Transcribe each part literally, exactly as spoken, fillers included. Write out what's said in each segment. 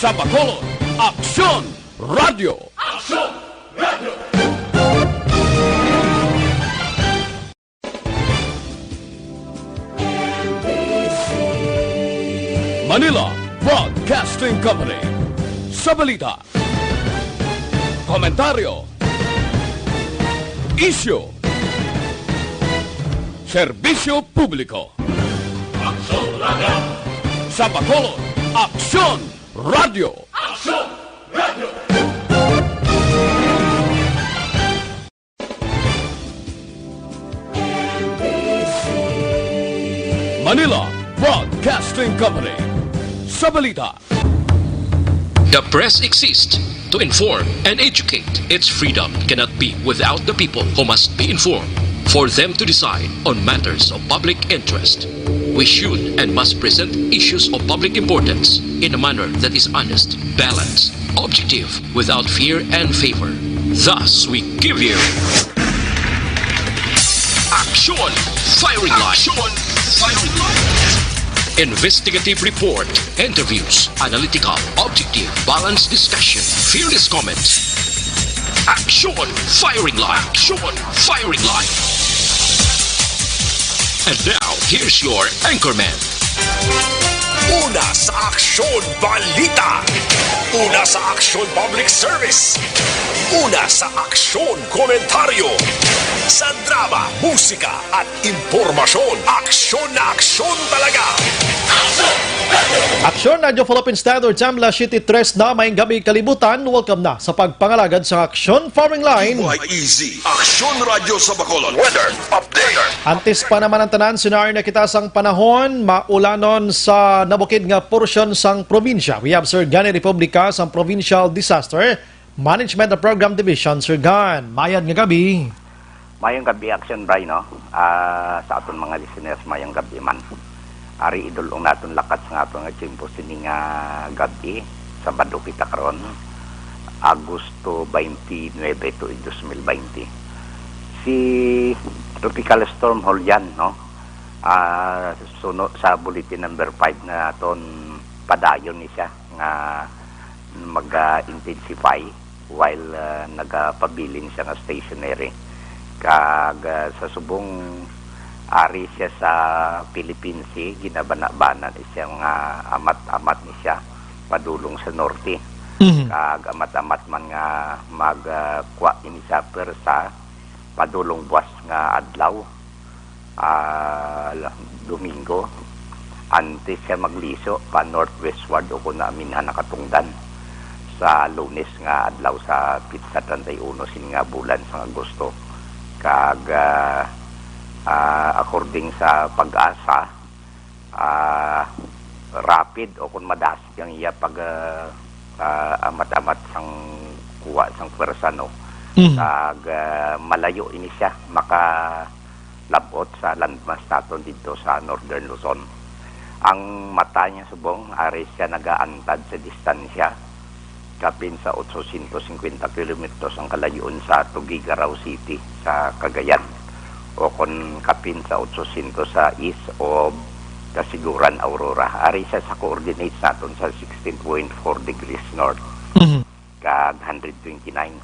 Sa Bacolod, Aksyon Radio. Manila Broadcasting Company. Sa balita, komentaryo, isyu, serbisyo publiko. Sa Bacolod, Aksyon Radio. Manila Broadcasting Company. Sa balita, The press exists to inform and educate. Its freedom cannot be without the people who must be informed for them to decide on matters of public interest. We should and must present issues of public importance in a manner that is honest, balanced, objective, without fear and favor. Thus, we give you Aksyon Firing Line. Aksyon Firing Line. Investigative report, interviews, analytical, objective, balanced discussion, fearless comments. Aksyon Firing Line. Aksyon Firing Line. And now, here's your anchorman. Una sa Aksyon Balita. Una sa Aksyon Public Service. Una sa Aksyon Komentaryo. Sa drama, musika at impormasyon. Aksyon na aksyon talaga. Aksyon Radyo Philippine Standard Time, alas siyete tres na, maayong gabi kalibutan. Welcome na sa pagpangalagad sa Aksyon Firing Line. Easy. Aksyon Radyo sa Bacolod. Weather update. Antes pa naman ang tanan, senaryo na kita sang panahon, maulanon sa nabukid nga porsyon sang probinsya. We have Sir Gani Republica sang Provincial Disaster Management and Program Division. Sir Gan, mayad nga gabi. Mayong gabi, Action Bray, no? Ah, sa aton mga listeners, mayong gabi man. Ari idulong naton lakat sa aton nga tiyempo sini nga gabi, Sabado kita karon, Agosto twenty-nine to dos mil twenty. Si Tropical Storm Julian, no? Ah, suno sa bulletin number five na aton, padayon ni siya nga mag-intensify while ah, nagapabilin siya nga stationary. Kag ah, sa subong ari siya sa Philippine Sea, ginabanabana ni siya nga amat-amat ni siya padulong sa norte. Kag amat-amat man nga magkuha ini sa pwersa padulong buwas nga adlaw, ah, Domingo, antes siya magliso pa northwestward o kon aminhan nakatungdan sa Lunes nga adlaw sa pitsa treinta y uno sini nga bulan sang Agosto. Kag ah, ah, according sa PAGASA, ah, rapid o kon madasig ang iya pag ah, ah, amat-amat sang kuha sang pwersa, no. Kag ah, malayo ini siya makalab-ot sa landmass naton didto sa Northern Luzon. Ang mata niya subong ari siya nagaantad sa distansya kapin sa otsosyentos singkwenta kilometros ang kalayo-on sa Tuguegarao City sa Cagayan, o kon kapin sa otsosyentos sa east of Casiguran, Aurora. Ari siya sa coordinates naton sa sixteen point four degrees north kag hundred twenty-nine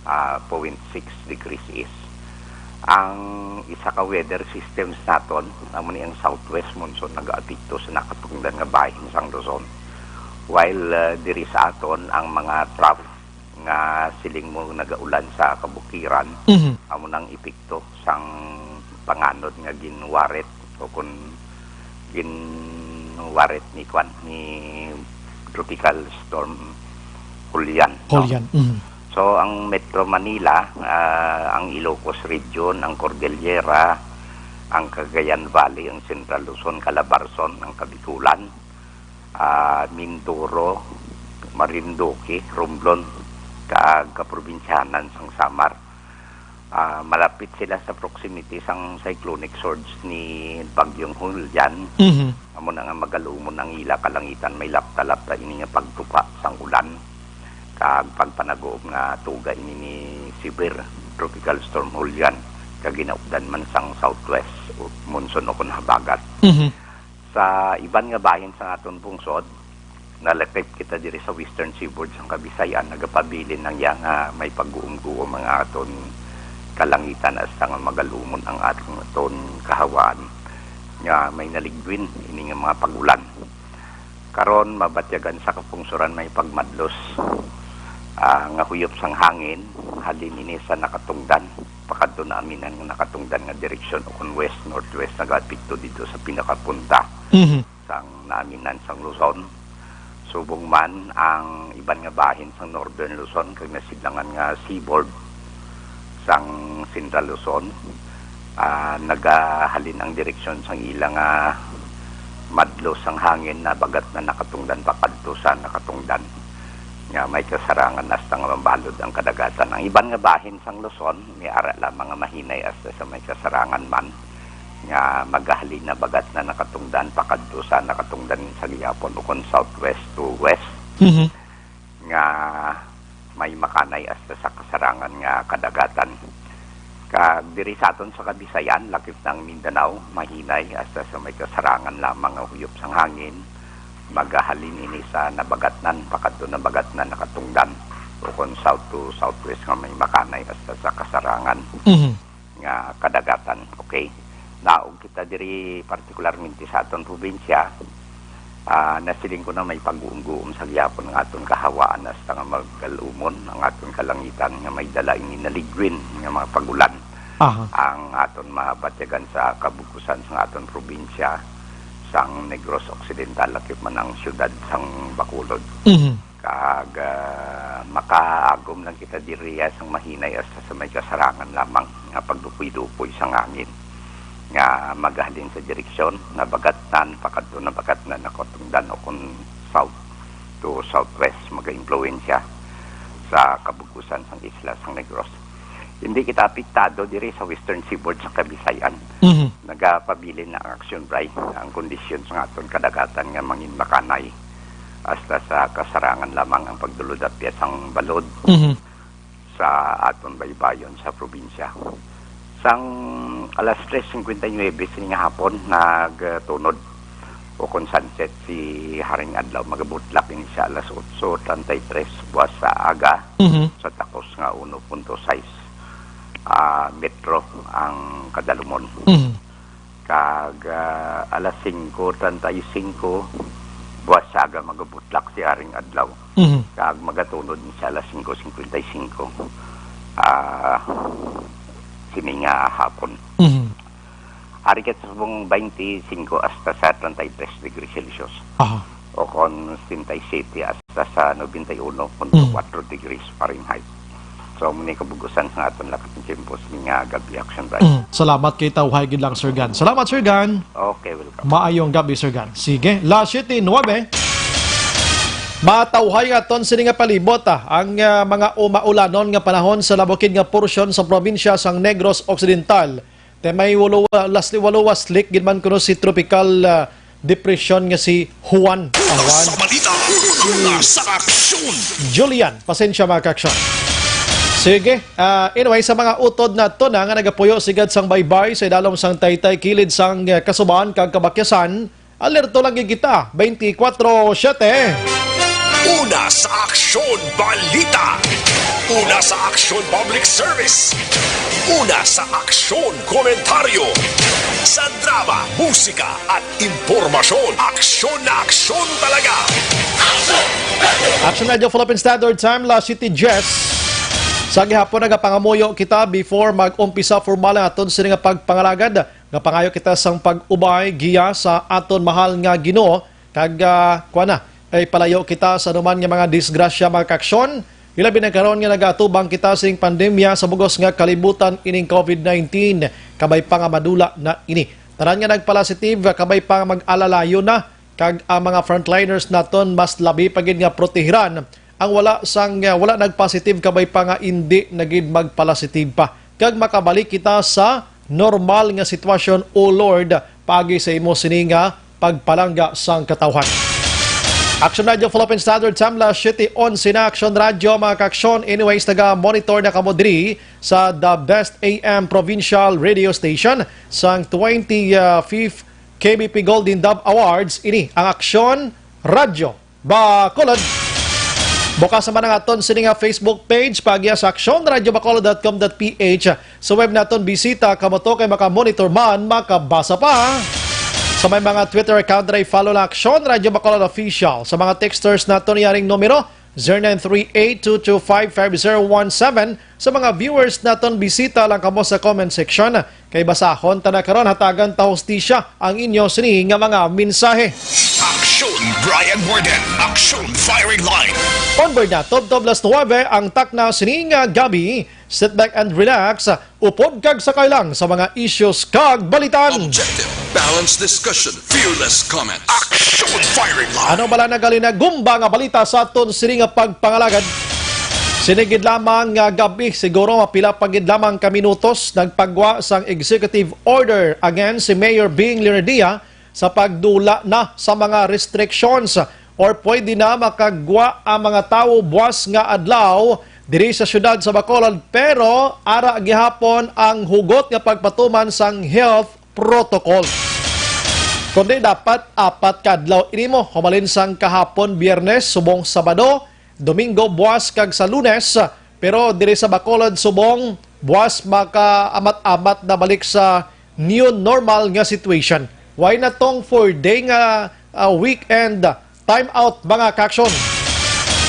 ah, point six degrees east. Ang isa ka weather systems naton, amo ni ang southwest monsoon, nagaapekto sa nakatungdan nga bahin sang Luzon. While ah, diri sa aton, ang mga trough nga siling mo nagaulan sa kabukiran, amo nang epekto sang panganod nga ginwarit o kon ginwarit ni kwan, ni Tropical Storm Julian, no? Julian. Mhm. So ang Metro Manila, ah, ang Ilocos Region, ang Cordillera, ang Cagayan Valley, ang Central Luzon, Calabarzon, ang Kabikulan, ah, Mindoro, Marinduque, Romblon, kag kaprobinsyanan sang Samar. Ah, malapit sila sa proximity sang cyclonic surge ni Bagyong Julian. Mhm. Amo na nga magalumon ang ila kalangitan, may lapta-lapta ini nga pagtupa sang ulan kag pagpanaguob nga tuga ini ni severe Tropical Storm Julian, kag ginaupdan man sang southwest o monsoon o kon habagat. Mhm. Sa iban nga bahin sang aton pungsod, Nalakip kita diri sa Western Seaboard sang Kabisayan, nagapabilin lang iya nga may pagguom-guom ang aton kalangitan, hasta nga magalumon ang aton, aton kahawaan nga may naligwin ini nga mga pag-ulan. Karon, mabatyagan sa kapungsuran may pagmadlos, ah, nga huyop sang hangin, halin ini sa nakatungdan pakadto naaminan nga nakatungdan nga direksyon, o kon west-northwest, nagaapekto didto sa pinakapunta Mhm. sang naaminan sang Luzon. Subong man ang iban nga bahin sang Northern Luzon kag nasidlangan nga seaboard sang Central Luzon, ah, nagahalin ang direksyon sang ila nga madlo sang hangin, nabagat na nakatungdan pakadto sa nakatungdan nga may kasarangan hasta nga mabalod ang kadagatan. Ang iban nga bahin sang Luzon may ara lamang nga mahinay hasta sa may kasarangan man nga magahalin na bagat na nakatungdan pakadto sa nakatungdan sa gihapon, o kon southwest to west, Mhm. nga may makanay hasta sa kasarangan nga kadagatan. Kag diri sa aton sa Kabisayan, lakip na ang Mindanao, mahinay hasta sa may kasarangan lamang nga huyop sang hangin, magahalin ini sa nabagatnan pakadto nabagatnan nakatungdan, o kon south to southwest nga may makanay hasta sa kasarangan Mhm. nga kadagatan. Okay? Naog kita diri partikularmente sa aton probinsya, ah, nasiling ko na may pag-uumguom sa gihapon nga aton kahawaan hasta nga magalumon ang aton kalangitan nga may dala ini naligwin nga mga pag-ulan. Aha. Ang aton mabatyagan sa kabugkusan sa aton probinsya, sang Negros Occidental, lakip man ang siyudad sang Bacolod. Mhm. Kag, ah, makaagom lang kita diriya sang mahinay hasta sa may kasarangan lamang nga pagdupoy-dupoy sang hangin nga magahalin sa direksyon nabagatnan pakadto nabagatnan nakatungdan, o kon south to southwest, magaimpluwensya sa kabugkusan sang isla sang Negros. Hindi kita apektado diri sa Western Seaboard sa Kabisayan. Mhm. Nagapabilin na ang aksyon, Bri. Ang kondisyon sa aton kadagatan nga mangin makanay hasta sa kasarangan lamang ang pagdulod-apyas sang balod Mhm. sa aton baybayon sa probinsya. Sang alas tres cincuenta y nueve sini nga hapon, nagtunod o kon sunset si Haring Adlaw, magabutlak ini siya alas otso treinta y tres buwas sa aga Mhm. sa takos nga uno punto sais, ah, metro ang kadalumon. Mhm. Kag, ah, alas singko treinta y cinco, buwas sa aga magabutlak si Haring Adlaw. Mhm. Kag magatunod ni siya alas singko cincuenta y cinco, ah, sini nga hapon. Mhm. Ari kat subong twenty-five hasta sa treinta y tres degrees Celsius. Aha. O kon sesenta y siete hasta sa noventa y uno punto kuwatro degrees Fahrenheit. So, muna kabugusan sa aton lakat ng tiempo sa mga gabi action, Brian. Mm. Salamat kay tawhay gid lang, Sir Gan. Salamat, Sir Gan. Okay, welcome. Maayong gabi, Sir Gan. Sige, las siete nuebe. Matawhay nga aton sini nga palibot, ah, ang, ah, mga umaulanon nga panahon sa labukid nga porsyon sa probinsya sang Negros Occidental. Te may walo, last walo waslik gid man kuno si tropical, ah, depression nga si Juan. Ah, Juan. Sa balita, una sa aksyon. Julian, pasensya, mga kaaksyon. Sige, ah, anyway, sa mga utod nato na nga nagapuyo sigad sang baybay sa idalom sang taytay kilid sang, ah, Kasuban kag Kabakyasan, alerto lang gid kita, twenty-four seven. Una sa aksyon, balita. Una sa aksyon, public service. Una sa aksyon, komentaryo. Sa drama, musika, at impormasyon. Aksyon na aksyon talaga. Action Radio Philippine Standard Time, las siete diez. Sa gihapon, nagapangamuyo kita before mag-umpisa formal ang aton sini nga pagpangalagad. Nga pangayo kita sang pag-ubay giya sa aton mahal nga Ginoo, kag, ah, kuwan na, ipalayo kita sa anuman nga mga disgrasya, mga kaaksyon, ilabi na karon nga nagaatubang kita sing pandemya sa bugos nga kalibutan ining covid nineteen, kabay pa nga madula na ini. Tanan nga nagpalasitive, kabay pa nga mag-alalayo na, kag ang mga frontliners naton mas labi pa gid nga protehiran ang wala sang, ah, wala nagpositive, kabay pa nga indi na gid magpalasitive pa, kag makabalik kita sa normal nga sitwasyon, O Lord, paagi sa imo sini nga pagpalangga sang katawhan. Action Radio Philippine Standard Time, las siete onse na. Action Radio, mga kaaksyon. Anyways, naga-monitor na kamo diri sa The Best A M Provincial Radio Station sang twenty-fifth K B P Golden Dove Awards. Ini ang Aksyon Radio. Bacolod. Bukas naman ang aton sini nga Facebook page, pagya sa action radio bacolod dot com dot p h. Sa web naton, bisita kamo to kay makamonitor man, makabasa pa. Sa may mga Twitter account, diri follow lang Action Radio Bacolod Official. Sa mga texters naton, yaring numero, zero nine three eight two two five five zero one seven. Sa mga viewers naton, bisita lang kamo sa comment section. Kay basahon ta na karon, hatagan ta hustisya ang inyo sini nga mga mensahe. Action Brian Warden, Action Firing Line. Onward na, tubtob las nuwebe ang takna sini nga gabi. Sit back and relax. Upod kag sakay lang sa mga issues kag balitan. Objective, balanced discussion, fearless comment. Action Firing Line. Ano bala na gali na gumba nga balita sa aton sini nga pagpangalagad? Sini gid lamang nga gabi, siguro mapila pa gid lamang ka minutos, nagpagwa sang executive order against si Mayor Bing Leonardia sa pagdula na sa mga restrictions or pwede na makagwa ang mga tawo buwas nga adlaw diri sa siyudad sa Bacolod, pero ara gihapon ang hugot nga pagpatuman sang health protocol. Kundi dapat apat ka adlaw ini mo, humalin sang kahapon, Biyernes, subong Sabado, Domingo, buwas kag sa Lunes. Pero diri sa Bacolod, subong buwas, makaamat-amat na balik sa new normal nga situation. Why na tong four-day nga, ah, weekend time out, mga ka-action?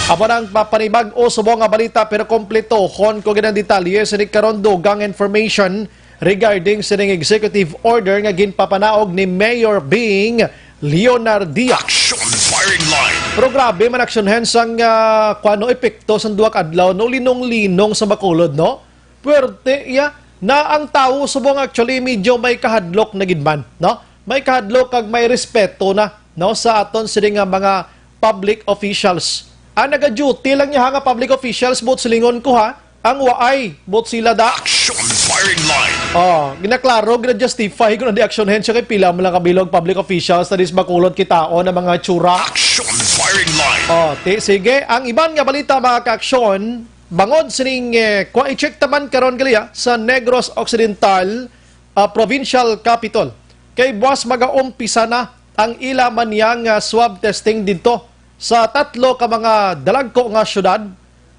Amo nang papanibag-o subong nga balita, pero kompletohon ko gid ang detalye sini karon, dugang information regarding sining executive order nga ginpapanaog ni Mayor Bing Leonardia. Action Firing Line. Pero grabe man, Action Hands, ang, ah, kuwano, epekto sang duha ka adlaw, no, linong-linong sa Bacolod, no? Puwerte iya na ang tawo subong actually medyo may kahadlok na gid man, no? May kahadlok kag may respeto na, no, sa aton sini nga mga public officials. Ang naga-duty lang niya, ha, nga public officials, buot silingon ko, ha, ang waay, buot sila da. Action Firing Line. Oh, ginaklaro, gina-justify ko na di, Action Hands, kay pila man lang kabilog public officials na dis Bacolod kitaon ang mga tsura. Action Firing Line. Oh, ti, sige. Ang iban nga balita, mga ka-action, bangod sining, eh, kwa, i-check taman karon gali, ah, sa Negros Occidental, ah, Provincial Capitol. Kay buwas magaumpisa na ang ila man niya nga swab testing didto sa tatlo ka mga dalagko nga syudad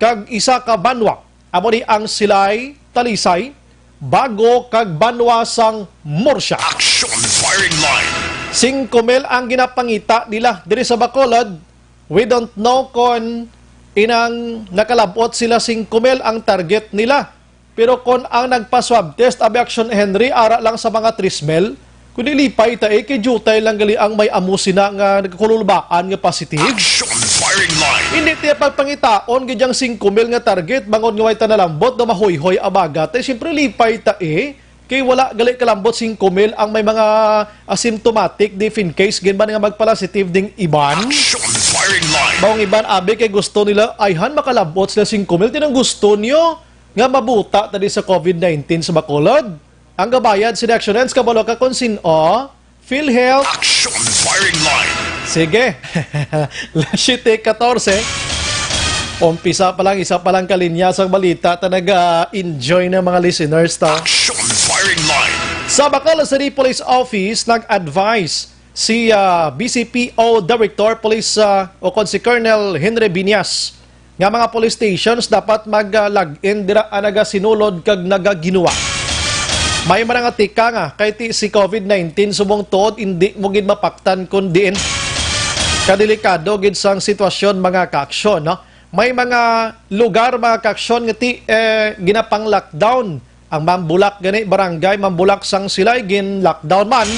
kag isa ka banwa. Amo ni ang Silay, Talisay, Bago kag banwa sang Murcia. Action Firing Line. Singko mil ang ginapangita nila diri sa Bacolod. We don't know kon inang nakalab-ot sila, singko mil ang target nila. Pero kon ang nagpa-swab test, abi, Action Henry, ara lang sa mga tres mil, kundi lipay ta, eh, kay diutay lang gali ang may amo sina nga nagkakululbaan nga positive. Action Firing Line. Hindi tiya pagpangitaon gid ang singko mil nga target, bangod nga way ta nalambot na mahuyhoy abaga. Tay, siyempre, lipay ta, eh. Kay wala gali kalambot singko mil ang may mga asymptomatic, if in case gid man nga magpalasitive ding iban. Action Firing Line. Bawang iban, abi, kay gusto nila, ayhan, makalabot sila singko mil. Tinang gusto niyo nga mabuta ta di sa covid nineteen sa Bacolod? Ang gabayad sa Action Hands, kabalo ka kung sin-o? PhilHealth. Action Firing Line. Sige. Las siyete katorse. Umpisa pa lang, isa pa lang kalinya sa balita, ta naga-enjoy na mga listeners ta. Action Firing Line. Sa Bacolod City Police Office, nag-advise si, ah, B C P O Director Police, ah, o kon si Colonel Henry Binyas nga mga police stations dapat mag, ah, log in dira ang nagasinulod kag nagaginuwa. May man nga tika nga kay ti si covid nineteen subong tuod, hindi mo gid mapaktan kun diin. Kadelikado gid sang sitwasyon, mga kaaksyon, no? May mga lugar, mga kaaksyon, nga ti, eh, ginapang-lockdown. Ang Mambulak gani, barangay Mambulak sang Silay, gin-lockdown man.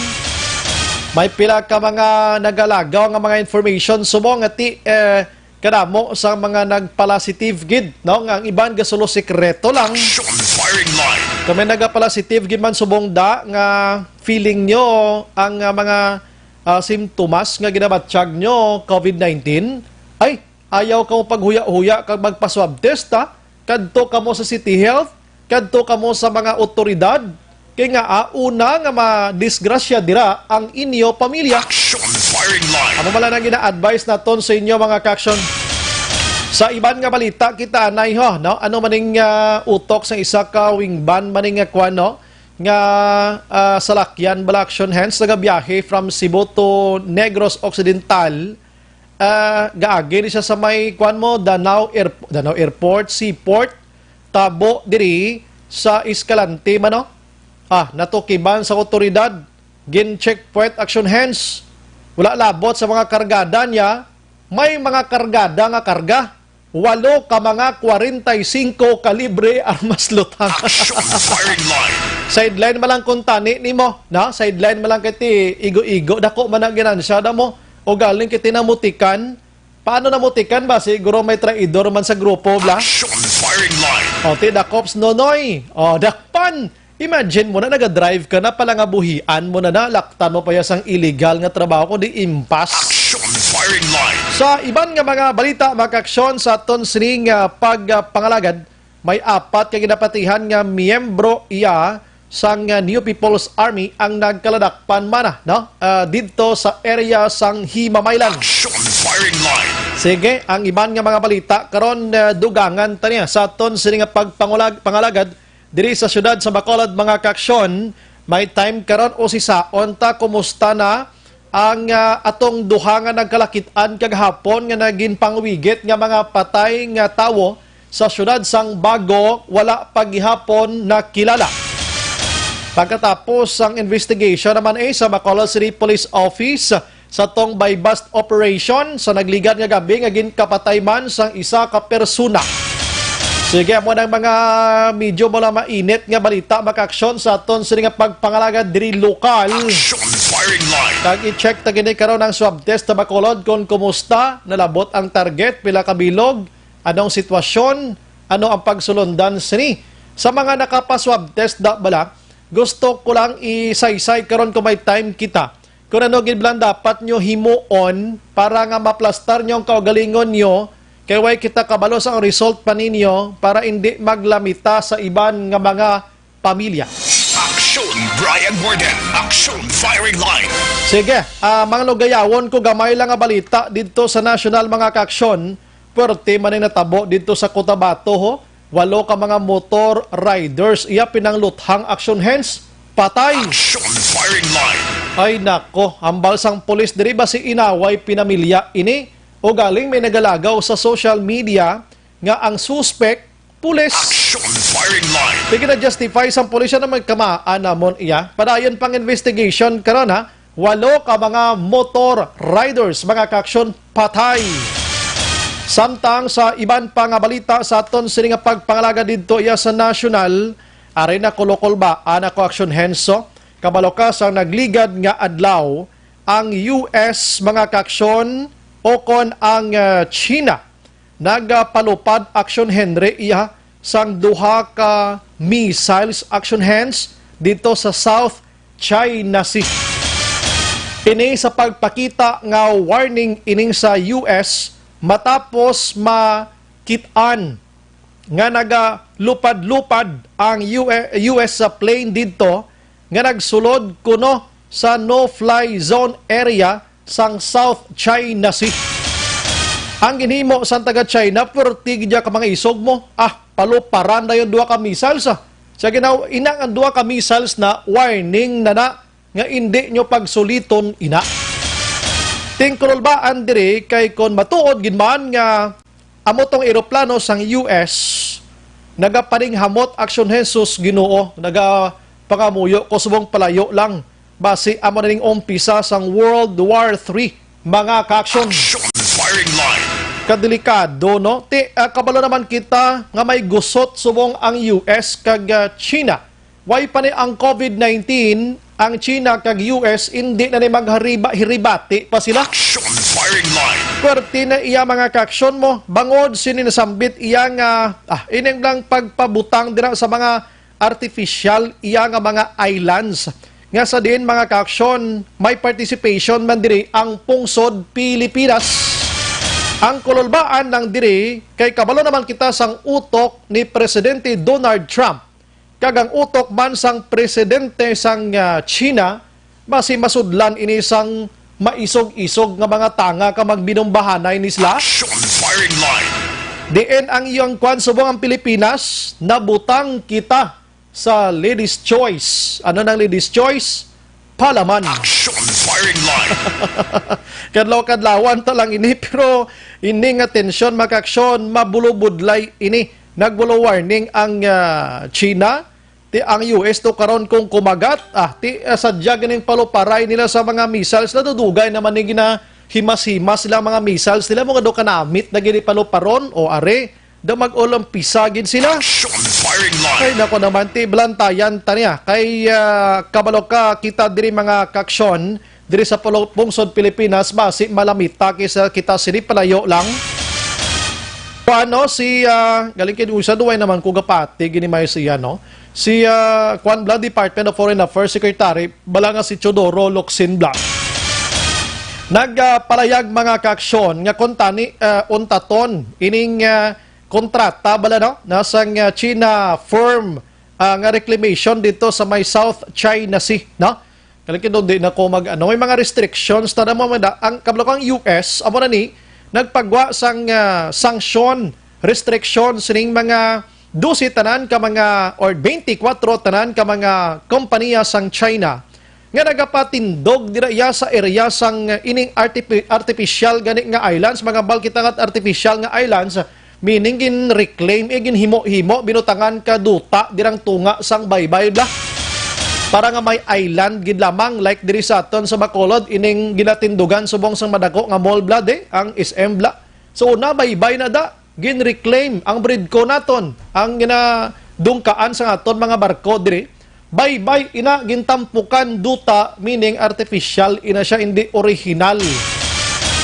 May pila ka mga nagalagaw nga mga information subong nga ti, eh, kadamo sa mga nagpalasitive gid, no? Nga ang iban gasulo sikreto lang. Action Firing Line. Kung may nagapalasitive gid man subong da nga feeling nyo ang, ah, mga, ah, simptomas nga ginabatyag nyo covid nineteen, ay, ayaw kamo paghuya-huya kag magpa-swab test, ha? Kadto kamo sa City Health, kadto kamo sa mga awtoridad, kay nga, ah, una nga madisgrasya dira ang inyo pamilya. Action Firing Line. Amo man lang ang gina-advise naton sa inyo, mga kaaksyon. Sa iban nga balita, kita anay ho, no? Ano maning, ah, utok sa isa ka wing van maning nga kwan, no? Nga, ah, salakyan bala, Action Hands, nagabiyahe from Cebu to Negros Occidental. ah, gaagi ni siya sa may, kuwan mo, Danao Airp-, Danao Airport, Seaport, tabo diri sa Escalante man, no? Ah, natukiban sa awtoridad, gin-checkpoint action hence. Wala labot sa mga kargada niya, may mga kargada nga karga. Walo ka mga kwarenta y singko kalibre armas luthang. Action firing line. Sideline man lang kung tani nimo, na? Sideline man lang kay ti igo-igo, dako man ang ginansya da mo. O galing kay ti namutikan. Paano namutikan ba? Siguro may traidor man sa grupo, bla? Action firing line. O, ti dakops nonoy. O, dakpan. Imagine mo na, naga-drive ka na pala nga buhian mo na, nalaktan mo pa ya sang illegal nga trabaho, kundi impas. Action firing line. Sa iban nga mga balita, mga kaaksyon, sa aton sining, ah, pag, ah, pangalagad, may apat ka ginapatihan nga miyembro iya sang, ah, New People's Army ang nagkaladakpan man, no? Ah, didto sa area sang Himamaylan. Action firing line. Sige, ang iban nga mga balita karon, ah, dugangan ta niya sa aton sini nga pagpangulag-, pangalagad diri sa siyudad sa Bacolod, mga kaaksyon. May time karon, usisaon ta kumusta na ang, ah, atong duha nga nagkalakit-an kagahapon nga nagin pangwigit nga mga patay nga tawo sa siyudad sang Bago, wala pa gihapon nakilala. Pagkatapos sang investigation naman, eh, sa Bacolod City Police Office, sa tong buy-bust operation sa nagligad nga gabi nga ginkapatay man sang isa ka persona. Sige, amo nang mga medyo mo lang mainit nga balita, mga kaaksyon, sa aton sini nga pagpangalagad diri lokal. Action firing line. Kag i-check ta gini karon ang swab test sa Bacolod kung kumusta, nalabot ang target, pila ka bilog, anong sitwasyon, ano ang pagsulundan sini. Sa mga nakapa-swab test da bala, gusto ko lang isaysay karon kung may time kita kung ano gid lang dapat nyo himuon para nga maplastar nyo ang kaugalingon nyo, kay way kita kabalo sa ang result pa ninyo para hindi maglamita sa iban nga mga pamilya. Action, Brian Warden. Action, firing line. Sige, ah, mga lugayawon ko gamay lang nga balita didto sa national, mga kaaksyon. Puwerte man ang natabo didto sa Cotabato, ho. Walo ka mga motor riders iya pinangluthang action hence patay. Action firing line. Ay nako, hambal sang pulis diri ba si inaway pinamilya ini? O galing may nagalagaw sa social media nga ang suspek, pulis. Action firing line. Sige na, justify sang pulis, ano may kamaan namon iya? Padayon pang investigation karon, ha? Walo ka mga motor riders, mga kaaksyon, patay. Samtang sa iban pa nga balita sa aton sini nga pagpangalaga didto iya sa nasyonal, ari na kolokolbaan ako, Action Henso, kabalo ka sang nagligad nga adlaw ang U S, mga kaaksyon, o kon ang, ah, China nagapalupad, Action Henry, iya sang duha ka missiles, Action Hens, dito sa South China Sea. Ini sa pagpakita nga warning ining sa U S matapos makit-an nga nagalupad-lupad ang U S, U S sa plane didto nga nagsulod kuno sa no-fly zone area sang South China Sea. Ang ginhimo sang taga China, perti gid ka mga isog mo. Ah, paluparan na yung duha ka missiles, ah. Sa ginaw, ina ang duha ka missiles na warning na na nga indi nyo pagsuliton ina. Tingkululbaan diri kay kon matuod gid man nga amo tong eroplano sang U S nagapaninghamot, Action Jesus, Ginoo, nagapangamuyo ko subong palayo lang. Basi amo na ning umpisa sang World War Three, mga kaaksyon. Action firing line. Kadelikado, no? Ti, ah, kabalo naman kita nga may gusot subong ang U S kag, ah, China. Way pa ni ang COVID nineteen, ang China kag U S, hindi na ni maghariba-hiribati pa sila. Action firing line. Pwerte na iya mga kaaksyon mo, bangod sini nasambit iya nga, ah, ining lang pagpabutang dira sa mga artificial iya nga mga islands. Nga sa diin, mga kaaksyon, may participation man diri ang pungsod Pilipinas. Ang kululbaan lang diri kay kabalo naman kita sang utok ni Presidente Donald Trump. Kag ang utok man sang presidente sang, ah, China, basi masudlan ini sang maisog-isog nga mga tanga ka magbinumbahanay ni sila. Action firing line. Diin ang iyang kwan subong ang Pilipinas, nabutang kita sa Ladies Choice. Ano nang Ladies Choice? halaman. Action firing line. Kadlaw-kadlawan ta lang ini, pero ini nga tensyon, mga kaaksyon, mabulobudlay ini. Nagbulo warning ang, ah, China, ti ang U S to karon kung kumagat, ah, ti, ah, sadya ganing paluparay nila sa mga missiles, nadudugay naman ni ginahimas-himas sila mga missiles nila, mga do kanamit na gini paluparon, o are, da mag-ulampisa gid sila. Action firing line. Ay, nako naman, ti, blantayan ta niya. Kay, ah, kabalo ka, kita diri mga kaaksyon, diri sa pulo-, pungsod Pilipinas, basi malamita kaysa kita sini palayo lang. Kuan, no, si, ah, galing kay usa, duway naman ko gapati, gini may siya, no? Si, ah, kuan bla, Department of Foreign Affairs Secretary, bala nga si Teodoro Locsin bla. Nagpalayag mga kaaksyon nga kung tani, ah, untaton ining, ah, kontrata bala, no? Nasang, ah, China firm, ah, nga reclamation dito sa may South China Sea, no? Kaling kay di na ko mag, ano, may mga restrictions ta mo, ang kabalo ko ang U S, amo na ni, nagpagwa sang, ah, sanction, restriction sining mga dose tanan ka mga, or twenty-four tanan ka mga kompanya sang China nga nagapatindog dira iya sa area sang, ah, ining artifi-, artificial gani nga islands, mga bal kita nga artificial nga islands, meaning gin-reclaim, eh, ginhimo-himo, binutangan ka duta dirang tunga sang baybay bla. Para nga may island gid lamang, like diri sa aton sa Bacolod, ining ginatindugan subong sang madako nga mall bla, de, ang S M bla. So, na baybay na da, gin-reclaim ang bread ko naton, ang ginadungkaan sa aton mga barko diri. Baybay ina, gintampukan duta, meaning artificial ina siya, hindi original.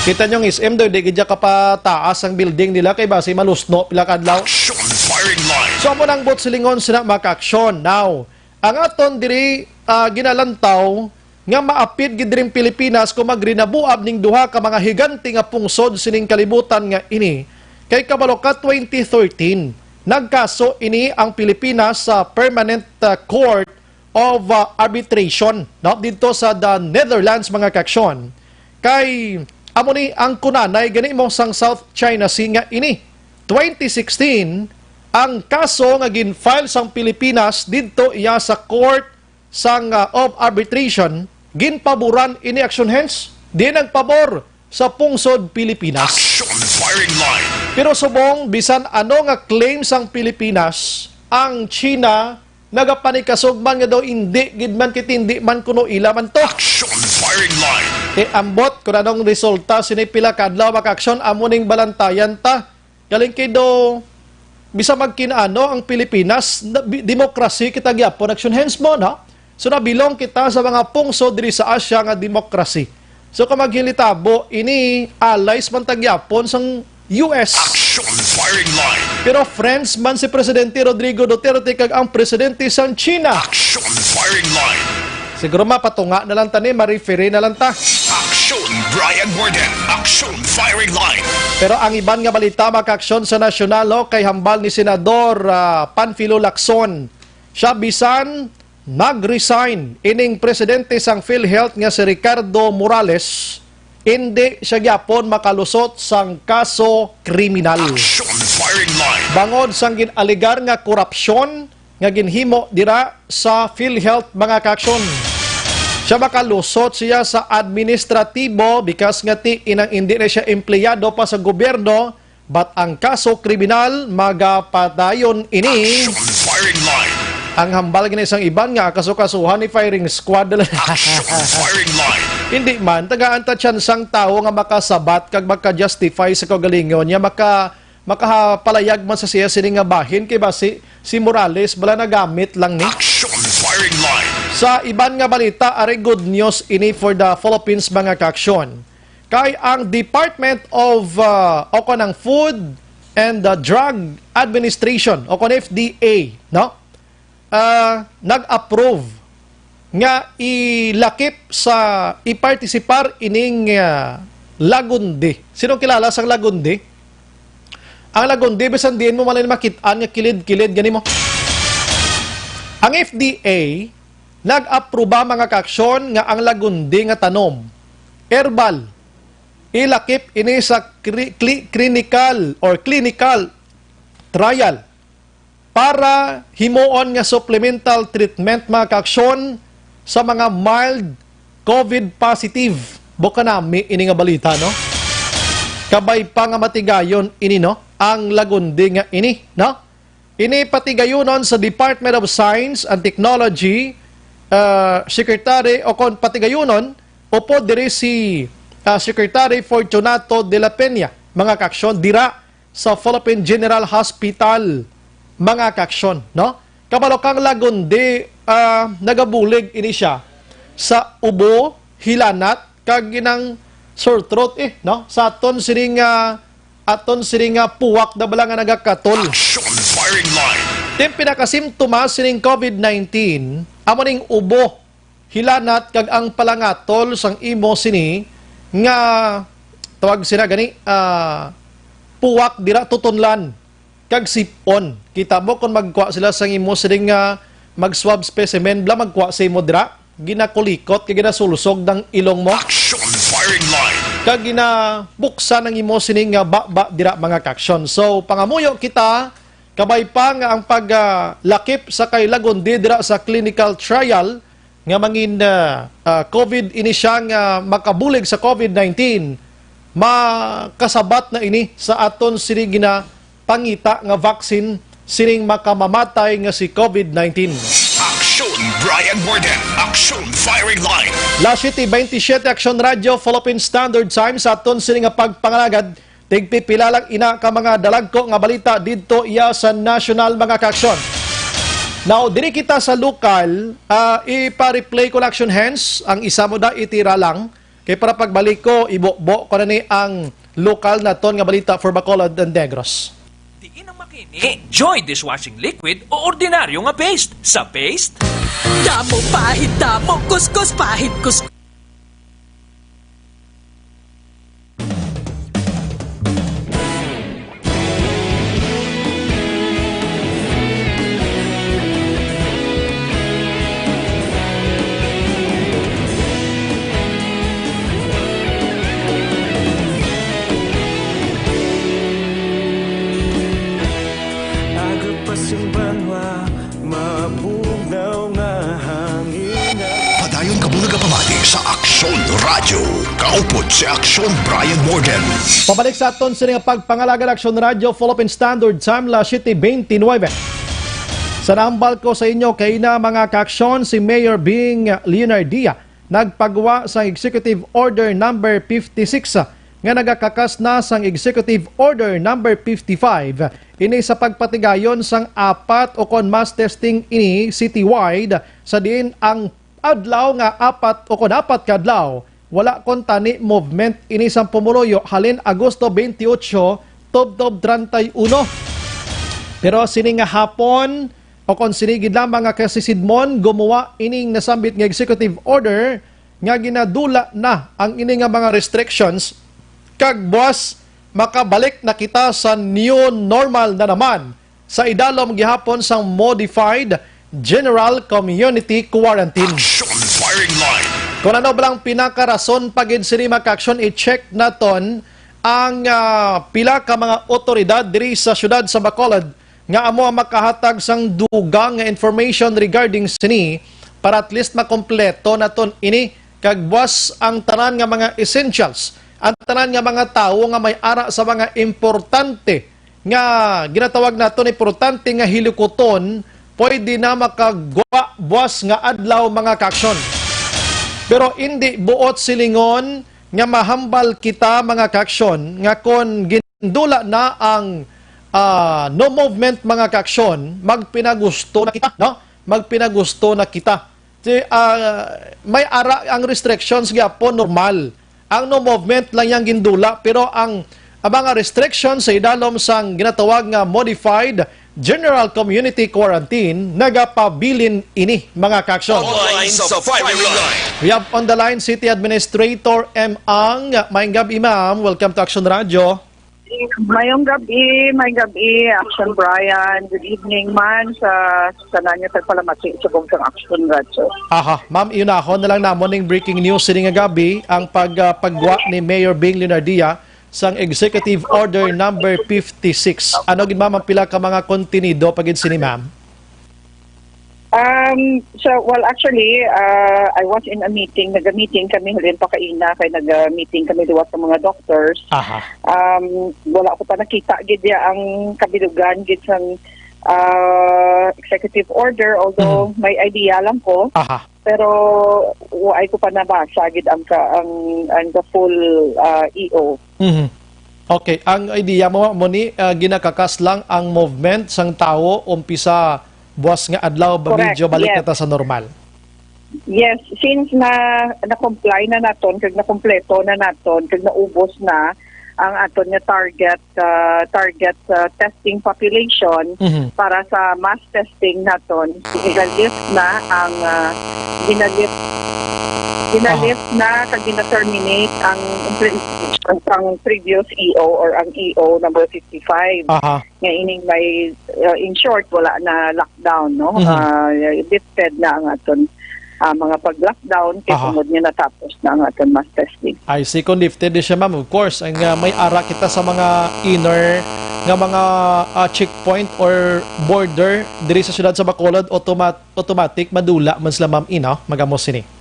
Kita nyo ang S M daw, di gid siya kapataas ang building nila kay basi malusno pila ka adlaw. Action firing line. So, amo nang bot silingon sina mga kaaksyon. Now, ang aton diri, ah, ginalantaw nga maapid gid diring Pilipinas kung magrinabuab ning duha ka mga higante nga pungsod sining kalibutan nga ini. Kay kabalo ka, twenty thirteen, nagkaso ini ang Pilipinas sa Permanent, ah, Court of, ah, Arbitration, no, didto sa the Netherlands, mga kaaksyon. Kay amo ni ang kunanay gani mo sang South China Sea nga ini. Twenty sixteen, ang kaso nga gin-file sang Pilipinas didto iya sa Court sang, ah, of Arbitration, ginpaboran ini aksyon, hence di nagpabor sa pungsod Pilipinas. Action firing line. Pero subong, bisan ano nga claim sang Pilipinas, ang China nagapanikasog man nga daw indi gid man, kay indi man kuno ila man to. Action firing line. E, ambot kung anong resulta sini pila ka adlaw, mga kaaksyon, amo ning balantayan ta. Galing kay do, bisa magkinano ang Pilipinas, na-, bi-, demokrasi kita gyapon, aksyon, hence mo, no? So, nabilong kita sa mga pungsod diri sa Asia nga demokrasi. So, kung maghilitabo, ini allies man ta gyapon sang U S. Action firing line. Pero friends man si Presidente Rodrigo Duterte kag ang presidente sang China. Action firing line. Siguro mapatunga na lang ta ni, ma-referee na lang ta. Action, Brian Warden. Action firing line. Pero ang iban nga balita, mga kaaksyon, sa nasyonal, no, kay hambal ni Senador, ah, Panfilo Lacson. Siya bisan nag-resign ining presidente sang PhilHealth nga si Ricardo Morales, indi siya gyapon makalusot sang kaso kriminal. Action firing line. Bangod sang gin-alegar nga korupsyon nga ginhimo dira sa PhilHealth, mga kaaksyon. Siya makalusot siya sa administratibo because nga ti inang indi na siya empleyado pa sa gobyerno, but ang kaso kriminal magapadayon ini. Action firing line. Ang hambal gani sang iban nga kaso-kasuhan ni firing squad na lang. Action firing line. Hindi man, tagaan ta tsansang tawo nga makasabat kag maka-justify sa kaugalingon niya, maka-, makapalayag man sa siya sini nga bahin kay basi si Morales bala nagamit lang ni. Action firing line. Sa iban nga balita, ari good news ini for the Philippines, mga kaaksyon. Kay ang Department of, ah, o kanang Food and, ah, Drug Administration o kon F D A, no? Ah, nag-approve nga ilakip sa ipartisipar ining, ah, Lagundi. Sino kilala sang Lagundi? Ang Lagundi, bisan diin mo man lang makit-an nga kilid-kilid gani mo. Ang F D A nag-apruba, mga kaaksyon, nga ang Lagundi nga tanom, herbal, ilakip ini sa cri-, cli-, clinical or clinical trial para himuon nga supplemental treatment, mga kaaksyon, sa mga mild COVID positive. Buka nami ini nga balita, no? Kabay pa nga matigayon ini, no? Ang lagundi nga ini, no? Ini patigayunon sa Department of Science and Technology, ah, Secretary, o kon patigayunon, upod diri si, ah, Secretary Fortunato de la Peña, mga kaaksyon, dira sa Philippine General Hospital, mga kaaksyon, no? Kabalo kang lagundi, ah, nagabulig ini siya sa ubo, hilanat, kag ginang sore throat, eh, no? Sa aton sining, ah, aton sining, ah, puwak na bala nga nagakatol. Action firing line. Tim pinakasimtoma sining COVID nineteen, amo ning ubo, hilanat kag ang palangatol sang imo sini nga tawag sila gani, ah, puwak dira tutunlan kag sip-on. Kita mo kung magkuha sila sang imo sining nga mag-swab specimen, bala magkuha sa imo dira, ginakulikot kag ginasulsog ang ilong mo. Action firing line. Kag ginabuksan ang imo sining nga baba dira, mga kaaksyon. So, pangamuyo kita, kabay pa nga ang paglakip sa kay lagundi dira sa clinical trial nga mangin, ah, ah, COVID ini siya nga makabulig sa COVID nineteen, makasabat na ini sa aton sini ginapangita nga vaccine sining makamamatay nga si COVID nineteen. Action Brian Warden, Action Firing Line. Las siete veintisiete, Action Radio, Philippine Standard Time, sa aton sini nga pagpangalagad, tigpipila lang ina ka mga dalagko nga balita didto iya sa national, mga kaaksyon. Now, diri kita sa lokal, ah, ipa-replay ko lang, action hands, ang isa mo da itira lang. Kay para pagbalik ko, ibubo ko na ni ang lokal naton nga balita for Bacolod and Negros. Diin ang makini, Joy dishwashing liquid o ordinaryo nga paste? Sa paste? Damo, pahid, damo, kuskus, pahid, kuskus. Agapas sing banwa, mabugnaw nga hangin. Padayon ka mo nagapamati sa Aksyon Radyo. Kaupod si Aksyon Brian Warden. Pabalik sa aton sini nga pagpangalagad, Aksyon Radyo, Philippine Standard Time, las siete veintinueve. Sa nahambal ko sa inyo kay na, mga kaaksyon, si Mayor Bing Leonardia nagpagwa sang Executive Order Number fifty-six, nga nagakakas na sang Executive Order Number fifty-five, ini sa pagpatigayon sang apat o kon mass testing ini citywide, sa diin ang adlaw nga apat o kon apat ka adlaw, wala kon tani movement ini sang pumuluyo halin Agosto twenty-eight tubtob treinta y uno. Pero sini nga hapon, o kon sini gid lamang nga kasisidmon, gumuwa ining nasambit nga executive order nga ginadula na ang ini nga mga restrictions, kag buas makabalik na kita sa new normal na naman sa idalom gihapon sang modified general community quarantine. Action Firing Line. Kung ano ba lang pinakarason pa gid sini, mga kaaksyon, i-check naton ang, ah, pila ka mga otoridad diri sa siyudad sa Bacolod nga amo ang makahatag sang dugang nga information regarding sini, para at least makompleto naton ini, kag buas ang tanan nga mga essentials, ang tanan nga mga tawo nga may ara sa mga importante nga ginatawag naton importante nga hilikuton, pwede na makagwa buas nga adlaw, mga kaaksyon. Pero indi buot silingon nga mahambal kita, mga kaaksyon, nga kon gindula na ang, ah, no movement, mga kaaksyon, magpinagusto na kita, no? Magpinagusto na kita. Si, ah, may ara ang restrictions gyapon, normal. Ang no movement lang yang gindula, pero ang, ang mga restrictions sa idalom sang ginatawag nga modified general community quarantine nagapabilin ini, mga kaaksyon. Online sa firing line. We have on the line City Administrator M. Ang. Maayong gab-i, ma'am. Welcome to Action Radio. Mayong gabi, mayong gabi, Action Brian. Good evening man sa, sa nanyo tagpalamati subong sang Action Radio. Aha, ma'am, iunahon na lang namon ning breaking news sini nga gabi, ang pag, ah, pagwa ni Mayor Bing Leonardia sang Executive Order Number fifty-six. Ano gid, ma'am, ang pila ka mga kontenido pa gid sini, ma'am? Um, so, well, actually, uh, I was in a meeting. Naga-meeting kami, huli pa kaina, kay naga-meeting kami duwa sa mga doctors. Aha. Um, wala ko pa nakita gid ya ang kabilugan gid sang, uh, executive order, although Mhm. may idea lang ko. Aha. Pero wa ay ko pa nabasa gid ang ka, ang, ang the full, uh, E O. Mhm. Okay, ang idea mo, mo ni, ah, ginakakas lang ang movement sang tawo umpisa buwas nga adlaw ba Correct, medyo balik yes. na ta sa normal? Yes, since na na-comply na naton, kag nakumpleto na naton, kag naubos na ang aton nga target, ah, target, ah, testing population Mhm. para sa mass testing naton, gina-lift na ang, ah, gina-lift, gina-lift Aha. na kag gina-terminate ang implementation sang previous E O or ang E O number fifty-five. Aha. Nga ining may, uh, in short, wala na lockdown, no? Mhm. Ah, lifted na ang aton, ah, mga pag-lockdown kay Aha. tungod nga natapos na ang aton mass testing. I see. Kung lifted di siya, ma'am, of course, ang, ah, may ara kita sa mga inner nga mga, ah, checkpoint or border diri sa siyudad sa Bacolod, automat-, automatic madula man sila, ma'am, ino, magamos sini.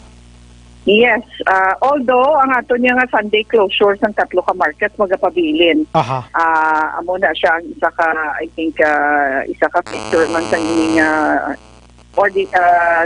Yes, ah, although ang ato niya nga Sunday closure sang tatlo ka market magapabilin. Aha. Ah, amo na siya ang isa ka, I think, ah, isa ka factor man sang ini nga, or the, ah,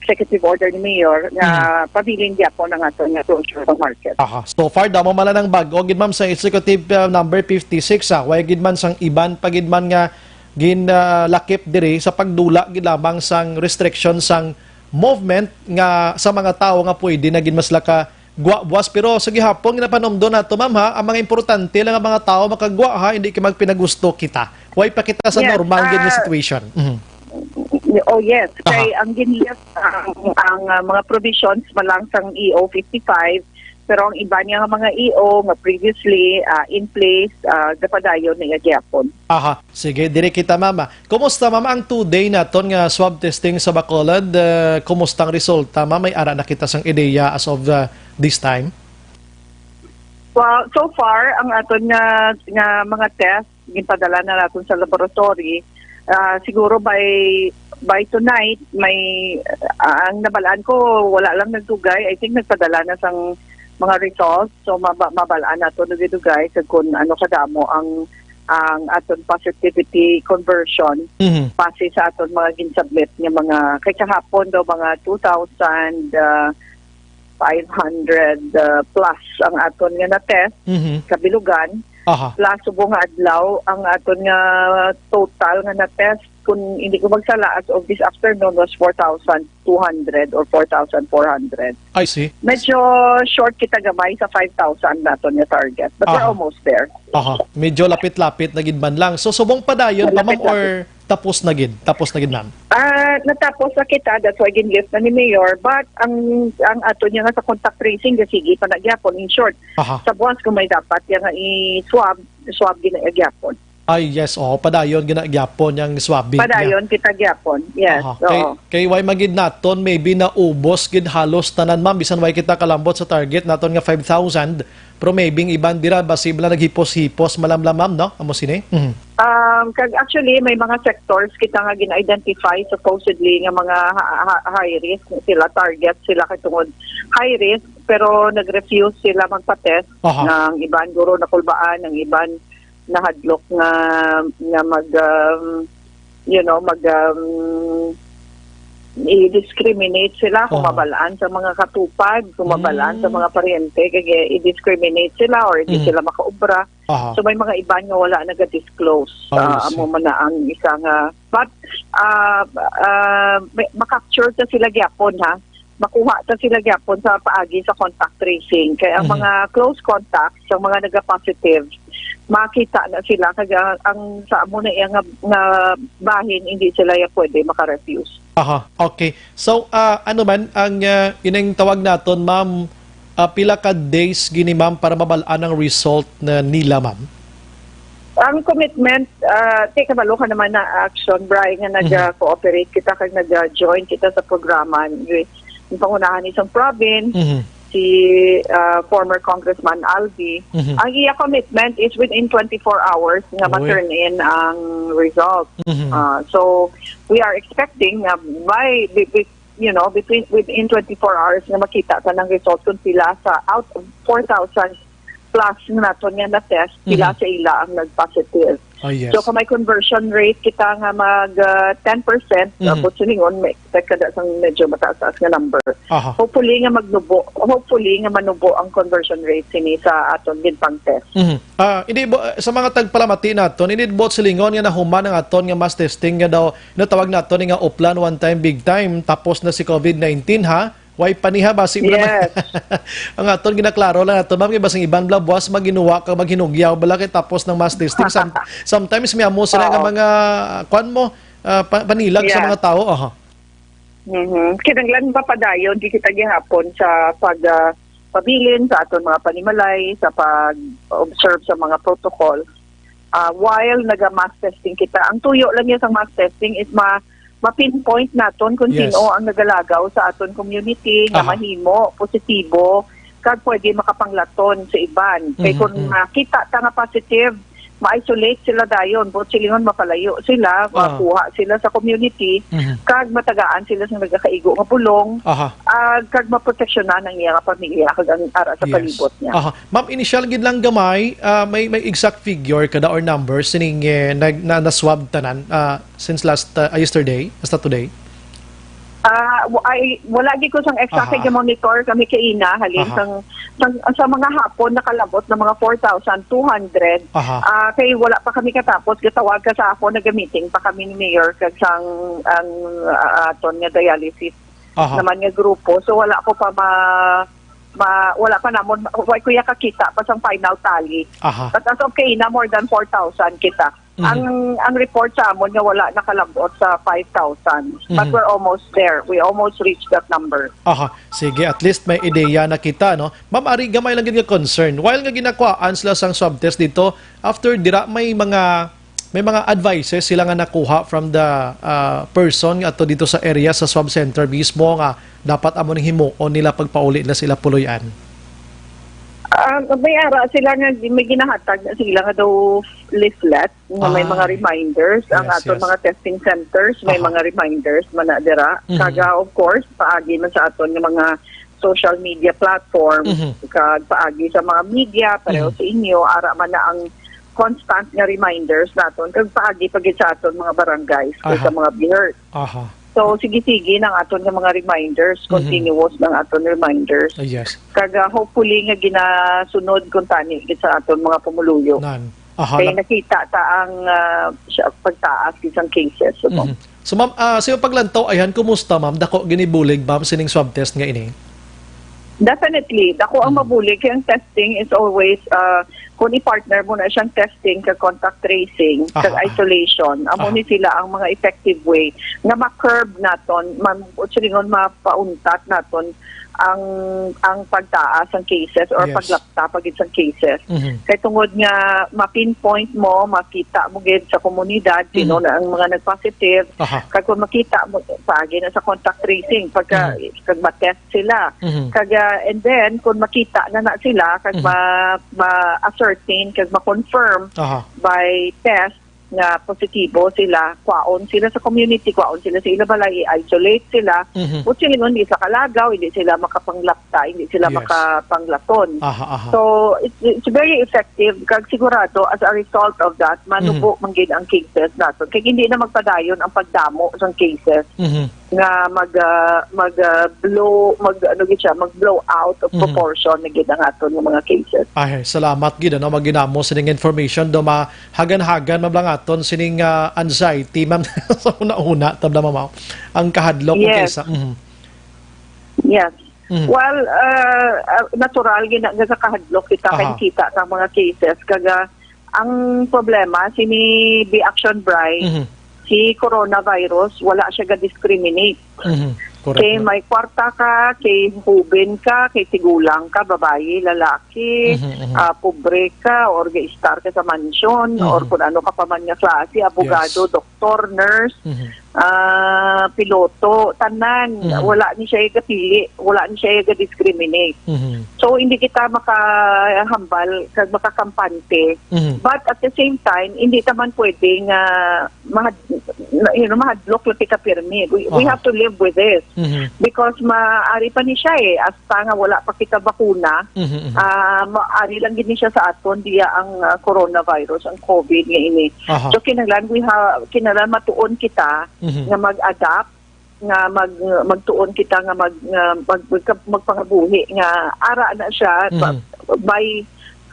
executive order ni Mayor nga Mm. pabilin gyapon ang ato nga closure sa market. Aha. So far, damo man lang bag-o gid, ma'am, sa executive, ah, number fifty-six, ah. Way gid man sang iban pa gid man nga ginlakip diri sa pagdula gid lamang sang restriction sang movement nga sa mga tawo nga pwede na gid mas laka gwa buwas. Pero sa gihapon, ginapanumdo nato, ma'am, ha, ang mga importante lang ang mga tawo makagwa, ha, hindi kay magpinagusto kita. Way pa kita sa Yes, normal gid nga ah, situation. Mhm. Oh, yes. Aha. Kay ang ginlift, ang, ang, ah, mga provisions pa lang sang E O fifty-five, pero ang iba niya nga mga E O nga previously, ah, in place, ah, gapadayon na iya gyapon. Aha. Sige, diri kita, ma'am. Kumusta, ma'am, ang two-day naton nga swab testing sa Bacolod? Ah, kumusta ang resulta, ma'am? May ara na kita sang ideya as of, ah, this time? Well, so far, ang aton nga, nga mga test, ginpadala na naton sa laboratory. Ah, siguro by, by tonight, may, ah, ang nabalaan ko, wala lang nagdugay. I think nagpadala na sang mga results. So, maba-, mabalaan nato dugay-dugay kag kung ano kadamo ang, ang aton positivity conversion Mhm. base sa aton mga ginsubmit nga mga, kay kahapon daw mga two thousand, ah, five hundred, ah, plus ang aton nga na-test Mhm. kabilugan. Aha. Plus, subong nga adlaw, ang aton nga total nga na-test, kung hindi ko magsala, as of this afternoon was four thousand two hundred or four thousand four hundred. I see. Medyo short kita gamay sa five thousand naton nga target, but we're Aha. almost there. Aha. Medyo lapit-lapit na gid man lang. So, subong padayon pa, ma'am, Lapit-lapit. or tapos na gid? Tapos na gid, ma'am? Ah, natapos na kita, that's why ginlift na ni Mayor. But ang, ang ato niya nga sa contact tracing, sige pa na gyapon. In short, Aha. sa buwas kung may dapat yang i-swab, swab gina gyapon. Ay, yes, oo, padayon gina gyapon yang swabbing niya. Padayon kita gyapon, yes, Aha. Kay, oo. kay way magid naton, maybe naubos gid halos tanan, ma'am, bisan way kita kalambot sa target naton nga five thousand, pero maybe ang iban dira, basi bala naghipos-hipos, malamlam, ma'am, no? Amo sini? Mhm. Um, kag actually, may mga sectors kita nga gina-identify supposedly nga mga ha-, ha-, high risk sila, target sila kay tungod high risk, pero nag-refuse sila magpa-test. Aha. Nga ang iban guro nakulbaan, ang iban nahadlok nga, nga mag, um, you know, mag, um, i-discriminate sila kung Aha. mabalaan sa mga katupad, kung mabalaan sa Mm. mga paryente, kaya i-discriminate sila or hindi Mm. sila makaobra. Aha. So, may mga iban nga wala naga-disclose. I Ah, see. amo man na ang isa nga, but, ah, ah, may, ma-capture ta sila gyapon, ha? Makuha ta sila gyapon sa paagi sa contact tracing. Kay ang Mhm. mga close contacts, ang mga naga-positive, makita na sila. Kaya ang, sa amo na iya nga, nga bahin, hindi sila ya pwede maka-refuse. Aha, okay. So, ah, ano man ang, ah, ining tawag naton, ma'am, ah, pila ka days gini, ma'am, para mabal-an ang result na nila, ma'am? Ang commitment, ah, ti kabalo ka naman na Action, Bri, nga Mhm. nag-cooperate kita kag nag-join kita sa programa ni, ni pangunahan ni isang province. Mhm. si, ah, former Congressman Albi, Mhm. ang iya commitment is within twenty-four hours nga Uy. ma-turn in ang result. Mhm. Ah, so, we are expecting nga by, be-, be-, you know, between, within twenty-four hours nga makita ta ng result kung sila sa out of four thousand plus nga naton nga na-test, pila Mhm. sa ila ang nag-positive. Oh, yes. So, kung may conversion rate kita nga mag, ah, ten percent, Mhm. tapos silingon, may expect ka da sang medyo mataas-taas nga number. Aha. Hopefully nga magnubo, hopefully nga manubo ang conversion rate sini sa aton ginpang-test. Mhm. Ah, hindi bo-, sa mga tagpalamati naton, hindi buot silingon nga nahuman ang aton nga mass testing nga daw natawag naton nga Oplan one time big time, tapos na si covid nineteen, ha? Way pa ni ha, basi mo naman. Yes. Ang aton ginaklaro lang nato, ma'am, kay basing iban bala buwas maginuwa ka, maghinugyaw bala kay tapos ng mass testing. Some-, sometimes may amo sila nga Oo. mga, kwan mo, ah, pa-, panilag sa Yeah. mga tao. Aha. Mhm. Kinahanglan mapadayon di kita gihapon sa pag, ah, pabilin sa aton mga panimalay, sa pag-observe sa mga protocol. Ah, while naga-mass testing kita, ang tuyo lang niya sa mass testing is ma-, ma-pinpoint naton kung Yes. sino ang nagalagaw sa aton community nga Aha. mahimo positibo kag pwede makapanglaton sa iban. Kay Mhm, kung mhm. makita ta nga positive, ma-isolate sila dayon. Buot silingon, mapalayo sila, Ah. makuha sila sa community, Mhm. kag matagaan sila sa nagakaigo nga bulong, Aha. ah, kag maproteksyonan ang iya nga pamilya kag ang ara sa Yes. palibot niya. Aha. Ma'am, initial gid lang gamay, ah, may, may exact figure kada or number sining, eh, nag-, na, na-swab tanan, ah, since last, ah, yesterday hasta today? Ah, wa-, ay, wala gid ko sang exact Aha. kay monitor kami kay ina, halin Aha. sang, sang, sa mga hapon nakalabot na mga four thousand two hundred. Aha. Ah, kay wala pa kami katapos, gatawag ka sa ako, naga-meeting pa kami ni Mayor kag sang ang, ah, aton nga dialysis Aha. naman nga grupo. So wala ko pa ma-, ma-, wala pa namon, wa ko ya kakita pa sang final tally. Aha. But as of kay ina, more than four thousand kita. Mhm. Ang, ang report sa amon nga wala nakalabot sa five thousand. But Mhm. we're almost there. We almost reached that number. Aha, sige, at least may ideya na kita, no? Ma'am, ari gamay lang gid nga concern. While nga ginakuhaan sila sang swab test dito, after dira may mga, may mga advices sila nga nakuha from the, ah, person nga ato dito sa area sa swab center mismo nga dapat amo ning himuon nila pagpauli nila sa ila puloy-an? Ah, may ara sila nga gi-, may ginahatag na sila nga daw leaflet nga may Ah. mga reminders ang Yes, aton yes. mga testing centers, may Aha. mga reminders man na dira. Mhm. Kaga, of course, paagi man sa aton nga mga social media platforms, Mhm. kag paagi sa mga media, pareho Mhm. sa inyo, ara man na ang constant nga reminders naton, kag paagi pa gid sa aton mga barangays, kag Aha. sa mga BIHERT. Aha. So, sige-sige nang aton nga mga reminders, Mhm. continuous nang aton reminders. Ah, yes. Kag, ah, hopefully nga ginasunod kuntani gid sa aton mga pumuluyo. Nan. Aha, Kay lab- nakita ta ang, ah, siya, pagtaas gid sang cases. So, Mhm. So, ma'am, ah, sa iyong paglantaw, ayhan, kumusta, ma'am? Dako ginibulig, ma'am, sining swab test nga ini? Definitely. Dako ang Mhm. mabulig. Kaya ang testing is always, ah, kung i-partner mo na siyang testing kag contact tracing, kag Aha, aha. isolation, amo Aha. ni sila ang mga effective way nga ma-curb naton, man, silingon, mapauntat naton ang, ang pagtaas ang cases or Yes. paglapta pa gid sang cases. Mhm. Kay tungod nga ma-pinpoint mo, makita mo gid sa komunidad sino Mhm. na ang mga nag-positive. Aha. Kag kung makita mo, paagi na sa contact tracing, pagka, Mhm. kag ma-test sila. Mhm. Kag, ah, and then, kung makita na na sila, kag Mhm. ma-, ma-ascertain, kag ma-confirm Aha. by test nga positibo sila, kwaon sila sa community, kwaon sila sa ila balay, i-isolate sila. Mhm. Buot silingon, hindi sa kalagaw, hindi sila makapanglapta, hindi sila Yes. makapanglaton. Aha, aha. So, it's, it's very effective. Kag sigurado, as a result of that, manubo Mhm. man gid ang cases naton. Kag hindi na magpadayon ang pagdamo sang cases. Mhm. nga mag, ah, mag, ah, blow, mag, ano gid siya, mag-blow out of Mhm. proportion na gid ang aton nga mga cases. Ay, salamat gid, ano, maginamo sining information, do mahagan-hagan man lang aton sining, ah, anxiety, ma'am, sa una-una, tabla, ma'am, ang kahadlok, okay, Yes. sa, mhm. Yes. Mhm. Well, ah, ah, natural gid na sa kahadlok kita kay Aha. kita sa mga cases, kaga ang problema, sini B-Action, Bri, Mhm. si coronavirus, wala siya ga-discriminate. Mhm. Correct, Kay ma'am. may kwarta ka, kay hubin ka, kay tigulang ka, babayi, lalaki, Mhm, mhm. ah, pobre ka, or ga-istar ka sa mansyon, Mhm. or kung ano ka pa man nga klase, abogado, Yes. doktor, nurse, Mhm. ah, piloto, tanan, Mhm. wala ni siya gapili, wala ni siya ga-discriminate. Mhm. So, hindi kita makahambal kag makakampante. Mhm. But at the same time, hindi naman pwede nga mahad-, you know, mahadlok lang kita pirmi. We, we Aha. have to live with this. Mhm. Because maari pa ni siya eh, hasta nga wala pa kita bakuna, Mhm, mhm. ah, maari lang gid ni siya sa aton diya ang, ah, coronavirus, ang COVID nga ini. Aha. So, kinahanglan we ha-, kinahanglan matuon kita Mhm. nga mag-adapt, nga mag-, magtuon kita nga mag-, nga mag-, magka-, magpangabuhi nga ara na siya ba-, Mhm. by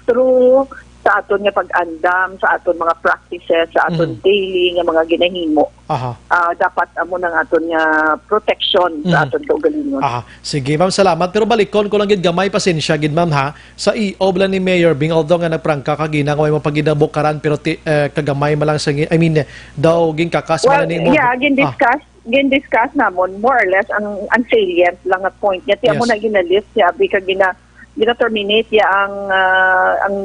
through sa aton nga pag-andam, sa aton mga practices, sa aton Mhm. daily nga mga ginahimo. Aha. Ah, dapat amo nang aton nga protection sa Mhm. aton kaugalingon. Aha. Sige, ma'am, salamat. Pero balikon ko lang gid gamay, pasensya gid, ma'am, ha. Sa E O bala ni Mayor Bing, although nga nagprangka ka gina nga may mapaginabukaran, pero ti-, eh, kagamay man lang sa ngi-, I mean, daw ginkakas man Well, lang ni mo. Yeah, Ah. gin-discuss, gin-discuss namon more or less ang, ang salient lang nga point niya. Ti amo Yes. na gina-list niya, abi ka gina-, gina-terminate niya ang, ah, ang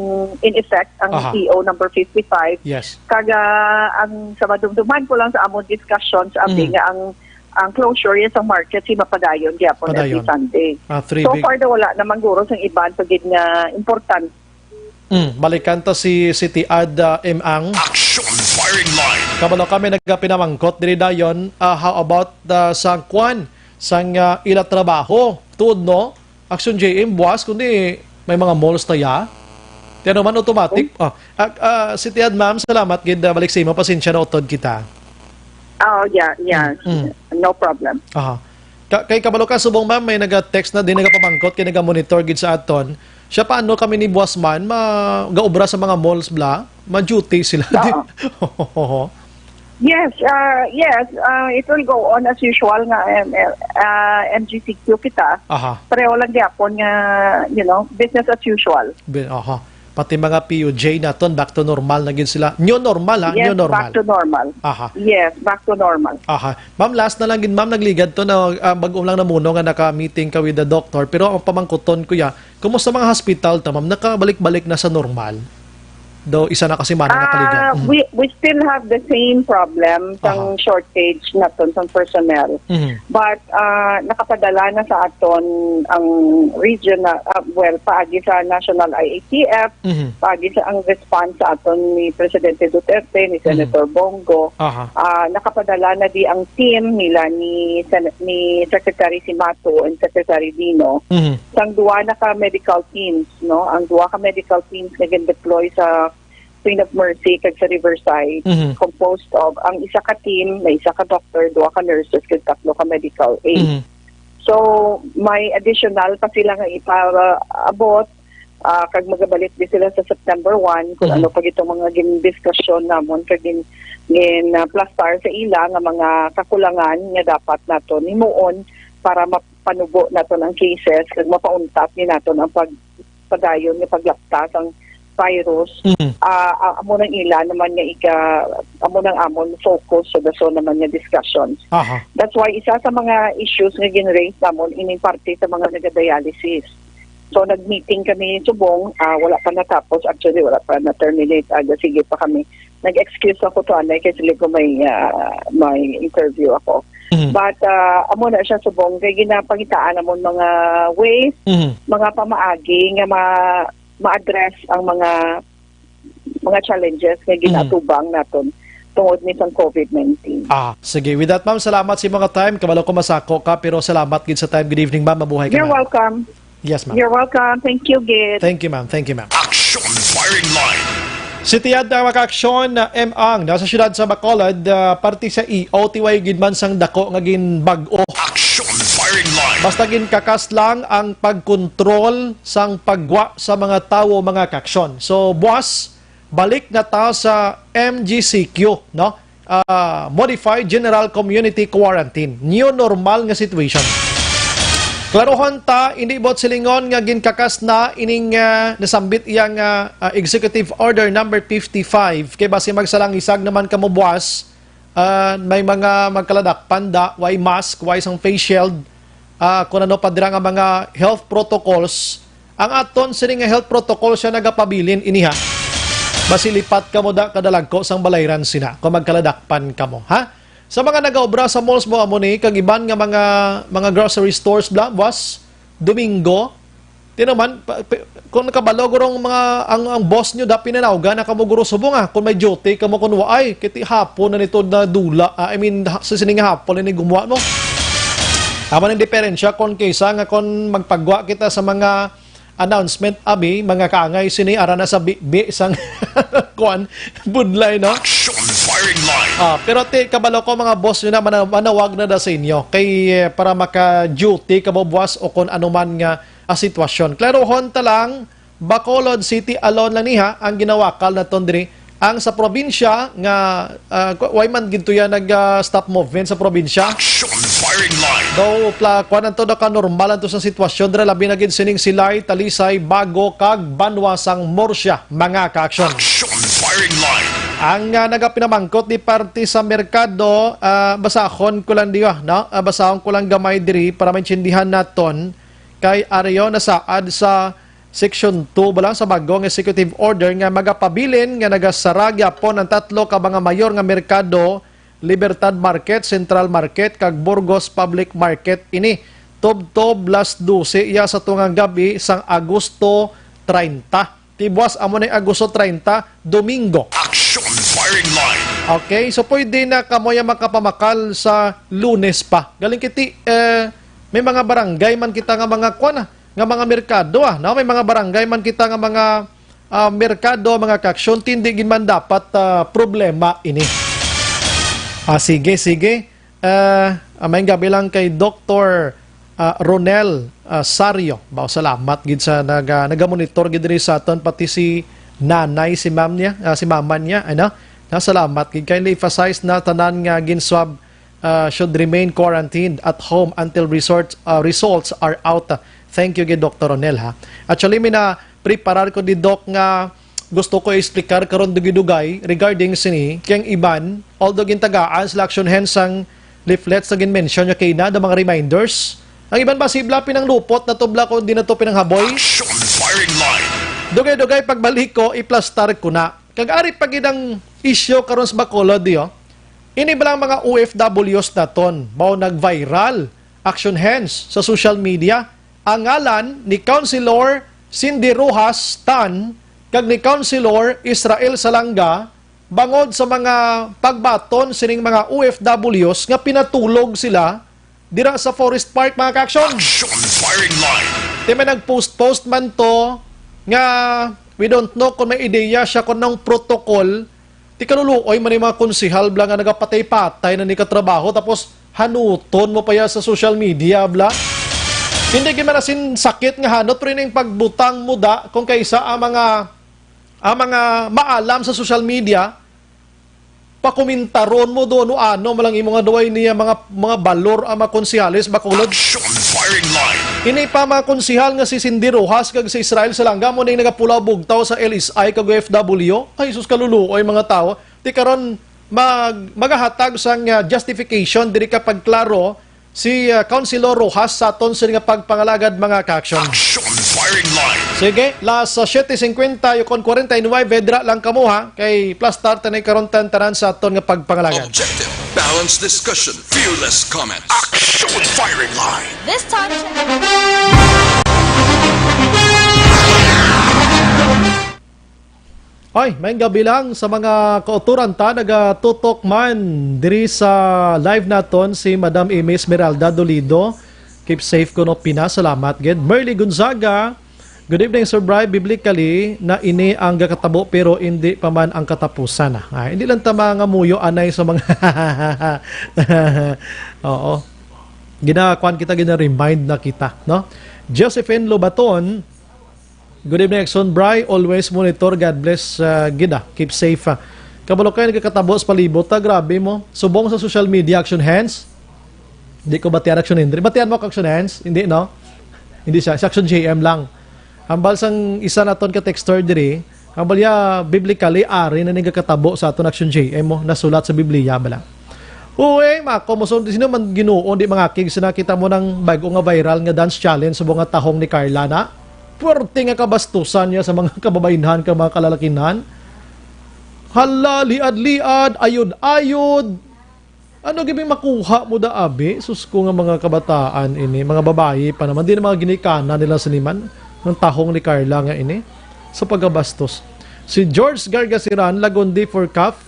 in effect ang Aha. E O number fifty-five. Yes. Kaga ang sa madumduman ko lang sa among discussions, abi Mm. nga ang, ang closure yan sa market si mapadayon gyapon every Padayon. Sunday. Ah, three So big far daw wala naman guro sang iban pa gid nga importante. Mm, balikan ta si City Ad, ah, M Ang. Action Firing Line. Kabalo kami nagapinamangkot diri dayon, ah, how about, ah, sang kwan, sang, ah, ila trabaho? Tuod, no? Action J M, buwas, kundi may mga malls ta ya. Ti ano man, automatic. Oh. Oh, ah, ah, City Ad, ma'am, salamat gid, ah, balik sa imo. Pasensya na utod kita. Oh, yeah, yeah. Mm, mm. No problem. Aha. Ka-, kay kabalo ka, subong, ma'am, may naga-text na din, nagapamangkot, kay naga-monitor gid sa aton. Siya, paano kami ni buwas man, ma-, gaobra sa mga malls bla? Ma-duty sila. Oo. Di-, Yes, uh, yes, uh, it will go on as usual nga, um, uh, M G C Q kita. Aha. Pareho lang gyapon nga, you know, business as usual. Bi-, aha. Pati mga P U J naton, back to normal na gid sila. New normal, ha? Yes, New normal. Back to normal. Aha. Yes, back to normal. Aha. Ma'am, last na lang gid, ma'am, nagligad to na, ah, bag-o lang namuno nga naka-meeting ka with the doctor. Pero ang pamangkuton ko ya, kumusta mga hospital ta, ma'am? Nakabalik-balik na sa normal? Daw isa na ka semana Ah, nakaligad. Mm. we, we still have the same problem sang Aha. shortage naton sang personnel. Mhm. But, ah, nakapadala na sa aton ang regional, ah, well, paagi sa National I A T F, Mhm. paagi sa ang response sa aton ni Presidente Duterte, ni Mhm. Senator Bongo, Aha. ah, nakapadala na di ang team nila ni Sen-, ni Secretary Simato and Secretary Dino Mhm. sang duwa na ka medical teams, no? Ang duwa ka medical teams nga gin-deploy sa Queen of Mercy kag sa Riverside, Mhm. composed of ang isa ka team, may isa ka doctor, duha ka nurses, kag tatlo ka medical aid. Mhm. So, may additional pa sila nga ipaabot, ah, kag magabalik di sila sa September one, kung Mhm. ano pa gitong mga gin-discussion namon kag gin-, gin-, ah, plastar sa ila nga mga kakulangan nga dapat naton himuon para mapanubo naton ang cases kag mapauntat ni naton ang pag-, padayon nga paglapta sang virus. Mhm. Ah, ah, amo nang ila naman nga iga-, amo nang amon focus sa dason naman nga discussions. Aha. That's why isa sa mga issues nga gin-raise namon ining parte sa mga nagadialysis. So, nag-meeting kami subong, ah, wala pa natapos. Actually, wala pa na-terminate. Aga, sige pa kami. Nag-excuse ako to, anay, kay sila ko may, ah, may interview ako. Mhm. But, ah, amo na siya subong. Kay ginapangitaan namon mga ways, Mhm. mga pamaagi nga ma-, ma-address ang mga, mga challenges nga Mhm. ginatubang naton tungod ni sang COVID nineteen. Ah, sige. With that, ma'am, salamat sa mga time. Kabalo ko masako ka, pero salamat gid sa time. Good evening, ma'am. Mabuhay ka, You're ma'am. welcome. Yes, ma'am. You're welcome. Thank you, Gid. Thank you, ma'am. Thank you, ma'am. Action Firing Line. Si Tiad na maka-aksyon na M Ang nasa siyudad sa Bacolod, ah, parte sa E O T Y gid man sang dako nga ginbag-o. Action Firing Line. Basta ginkakas lang ang pagkontrol sang paggwa sa mga tawo, mga kaaksyon. So, buwas, balik na ta sa M G C Q, no? Ah, Modified General Community Quarantine. New normal nga situation. Klarohon ta, hindi buot silingon nga ginkakas na ining, ah, nasambit iya nga, ah, Executive Order number fifty-five. Kay basi magsalangisag naman kamo buwas, ah, may mga magkaladakpan da, way mask, way sang face shield, ah, kung ano pa dira nga mga health protocols, ang aton sini nga health protocol siya nagapabilin ini, ha. Basi lipat kamo da kadalagko sang balayran sina kung magkaladakpan kamo, ha? Sa mga nagaobra sa malls mo, amo ni, kag iban nga mga, mga grocery stores, bla, buwas, Domingo, di naman, pa, pa, kung nakabalo gurong mga, ang, ang boss nyo, da pinanawga na kamo guro subong, ah, kung may duty kamo, kung waay, kiti hapon na nito na dula, ah, I mean, ha, sa sining hapon na ni gumuha mo. Tama ng diferensya kung kaysa nga kung magpagwa kita sa mga announcement, abi, mga kaangay, sini ara na sa bi, bi sang kuan, budlay, no? Action firing line. Ah, pero ti, kabalo ko, mga boss nyo na, mana-, manawag na da sa inyo. Kay, eh, para maka-duty, kabubuas o kung anuman nga, ah, sitwasyon. Klarohon ta lang, Bacolod City alone lang niha ang ginawakal naton diri. Ang sa probinsya nga, ah, ku-, way man gid to yan nag, ah, stop movement sa probinsya. Action firing line. Daw, pla-, kuwan ang to, nakanormal ang to sa sitwasyon. Dira labi na gid sining Silay, Talisay, Bago, kag Banwa sang Murcia, mga ka-action. Action firing line. Ang, ah, nagapinamangkot di parte sa merkado, ah, basahon ko lang diwa, no? Ah, basahon ko lang gamay diri para maintindihan naton kay ari yo nasaad sa Section two bala sa bagong executive order nga magapabilin nga nagasara gyapon ang tatlo ka mga mayor nga merkado, Libertad Market, Central Market, kag Burgos Public Market ini tubtob las dose iya sa tungang gabi sang Agosto treinta. Tibuas amo ni Agosto treinta, Domingo. Action firing line. Okay, so pwede na kamo ya makapamakal sa Lunes pa. Galing kiti, eh, may mga barangay man kita nga mga kuan, ah, nga mga merkado, ah, no? May mga barangay man kita nga mga, ah, merkado, mga ka-action, hindi gid man dapat, ah, problema ini. Ah, sige, sige. Ah, ah, maayong gabi lang kay Doktor, ah, Ronel, ah, Sario. Bao, salamat gid sa naga-, nagamonitor gid diri sa aton, pati si nanay, si ma'am niya, ah, si mama niya, ano? Na, salamat gid. Kindly emphasize na tanan nga ginswab, ah, should remain quarantined at home until resort, ah, results are out. Thank you gid, Doktor Ronel, ha. Actually, may na preparar ko di, Doc, nga gusto ko explicar karon dugay-dugay regarding sini, kay ang iban, although gintagaan sila action hands sang leaflets na gin-mention niya kay na, the mga reminders, ang iban ba sibla pinanglupot na to bla kung di na to pinanghaboy? Action firing line. Dugay-dugay pagbalik ko, iplastar ko na. Kag ari pa gid ang issue karon sa Bacolod, di, oh. Ini bala ang mga O F Ws naton, mao nag-viral, action hands sa social media, ang ngalan ni Councilor Cindy Rojas Tan kag ni Councilor Israel Salanga bangod sa mga pagbaton sining mga O F Ws nga pinatulog sila dira sa Forest Park, mga ka-action. Action firing line. Di may nag-post-post man to nga we don't know kung may ideya siya kung anong protocol. Di kaluluoy man yung mga konsihal bla nga nagapatay-patay na ni katrabaho, tapos hanuton mo pa ya sa social media bla. Hindi gid man asin sakit nga hanot, pero yung pagbutang mo da kung kaysa ang mga, ang mga maalam sa social media, pakomintaron mo do, no, ano malang imo nga duway niya mga, mga balor ang mga konsihales, Bacolod. Action firing line. Ini pa mga konsihal nga si Cindy Rojas kag si Israel Salanga mo ning nagapulaw bugtaw sa L S I kag O F W. Ay, sus, kaluluoy mga tawo. Ti karon mag, magahatag sang, ah, justification diri ka pagklaro si, ah, Councilor Rojas sa aton sini nga pagpangalagad, mga ka-action. Action firing line. Sige, las, ah, siete cincuenta, yukon forty-nine, vedra lang kamo, ha, kay plastar tanay karon tan-, tanan sa aton nga pagpangalagad. Objective, balanced discussion, fearless comments. Action firing line. This time, Ay, may gabi lang sa mga kauturan ta nagatutok man diri sa live naton, si Madam Amy Esmeralda Dolido. Keep safe kuno, Pinas. Salamat gid. Merly Gonzaga, good evening, Sir Bry. Biblically na ini ang gakatabo pero hindi pa man ang katapusan, ah. Ah, hindi lang ta mangamuyo anay sa mga Oo. Ginakuan kita, gina-remind na kita, no? Josephine Lobaton, good evening, Action Bry. Always monitor. God bless, uh, gid, ah. Keep safe, ah. Kabalo kayo nagkakatabo sa palibot, ah. Grabe mo. Subong sa social media, Action Hands. Hindi ko batian Action Henry. Batian mo, Action Hands? Hindi, no? Hindi siya. Si Action J M lang. Hambal sang isa naton ka texter diri, hambal ya, biblically, ari na ni gakatabo sa aton Action J M mo. Nasulat sa Biblia bala. Uy, mako mo, so, sino man Ginoo, di mangakig sa nakita mo ng bago nga viral nga dance challenge sa mga tahong ni Carla na? Puwerte nga kabastusan niya sa mga kababainhan kag mga kalalakihan. Hala, liad-liad, ayod-ayod. Ano gid may makuha mo da, abi? Sus ko nga mga kabataan ini, mga babayi pa naman. Di na mga ginikanan nila siniman. Ang tahong ni Carla nga ini. Sa pagabastos. Si George Gargasiran, Lagundi for cough.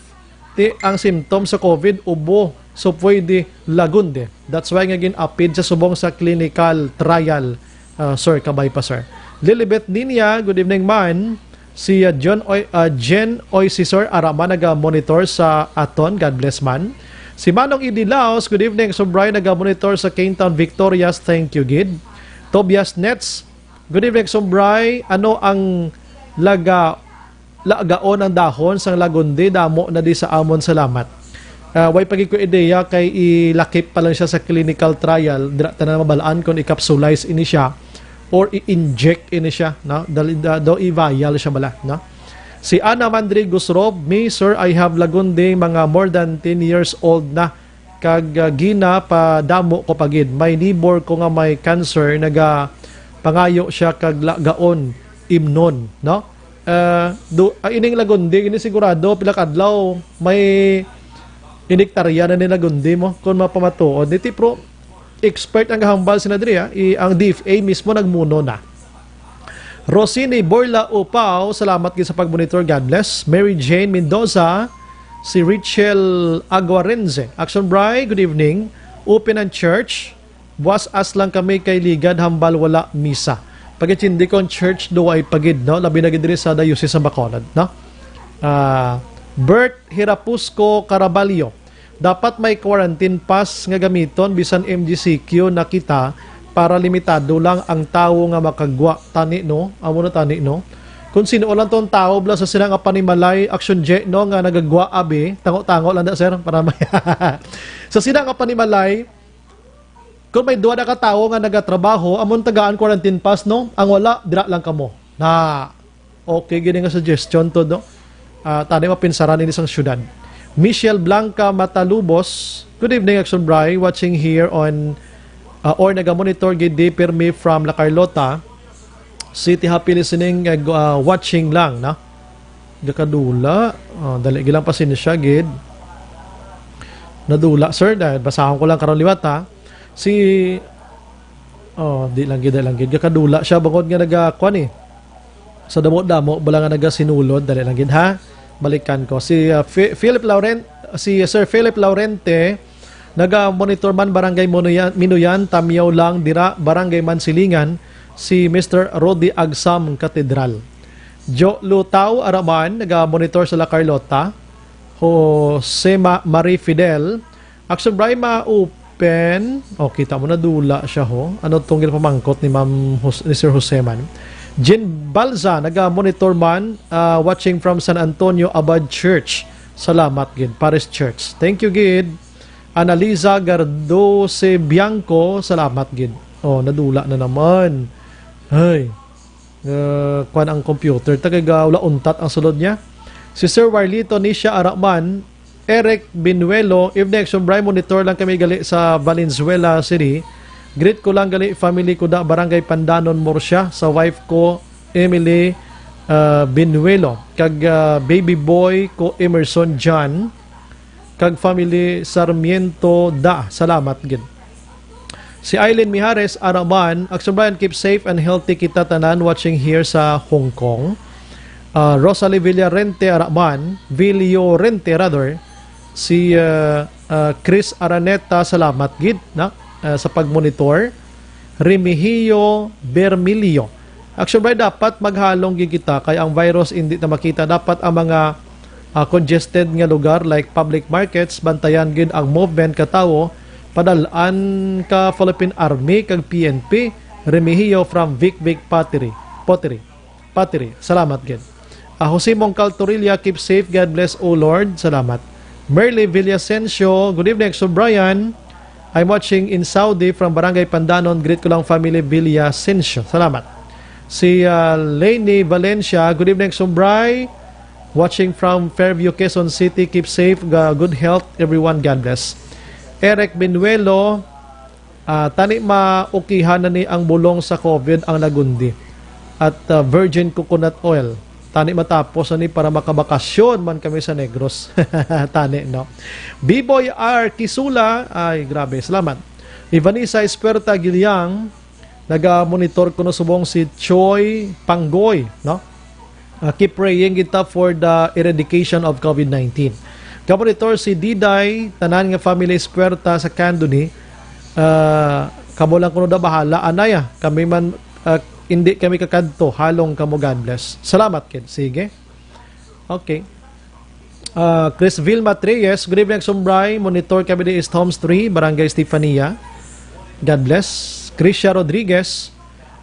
Ti ang symptom sa COVID, ubo. So pwede Lagundi. That's why nga gin-apid sa subong sa clinical trial. Ah, sir, kabay pa, sir. Lilibet Ninia, good evening, man. Si, ah, John Oy, ah, Jen Oy, si Sir Arama naga-monitor sa aton. God bless, man. Si Manong Idi Laos, good evening, Sobray, naga-monitor sa Kingtown, Victorias. Thank you, gid. Tobias Nets, good evening, Sobray. Ano ang laga, lagaon ang dahon sang Lagundi? Damo na di sa amon. Salamat. Ah, way pa gid ko ideya kay ilakip pa lang siya sa clinical trial. Dira ta na mabalaan kung i-capsulize ini siya or i-inject ini siya, no? Dali, da, daw i-vial siya bala, no? Si Ana Mandri Gusrob, "Me, sir, I have Lagundi, mga more than ten years old na, kag, ah, gina pa damo ko pa gid. May neighbor ko nga may cancer, naga pangayo siya kag lagaon, imnon," no? Ah, do, ah, ining Lagundi, ini sigurado, pila ka adlaw, may inektarya na ni Lagundi mo, kung mapamatuod. Niti, pro, expert ang gahambal sina diri, ah. I, ang D F A mismo nagmuno na. Rosini Borla Upaw, salamat gid sa pagmonitor. God bless. Mary Jane Mendoza, si Richel Aguarense. Action Bray, good evening. Open ang church. Buas-as lang kami kay ligad hambal wala misa. Pagitindi ko ang church do ay pagid, no? Labi na gid diri sa Diocese sa Bacolod, no? Ah, Bert Hirapusco Caraballo, dapat may quarantine pass nga gamiton bisan M G C Q na kita para limitado lang ang tawo nga makagwa. Tani, no? Amo na tani, no? Kung sino lang tong tawo bala sa sila nga panimalay, action je, no, nga nagagwa abi, tango-tango lang da, sir, para may sa sila nga panimalay, kung may duha na ka tawo nga nagatrabaho, amon tagaan quarantine pass, no? Ang wala, dira lang kamo. Na, okay, gini nga suggestion to, no? Ah, tani mapinsaran ini sang syudad. Michelle Blanca Matalubos, good evening, Action Bray, watching here on, ah, or naga-monitor gid di pirmi from La Carlota City. Happy listening, uh, watching lang, no? Gakadula. Oh, dali, gilang pasensya, gid. Nadula, sir. Dahil basahon ko lang karon liwat, ha. Si, oh, di lang gid, di lang gid. Gakadula siya, bangod nga naga, kwan, eh. Sa damo-damo, bala nga nagasinulod, dali lang gid, ha. Balikan ko. Si, uh, Fi-, Philip Lauren-, si Sir Philip Laurente, naga-monitor man, Barangay Minuyan, Minuyan, Tamyaw lang, dira, Barangay Mansilingan, si Mister Rudy Agsam, Katedral. Jo Lutao Araman, naga-monitor sa La Carlota. Jose Ma-, Marie Fidel. Action Bray, ma-open. Oh, kita mo, nadula siya, ho. Ano tong ginapamangkot ni Ma'am Jos-, ni Sir Jose man? Jean Balza, naga-monitor man, ah, watching from San Antonio Abad Church. Salamat gid, Paris Church. Thank you gid. Analiza Gardose Bianco, salamat gid. Oh, nadula na naman. Ay. Uh, kwan ang computer. Tagay ga wala untat ang sulod niya. Si Sir Warlito Nisha Araman, Eric Binuelo, evening, Action Bray, monitor lang kami gali sa Valenzuela City. Greet ko lang gali family ko da Barangay Pandanon, Murcia, sa wife ko, Emily, uh, Binuelo, kag, uh, baby boy ko, Emerson John, kag family Sarmiento da. Salamat gid. Si Aileen Mijares Araman, Action Bray, keep safe and healthy kita tanan watching here sa Hong Kong. Ah, Rosalie Villarente Araman, Villorente rather, si, ah, ah, Chris Araneta, salamat gid na, ah, sa pagmonitor. Remigio Bermilio, Action Bray, dapat maghalong gid kita kay ang virus indi na makita. Dapat ang mga, ah, congested nga lugar like public markets, bantayan gid ang movement ka tawo, padal-an ka Philippine Army kag P N P, Remigio from Vic Vic Pottery. Pottery. Pottery. Salamat gid. Ah, Jose Mongcal Torilla, keep safe. God bless, O Lord. Salamat. Merly Villasencio, good evening, Sir Brian. I'm watching in Saudi from Barangay Pandanon. Greet ko lang family Villasencio. Salamat. Si, ah, Lainey Valencia, good evening, Sir Bri. Watching from Fairview, Quezon City. Keep safe. Ga-, good health, everyone. God bless. Eric Benuelo, ah, tani maukihan na ni ang bulong sa COVID ang Lagundi at, ah, virgin coconut oil. Tani matapos ani para makabakasyon man kami sa Negros. Tani, no? B-Boy R Kisula, ay, grabe, salamat. Ivanisa Espuerta Giliang, naga-monitor kuno subong si Choi Panggoy, no? Uh, keep praying kita for the eradication of COVID nineteen. Ga-monitor si Diday, tanan nga family Espuerta sa Candoni. Uh, kamo lang kuno da bahala, anay, ah. Kami man, uh, hindi kami kakadto. Halong kamo, God bless. Salamat, kid. Sige. Okay. Uh, Chris Vilma Treyes, good evening, Sumbray. Monitor kami di East Homes three, Barangay Stefania. God bless. Krisha Rodriguez,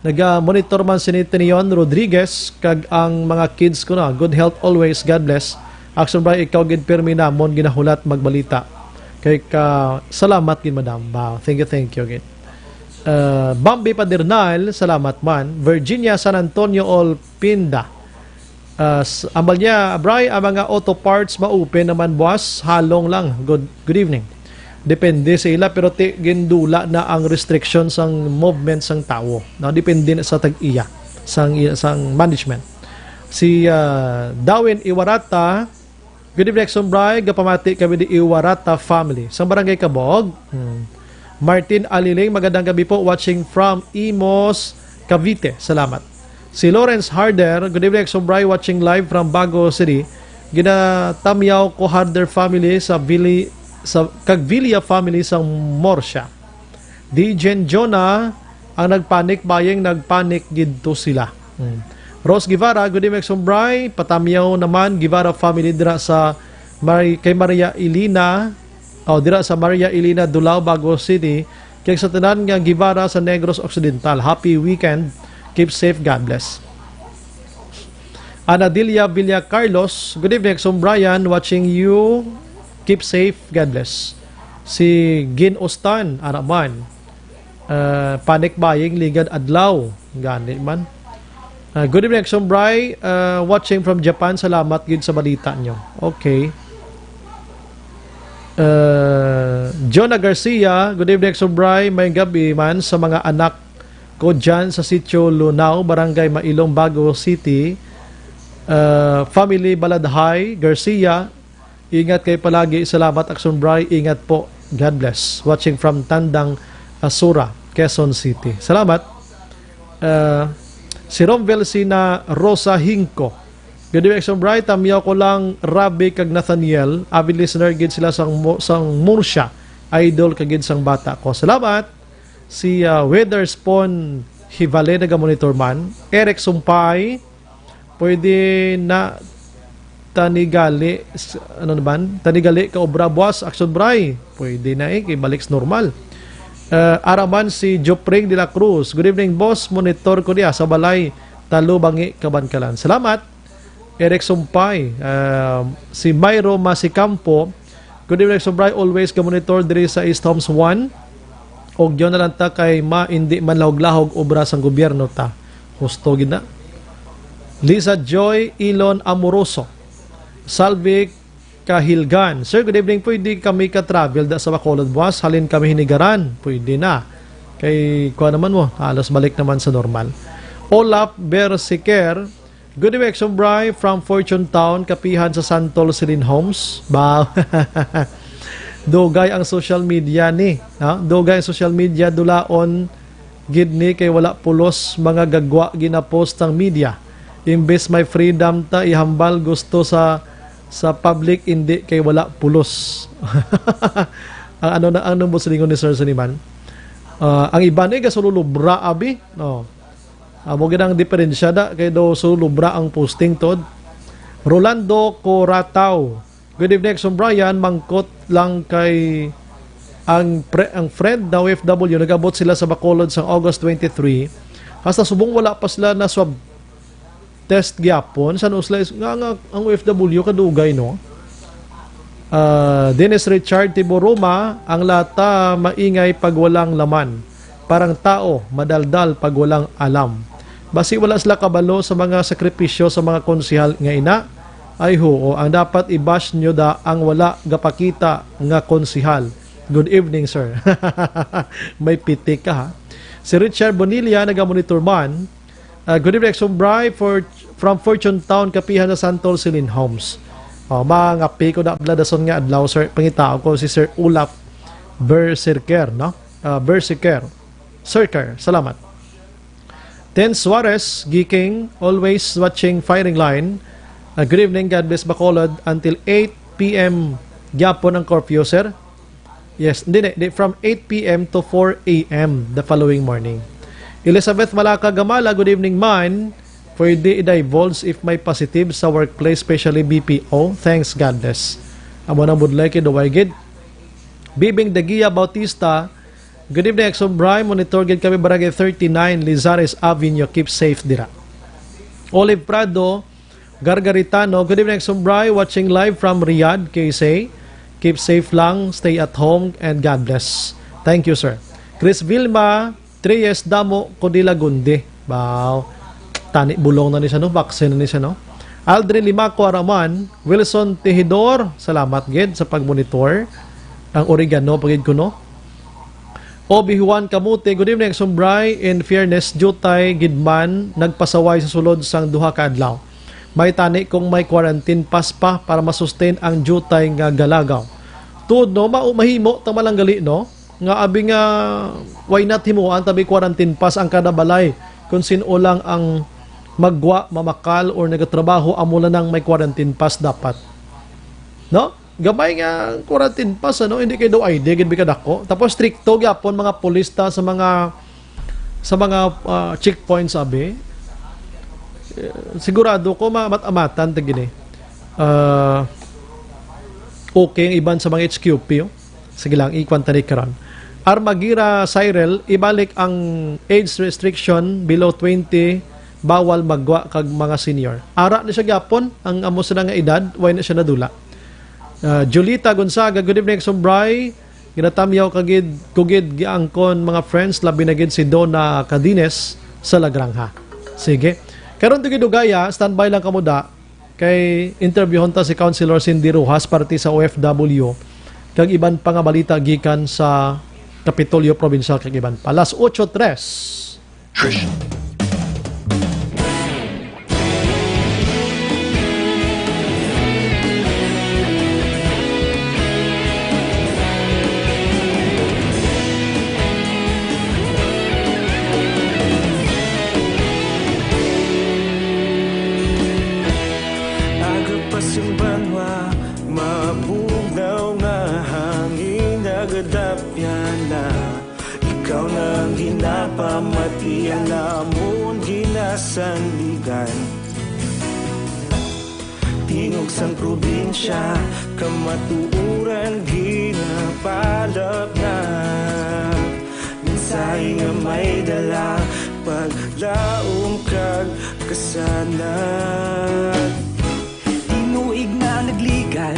naga-monitor man si Nitinion Rodriguez, kag ang mga kids ko na. Good health always, God bless. Action Bray, ikaw gid pirmi namon ginahulat magbalita. Kay ka, salamat gid, madam. Wow, thank you, thank you gid. Uh, Bambi Padernal, salamat man. Virginia San Antonio Olpinda. Uh, s- ambal niya, Bray, ang mga auto parts ma-open naman buwas, halong lang. Good, good evening. Depende sa ila, pero ti, gindula na ang restriction sang movement sang tawo. No, depende na sa tag-iya, sang, sang management. Si, ah, Darwin Iwarata, good evening, Exxon Bray. Gapamati kami di Iwarata family. Sa Barangay Kabog. Hmm. Martin Aliling, magandang gabi po. Watching from Imus, Cavite. Salamat. Si Lawrence Harder, good evening, Exxon Bray, watching live from Bago City. Ginatamyaw ko Harder family sa Vili-, sa, kag Villa family sa Morsia. Dijen Jonah, ang nagpanik, bayeng nagpanik gid to sila. Hmm. Rose Guevara, good evening, Exxon Bray. Patamyaw naman, Guevara family dira sa Mari-, kay Maria Elena, oh, dira sa Maria Elena Dulao, Bago City. Kag sa tanan nga Guevara sa Negros Occidental, happy weekend. Keep safe, God bless. Anadilia Villa Carlos, good evening, Exxon Brian, watching you. Keep safe, God bless. Si Gin Ostan, ara man. Uh, panic buying, ligad adlaw. Gani man. Uh, good evening, Exxon Bray. Uh, watching from Japan. Salamat gid sa balita nyo. Okay. Uh, Jonah Garcia, good evening, Exxon Bray. May gabi man sa mga anak ko dyan sa Sitio Lunao, Barangay Mailong, Bago City. Uh, family Baladhay, Garcia, ingat kay palagi. Salamat, Exxon Bray. Ingat po. God bless. Watching from Tandang, Asura, Quezon City. Salamat. Uh, si Romvel Sina Rosa Hingco. Good evening, Exxon Bray. Tamyaw ko lang Rabi kag Nathaniel. Avid listener gid sila sang, mo- sang Murcia. Idol ka gid sang bata ko. Salamat. Si, uh, Witherspoon Hivale, naga-monitor man. Eric Sumpay, pwede na tanigali, s- ano naman? Tanigali ka obra buwas, Action Bray. Pwede na eh, kay balik sa normal. Uh, ara man si Jopring de la Cruz. Good evening, boss. Monitor ko diya sa balay. Talubangi, Kabankalan. Salamat. Eric Sumpay, ah, si Myro Masicampo. Good evening, Sumbray. Always ka-monitor diri sa East Homes one. Og yun na lang ta kay ma, hindi man lahog-lahog obra sang gobyerno ta. Husto gid na. Lisa Joy Ilon Amoroso. Salvic Kahilgan. Sir, good evening. Pwede kami ka-travel da sa Bacolod buwas? Halin kami Hinigaran. Pwede na. Kay, kuha naman mo, halos balik naman sa normal. Olaf Bersiker, good evening, Exxon Bray, from Fortune Town, kapihan sa Santol Celine Homes. Ba? Dugay ang social media ni, ha? Dugay ang social media, dulaon gid ni kay wala pulos, mga gagwa ginapost ang media. Imbes may freedom ta ihambal gusto sa, sa public, indi kay wala pulos. Ang ano na, ang nung silingon ni Sir Saniman? Ah, ang iban ay gasululubra, abi. No. Amo gid ang diferensya da, kay daw sulubra ang posting, tod. Rolando Coratao. Good evening, Exxon Brian. Mangkot lang kay ang pre-, ang friend na O F W, nag-abot sila sa Bacolod sang August twenty-three. Hasta subong wala pa sila na swab test gyapon. San usla is-, nga, nga ang O F W kadugay, no? Ah, Dennis Richard Tiburuma, ang lata maingay pag walang laman. Parang tao, madaldal pag walang alam. Basi wala sila kabalo sa mga sakripisyo sa mga konsehal nga ina. Ay, huo, ang dapat i-bash nyo da ang wala gapakita nga konsehal. Good evening, sir. May pitik ka, ha? Si Richard Bonilla, naga-monitor man. Ah, good evening, Exxon Bray, for, from Fortune Town, kapihan sa Santol Celine Homes. Oh, mga piko na bladason nga adlaw, sir. Pangitao ko si Sir Ulap Berserker, no? Ah, Berserker. Circle. Salamat. Ten Suarez, Giking, always watching firing line. Uh, good evening, God bless Bacolod. Until eight P M gyapon ang curfew, sir? Yes, hindi, hindi. From eight P M to four A M the following morning. Elizabeth Malaka Gamala, good evening, man. Pwede i-divulge if may positive sa workplace, especially B P O. Thanks, God bless. Amo nang budlay kay Duway gid. Bibing Dagia Bautista, good evening, Exum Bry. Monitor gid kami, Barangay thirty-nine, Lizares Avenue. Keep safe dira. Olive Prado, Gargaritano, good evening, Exum Bry. Watching live from Riyadh, K S A. Keep safe lang, stay at home, and God bless. Thank you, sir. Chris Vilma Treyes, Damo, Codila, Gundi. Wow. Tani bulong na ni siya, no? Vaccine na ni siya, no? Aldrin Limaco Araman, Wilson Tejidor, salamat gid sa pagmonitor. Ang oregano, pagid ko, no? Obi Juan Kamote, good evening, Exum Bry. In fairness, diutay gid man nagpasaway sa sulod sang duha ka adlaw. May tani kung may quarantine pass pa para masustain ang diutay nga galagaw. Tuod, no, ma-, mahimo ta man lang gali, no? Nga abi nga, why not himuan tabi quarantine pass ang kada balay kung sin-o lang ang maggwa, mamakal, or nagatrabaho, amo na nang may quarantine pass dapat. No? Gamay nga quarantine pass, ano? Hindi kay daw I D gid bi kadako. Tapos strikto gyapon mga pulis ta sa mga, sa mga, ah, checkpoints, abi. Eh, sigurado ko ma-, mat-amatan ta gini. Ah, okay ang iban sa mga H Q P, oh. Sige lang, ikwan ta ni karon. Armagira Cyril, ibalik ang age restriction below twenty, bawal maggwa kag mga senior. Ara ni siya gyapon ang amo sila nga edad, why na siya nadula? Ah, Julita Gonzaga, good evening, Exum Bry. Ginatamyaw ka gid, ko gid giangkon mga friends, labi na gid si Donna Cadines sa La Granja. Sige. Karon to gid, Dugaya, standby lang kamo da. Kay interviewon ta si Councilor Cindy Rojas, parte sa O F W, kag iban pa nga balita gikan sa Kapitolyo Provincial kag iban pa. Las otso tres. Trish. Aga pa sing banwa, mabugnaw nga hangin nagadapyan na. Ikaw na ang ginapamatian namon ginasandigan. Tingog sang probinsya, kamatuoran ginapalapnap. Mensahe nga may dala, paglaom kag kasanag. Tinuig na nagligan,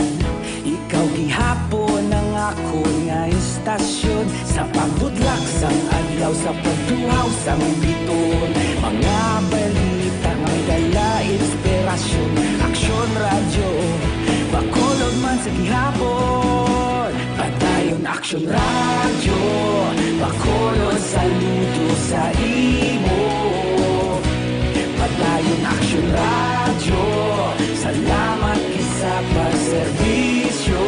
ikaw gihapon ang akon nga istasyon. Sa pagbudlak sang adlaw, sa pagtuhaw sang biton, mga balita nga may dala inspirasyon. Aksyon Radyo, Bacolod man sa gihapon. Padayon Aksyon Radyo, Bacolod, saludo sa imo. Padayon Aksyon Radyo, salamat gid sa pagserbisyo.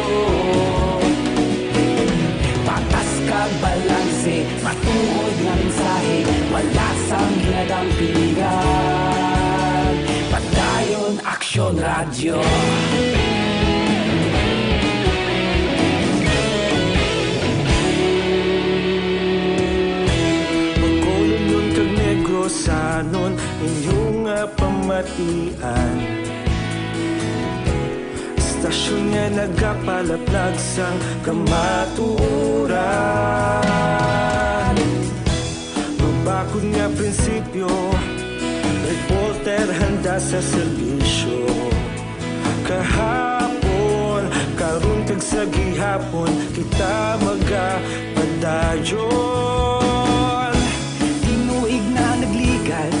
Patas kag balanse, matuod nga mensahe, wala sang ginadampigan. Padayon Aksyon Radyo. Bacolod kag Negrosanon, inyo nga pamatian. Istasyon nga nagapalaplag sang kamatuoran. Mabakod nga prinsipyo, reporter handa sa serbisyo. Kahapon, karon kag sa gihapon, kita magapadayon. Tinuig na nagligan,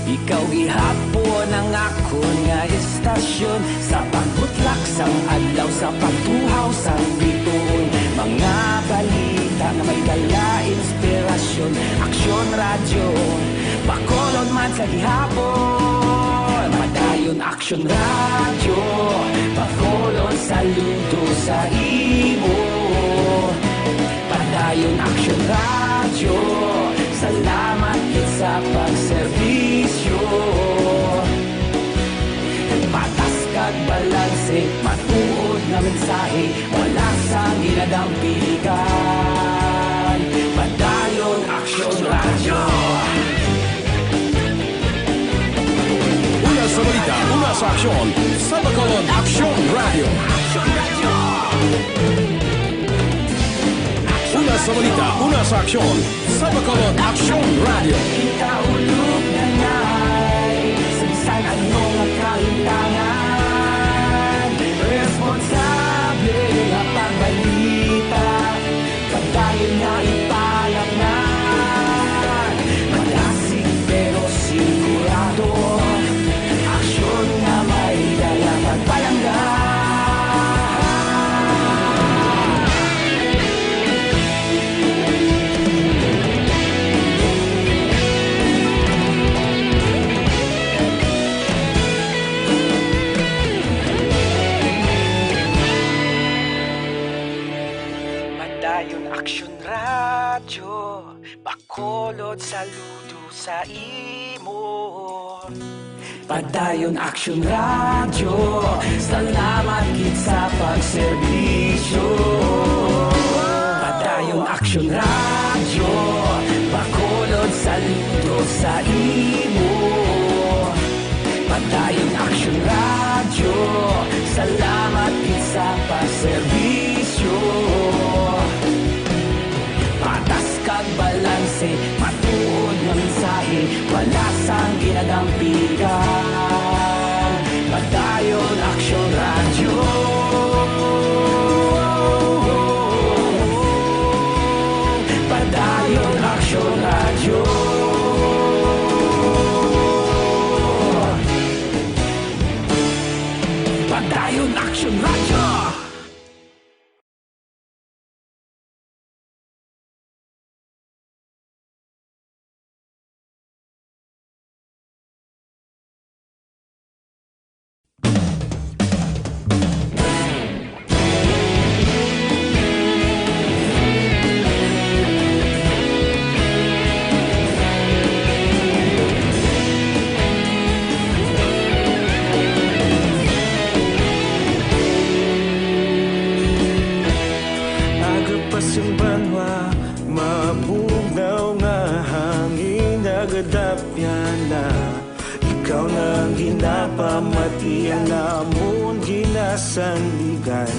ikaw gihapon ang akon nga istasyon. Sa pagbutlak sang adlaw, sa pagtuhaw sang bituon, mga balita nga may dala inspirasyon. Aksyon Radyo, Bacolod man sa gihapon. Aksyon Radyo, Bacolod, saludo sa imo. Padayon Aksyon Radyo, salamat gid sa pagserbisyo. Patas kag balanse, matuod nga mensahe, wala sang ginadampigan. Padayon Aksyon Radyo. Una sa balita, una sa aksyon, sa Bacolod Aksyon Radyo. Una sa balita, una sa aksyon, sa Bacolod Aksyon Radyo. Kita ulog na ngay, sa bisan ano nga kahintangan, responsable nga pagbalita, padayon nga ipalatnan. Malasig pero sigurado, aksyon nga may dala pagpalangga. Padayon Aksyon Radyo, Bacolod, saludo sa imo. Padayon Aksyon Radyo, salamat gid sa pagserbisyo. Padayon Aksyon Radyo, Bacolod, saludo sa imo. Padayon Aksyon Radyo, salamat gid sa pagserbisyo. Patas kag balanse, matuod nga mensahe, wala sang ginadampigan. Padayon Aksyon Radyo. Padayon Aksyon Radyo. Padayon Aksyon Radyo. Aga pa sing banwa, mabugnaw nga hangin, nagadapyan na. Ikaw na ang ginapamati, ang amon ginasandigan.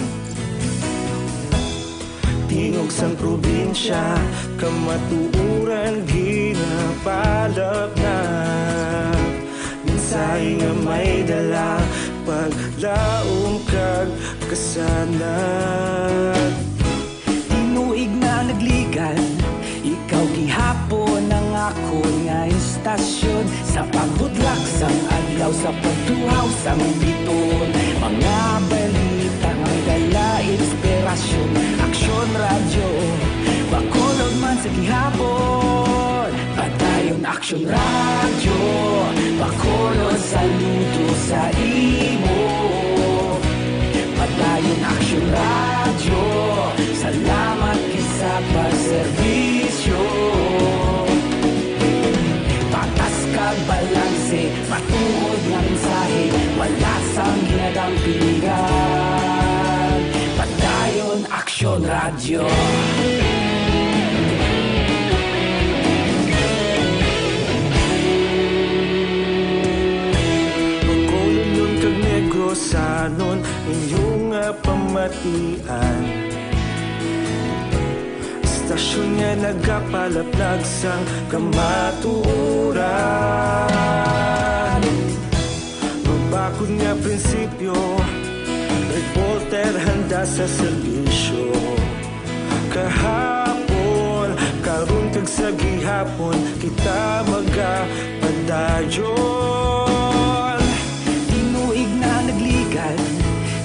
Tingog sang probinsya, kamatuoran ginapalapnap. Mensahe nga may dala, paglaom kag kasanag. Tinuig na nagligad, ikaw gihapon ang akon nga istasyon. Sa pagbutlak sang adlaw, sa pagtuhaw sang bituon, mga balita nga may dala inspirasyon. Aksyon Radyo, Bacolod man sa gihapon. Padayon Aksyon Radyo, Bacolod, saludo sa imo. Padayon Aksyon Radyo, salamat gid sa pagserbisyo. Patas kag balanse, matuod nga mensahe, wala sang ginadampigan. Padayon Aksyon Radyo. Bacolodnon kag Negrosanon, inyo nga pamatian. Istasyon nga nagapalaplag sang kamatuoran. Mabakod nga prinsipyo, reporter handa sa serbisyo. Kahapon, karon kag sa gihapon, kita magapadayon. Tinuig na nagligad,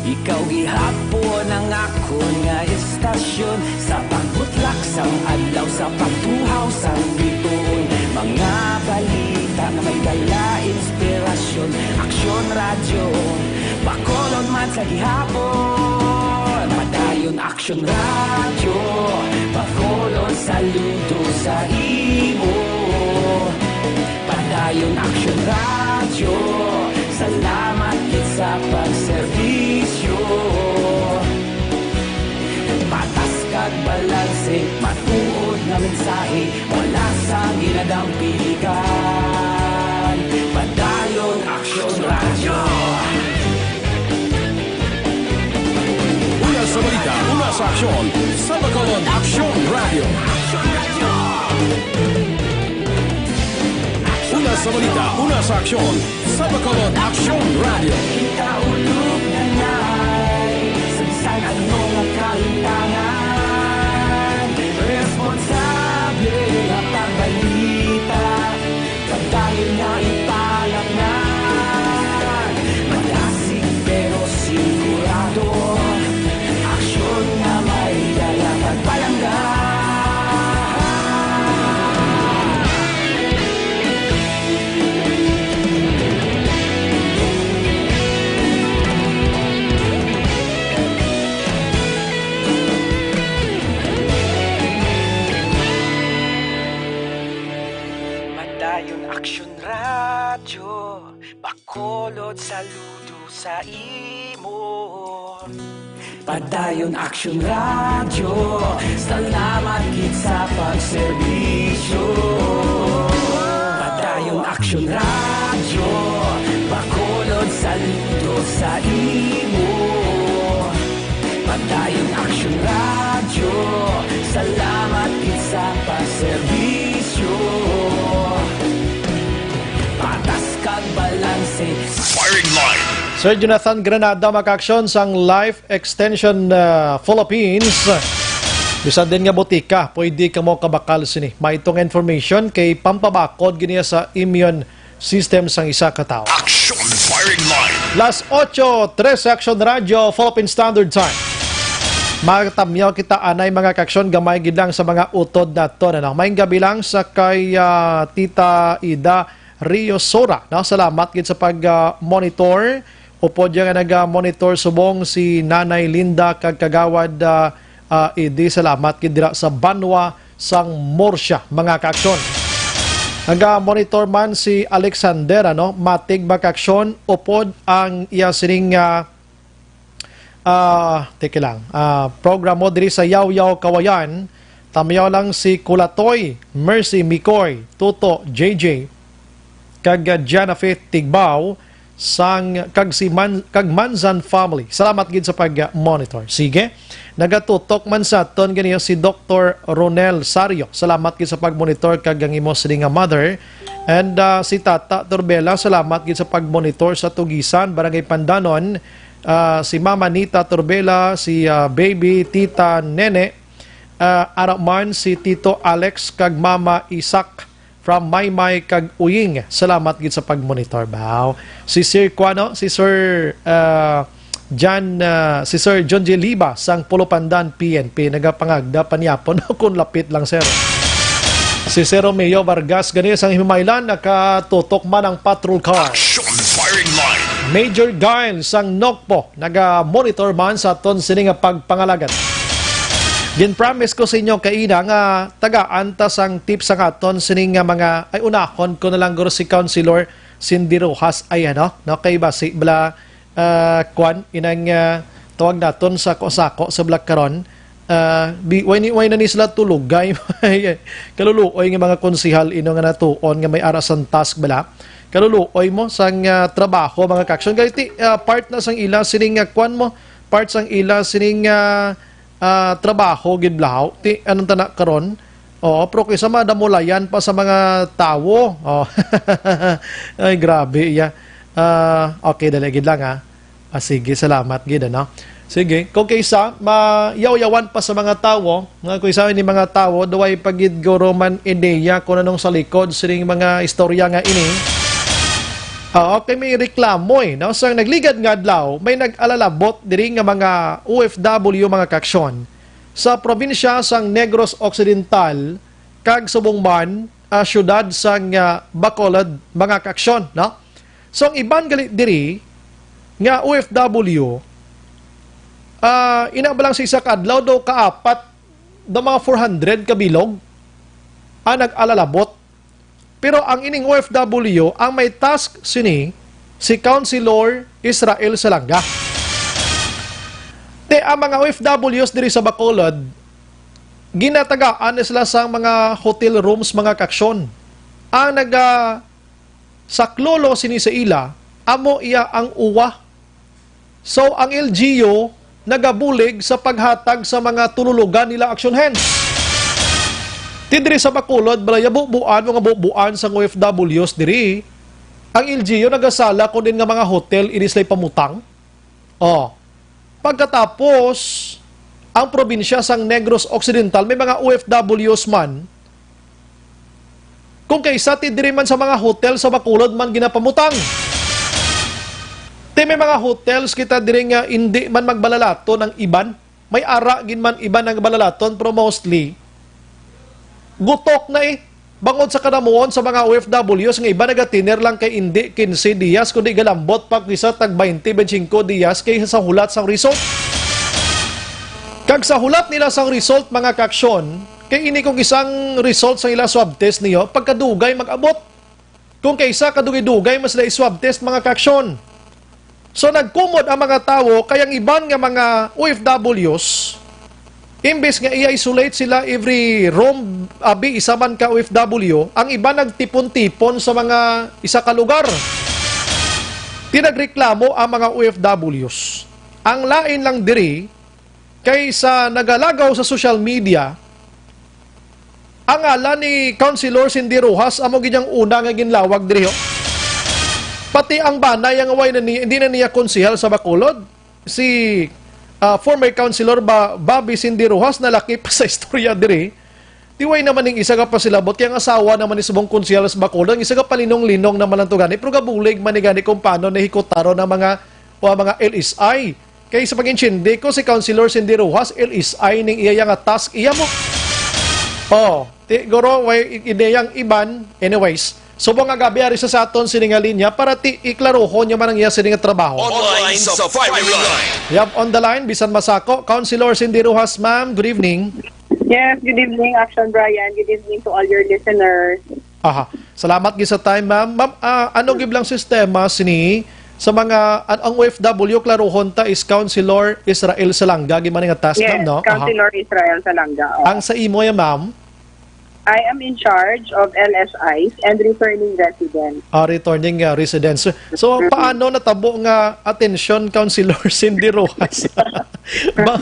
ikaw gihapon ang akon nga istasyon. Sa pagbutlak sang adlaw, sa pagtuhaw sang bituon, mga balita nga may dala inspirasyon. Aksyon Radyo, Bacolod man sa gihapon. Padayon Aksyon Radyo, Bacolod saludo sa imo. Padayon Aksyon Radyo, salamat gid sa pagserbisyo. Patas kag balanse, matuod nga mensahe, wala sang ginadampigan. Padayon Aksyon Radyo. Una sa balita, una sa aksyon, sa Bacolod Aksyon Radyo. Una sa balita, una sa aksyon, sa Bacolod Aksyon Radyo. Kita ulog na nai, sa bisan ano nga kahintangan, responsable nga pagbalita, pagdayon nga ipalatngan, malasig pero sigurado, aksyon nga may dala pagpalangga. Padayon Aksyon Radyo, Bacolod saludo sa imo. Padayon Aksyon Radyo, salamat gid sa pagserbisyo. Padayon Aksyon Radyo, Bacolod saludo sa imo. Padayon Aksyon Radyo, salamat gid sa pagserbisyo. Patas kag balanse. Firing line. Sir Jonathan Granada, mga kaaksyon sang Life Extension, ah, Philippines. Bisan din nga botika, pwede kamo kabakal sini. May itong information kay pampabakod gid niya sa immune system sang isa ka tawo. Action firing line. Las ocho trese, Action Radio, Philippine Standard Time. Matamyaw kita anay, mga kaaksyon, gamay gid lang sa mga utod naton, ano. Maayong gabi lang sa kay, ah, Tita Ida Rio Sora, no? Salamat gid sa pag, ah, monitor. Upod niya nga naga-monitor subong si Nanay Linda kag Kagawad, ah, ah, Edi. Salamat gid dira sa Banwa sang Murcia, mga kaaksyon. Naga-monitor man si Alexander, ano, Matig, mga kaaksyon, upod ang iya sining, ah, ah, teka lang, ah, programo diri sa Yawyaw, Kawayan. Tamyaw lang si Kulatoy, Mercy Mikoy, Tuto, J J, kag, ah, Jana Faith Tigbao sang, kag si Man-, kag Manzan family. Salamat gid sa pag-monitor. Sige. Nagatutok man sa aton ganiya si Doktor Ronel Sario. Salamat gid sa pag-monitor kag ang imo sini nga mother. And, ah, si Tata Turbela, salamat gid sa pag-monitor sa Tugisan, Barangay Pandanon. Ah, si Mama Nita Turbela, si, ah, Baby, Tita Nene, ah, ara man si Tito Alex kag Mama Isak. From Maymay kag Uying, salamat gid sa pag-monitor, baw. Si Sir Kuano, si Sir, ah, John, ah, si Sir John J Liba sang Pulo Pandan P N P, nagapangagda pa niya po, no, kung lapit lang, sir. Si Sir Romeo Vargas, gani sang Himaylan, nakatutok man ang patrol car. Action firing line. Major Giles sang Nokpo, naga-monitor man sa aton sini nga pagpangalagan. Gin-promise ko sa inyo kaina nga tagaan ta sang tips sa aton sini nga mga, ay, unahon ko na lang guro si Councilor Cindy Rojas, ay, ano, no, kay basi bala, ah, kwan, inang, ah, tawag naton sa ko-, sako sa bala karon, ah, bi-, way ni, way na ni sila tulugay. Kaluluoy nga mga konsihal ino nga natuon nga may ara sang task bala. Kaluluoy mo sang, ah, trabaho, mga kaaksyon. Kay ti, ah, part na sang ila sining, ah, kwan mo, part sang ila sining, ah, ah, trabaho gid, blahaw. Ti, anong tana karon? Oo, pero kaysa madamulayan pa sa mga tawo. Oh. Ay, grabe, iya. Ah, okay, dali gid lang, ha. Ah, sige, salamat gid, ano. Sige, kung kaysa, mayawyawan pa sa mga tawo, nga kung isa ni mga tawo, duway pa gid guro man ideya kung anong sa likod sining mga istorya nga ini. Ah, okay, may reklamo, eh, no? Sa nagligad nga adlaw, may nag-alalabot diri nga mga O F W, mga kaaksyon, sa probinsya sang Negros Occidental kag subong man, ah, siyudad sang, ah, Bacolod, mga kaaksyon, no? So, ang iban gali diri nga O F W, ah, ina ba lang sa isa ka adlaw daw kaapat daw mga four hundred ka bilog ang nag-alalabot. Pero ang ining O F W, ang may task sini, si Councilor Israel Salanga. Te, ang mga O F Ws diri sa Bacolod, ginatagaan na sila sa mga hotel rooms, mga kaaksyon. Ang naga-, saklolo sini sa ila, amo iya ang uwa. So, ang L G U nagabulig sa paghatag sa mga tululugan nila, aksyon hands. Ti diri sa Bacolod, balay, bubuan, mga bubuan sa O F Ws diri. Ang L G U nagasala kung din nga mga hotel, ini sila'y pamutang. Oh. Pagkatapos, ang probinsya sang Negros Occidental, may mga O F Ws man. Kung kaisa, ti diri man sa mga hotel sa Bacolod man ginapamutang. Ti may mga hotels kita diri nga indi man magbalalaton ang iban. May ara gid man iban ang balalaton, pero mostly, gutok na eh. Bangod sa kanamuon sa mga O F Ws nga iban nagatiner lang kay indi quince dias, kundi galambot pa kisa tag twenty, twenty-five dias kay sa hulat sang result. Kag sa hulat nila sang result, mga kaaksyon, kay ini kung isang result sa ila swab test niyo, pagkadugay mag-abot. Kung kaisa kadugay-dugay, mas sila swab test, mga kaaksyon. So, nagkumod ang mga tawo, kay ang iban nga mga O F Ws, imbes nga i-isolate sila every room, abi, isa man ka O F W, ang iban nagtipon-tipon sa mga isa ka lugar. Ti nagreklamo ang mga O F Ws. Ang lain lang diri, kay sa nagalagaw sa social media, ang ngalan ni Councilor Cindy Rojas amo gid ang una nga ginlawag diri, ho. Pati ang bana iya nga way na ni-, hindi na niya konsehal sa Bacolod, si, ah, former Councilor ba, Bobby Cindy Rojas, nalaki pa sa istorya diri. Ti way naman ning isa ka pasilabot, kay ang asawa naman ni subong konsehal sa Bacolod, ang isa ka palinong-linong naman lang to gani, pero gabulig man ni gani kung paano nahikutaron ang mga, o ang mga L S I. Kay sa pag-intindi ko, si Councilor Cindy Rojas, L S I ning iya nga task, iya mo. Oh, ti, guro, way i-, ideya ang iban. Anyways, subong nga gabi ari sa, sa aton sini nga linya para ti iklarohon niya man ang iya sini nga trabaho. Online sa firing line. Yap, on the line, bisan masako. Councilor Cindy Rojas, ma'am, good evening. Yes, good evening, Action Brian. Good evening to all your listeners. Aha. Salamat gid sa time, ma'am. Ma'am, ah, ano gid lang sistema sini sa mga, an-, ang O F W, klaruhon ta, is Councilor Israel Salanga, gid man nga task, Yes, ma'am, no? Aha. Councilor Israel Salanga, oh. Ang sa imo ya, ma'am? I am in charge of L S Is and returning residents. Ah, returning, ah, residents. So, so, Mm-mm. Paano natabo nga atensyon, Councilor Cindy Rojas? Ba-,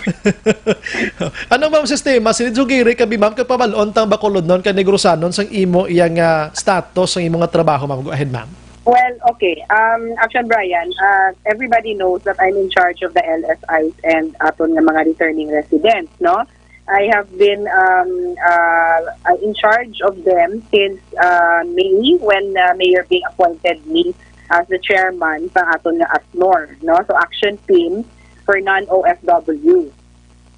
ano, ma'am, sistema? Sini, sugiri kami, ma'am, kay pabal-on tang Bacolodnon kay Negrosanon sang imo iya nga status, sang imo nga trabaho, ma'am. Go ahead, ma'am. Well, okay. Um, Action Brian, uh, everybody knows that I'm in charge of the L S Is and aton nga mga returning residents, no? I have been, um, uh, uh, in charge of them since, uh, May, when, uh, Mayor Bing appointed me as the chairman sa aton nga ATNOR, no? So, Action Team for Non-O F W.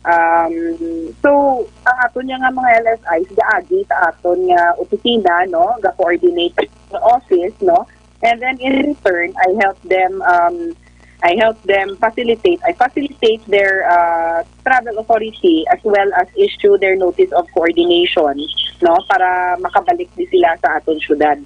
Um, so, ang aton niya nga mga L S Is, gaagi sa aton nga opisina, no? Ga-coordinate sa office, no? And then in return, I help them, um, I help them facilitate, I facilitate their, uh, travel authority as well as issue their notice of coordination, no? Para makabalik di sila sa aton syudad.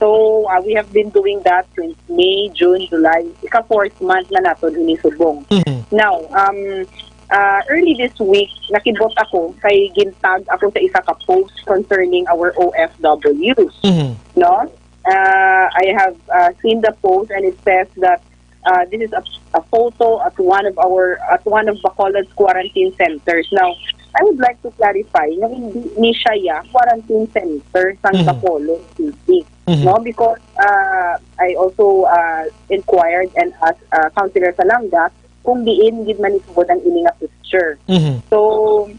So, uh, we have been doing that since May, June, July. Ika-fourth month na naton ini subong. Mhm. Now, um, uh, early this week, nakibot ako kay gintag ako sa isa ka post concerning our O F Ws. Mhm. No? Uh, I have, uh, seen the post and it says that, uh, this is a, a photo at one of our, at one of Bacolod's quarantine centers. Now, I would like to clarify na hindi ni siya ya quarantine center sang Mhm. Bacolod City. Mhm. No? Because, uh, I also, uh, inquired and asked, uh, Councilor Salanga kung diin gid man itubod ang ini nga picture. Mhm. So,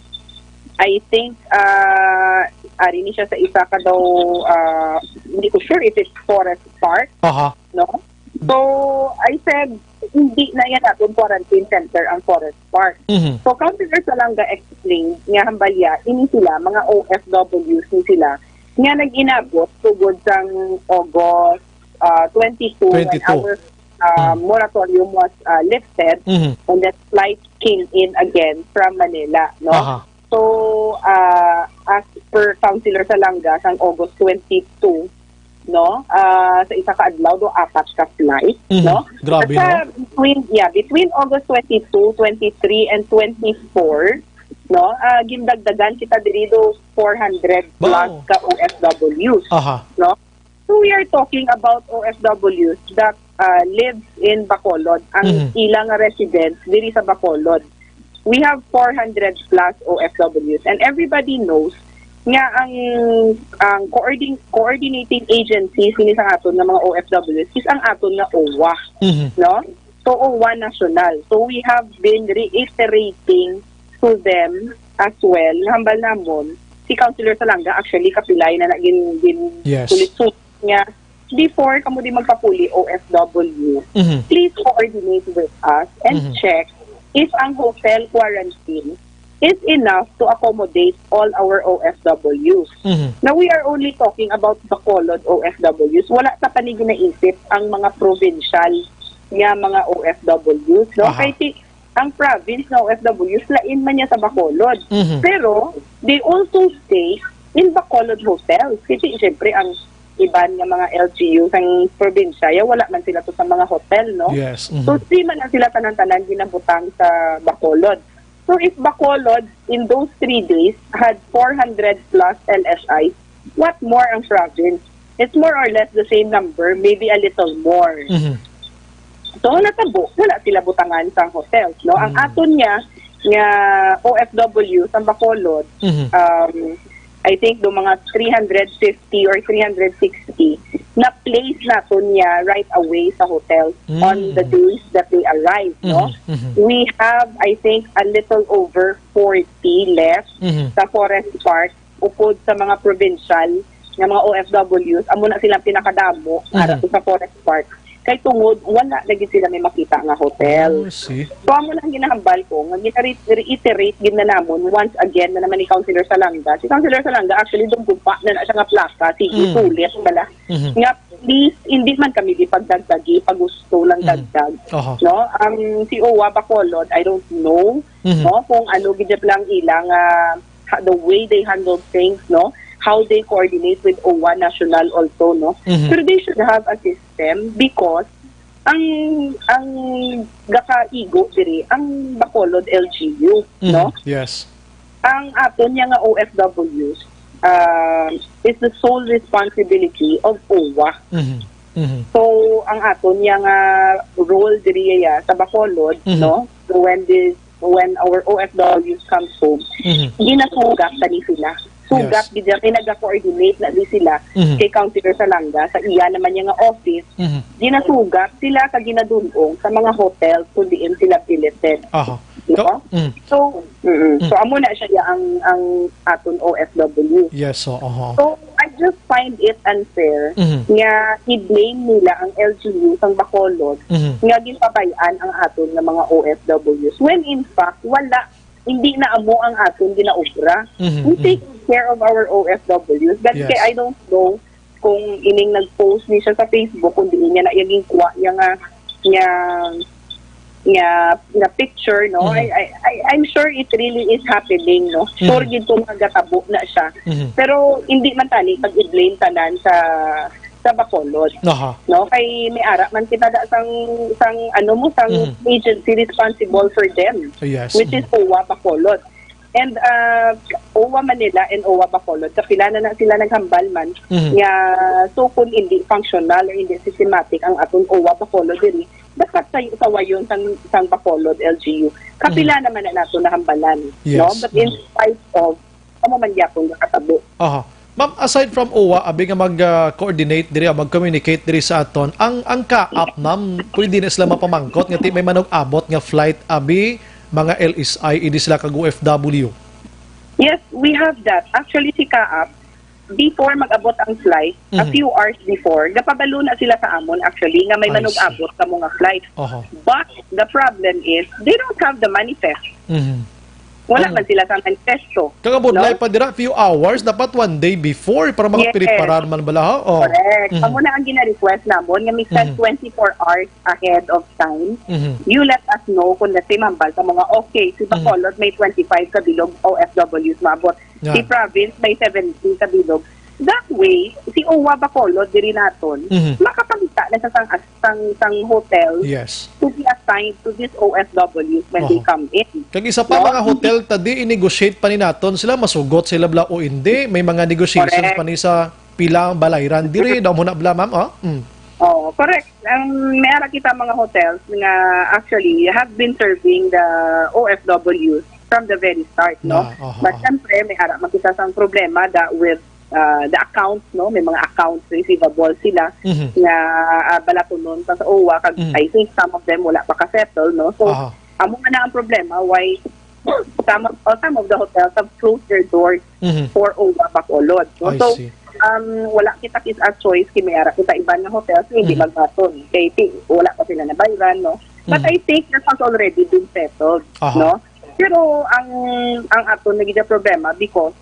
I think, uh, ari ni siya sa isa ka daw, uh, hindi ko sure if it's Forest Park, Aha. no? So, I said, hindi na yan atong quarantine center ang Forest Park. Mhm. So, Councilor Salanga explained nga hambalya, ini sila, mga O F Ws ni sila, nga nag-inabot tugod sang August, uh, twenty-two, when twenty-two. our uh, Mm. moratorium was uh, lifted, Mhm. and that flight came in again from Manila, no? Aha. So, uh, as per Councilor Salanga, sang August twenty-two, no? Uh, sa isa ka adlaw, do apat ka flight, Mhm. no? Grabe, Sa no? between, yeah, between August twenty-two, twenty-three, and twenty-four, no? Uh, gindagdagan kita diri do four hundred plus Wow. ka O F Ws, Aha. no? So we are talking about O F Ws that uh, lives in Bacolod, ang Mhm. ila nga residents diri sa Bacolod. We have four hundred plus O F Ws, and everybody knows nga ang ang coordin- coordinating agency sini sa aton nga mga O F Ws is ang aton nga O W A, Mhm. no? So O W A national. So we have been reiterating to them as well, hambal namon, si Councilor Salanga, actually, kapilay na na gin, gin Yes. sulit-sulit niya, before kamo di magpapuli O F W, Mhm. please coordinate with us and Mhm. check if ang hotel quarantine is enough to accommodate all our O F Ws. Mhm. Now, we are only talking about Bacolod O F Ws. Wala sa pa ni ginaisip ang mga provincial nga mga O F Ws, no? Aha. Kay ti-, ang province nga O F Ws, lain man niya sa Bacolod. Mhm. Pero, they also stay in Bacolod hotels. Kasi, syempre, ang iban nga mga L G U sang probinsya, ya, wala man sila to sa mga hotel, no? Yes. Mhm. So, di man na sila tanan-tanan ginabutang sa Bacolod. So, if Bacolod, in those three days, had four hundred plus L S Is, what more ang province? It's more or less the same number, maybe a little more. Mhm. So, natabo, wala sila butangan sa hotels, no? Ang Mm. aton niya, nga O F W sa Bacolod, Mhm. um, I think do mga three hundred fifty or three hundred sixty na place naton niya right away sa hotel Mm. on the days that they arrive, no? Mhm, mhm. We have, I think, a little over forty left Mhm. sa Forest Park, upod sa mga provincial nga mga O F Ws, amo na silang pinakadamo para Mhm. sa Forest Park. Kay tungod, wala lagi sila may makita nga hotel. Oh, see. So, amo na ang ginahambal ko, nga gina-reiterate gid na namon once again na naman ni Councilor Salanga. Si Councilor Salanga, actually, doon gumpa na na siya nga plaka, sige, Mm. sulit bala. Mhm. Nga, please, hindi man kami di pagdagdagi, pag gusto lang Mhm. dagdag. Oho. No? Ang si O W A Bacolod, I don't know, Mhm. no, kung ano gid lang ilang, ah, ha-, the way they handle things, no? How they coordinate with O W A National also, no? Mhm. Pero they should have a system because ang, ang gakaigo diri, ang Bacolod L G U, Mhm. no? Yes. Ang aton niya nga O F Ws, ah, is the sole responsibility of O W A. Mhm. Mhm. So, ang aton niya nga role diri ya sa Bacolod, Mhm. no? When this, when our O F Ws comes home, Mhm. ginasugat tani sila. Sugat Yes. gid kay naga-coordinate na di sila Mhm. kay Councilor Salanga sa iya naman niya nga office. Mhm. Ginasugat sila sa ginadun-ong sa mga hotels kung diin sila billeted. Aha. No? Ka-, mm. So, mm-mm. Mm. So, amo na siya ang, ang aton O F W. Yes, so, aha. So, I just find it unfair Mhm. nga i-blame nila ang L G U sang Bacolod Mhm. nga ginpabay-an ang aton nga mga O F Ws. When in fact, wala, hindi na amo ang aton ginaobra. Mhm, We mhm. take care of our O F Ws. But Yes. kay I don't know kung ining nag-post ni siya sa Facebook, kung diin niya na iya ginkuha niya nga, nga, nga, nga picture, no? Mhm. I, I, I, I'm sure it really is happening, no? Mhm. Sure gid ko nga gatabo na siya. Mhm. Pero hindi man tani pag i-blame tanan sa, sa Bacolod, Aha. no? Kay may ara man kita da sang, sang, ano mo, sang Mhm. agency responsible for them, Yes. which is Mhm. O W A Bacolod. And, uh, O W A Manila and O W A Bacolod, kapila na na sila naghambal man Mhm. nga so kung hindi functional or hindi systematic ang aton O W A Bacolod diri, dapat sa sawayon sang, sang Bacolod L G U. Kapila Mhm. naman na nato nahambalan, Yes. no? But in Mhm. spite of, amo man gyapon nakatabo. Aha. Ma'am, aside from O W A, abi nga mag, ah, coordinate diri, ah, mag-communicate diri sa aton, ang, ang CAAP, ma'am, pwede na sila mapamangkot nga ti may manug-abot nga flight, abi, mga L S I, hindi sila kag O F W? Yes, we have that. Actually, si CAAP, before mag-abot ang flight, a Mhm. few hours before, gapabalo na sila sa amon, actually, nga may I see. manug-abot kamo nga flight. Oho. But the problem is, they don't have the manifest. Mhm. Wala Oo. man sila sa manifesto, Kag ang budlay no? pa dira, few hours, dapat one day before para Yes. makapreparar man bala, ha? Oh. Correct. Mhm. Amo na ang gina-request namon nga mi-send Mhm. twenty-four hours ahead of time. Mhm. You let us know kung nasi mambal sa mga, okay, si Mhm. Bacolod may twenty-five ka bilog O F Ws maabot. Yeah. Si province may seventy ka bilog. That way, si O W A Bacolod diri naton, Mhm. makapangita na sa sang, sang, sang hotel Yes. to be assigned to these O F Ws when they Oho. come in. Kag isa pa, No? mga hotel, ta di i-negotiate pa ni naton sila, masugot sila bala o hindi. May mga negotiations Correct. pa ni sa pila ang balayran diri, daw mo na bala, ma'am, oh? Mm. Oo, correct. Ang may ara kita mga hotels nga actually have been serving the O F Ws from the very start, no? Na, aha, But aha. syempre, may ara man kita sang problema da with, uh, the accounts, no? May mga accounts receivable sila Mhm. nga, ah, balatunon pa sa O W A, kag Mhm. I think some of them wala pa ka-settle, no? So, Aha. amo man na ang problema, why some of, oh, some of the hotels have closed their doors Mhm. for O W A Bacolod, no? I So, see. um, wala kita kis a choice, kay may ara kita iban nga hotels nga hindi Mhm. magbaton. Kay ti-, wala pa sila nabayran, no? But Mhm. I think that has already been settled, Aha. no? Pero ang, ang aton na gid nga problema because,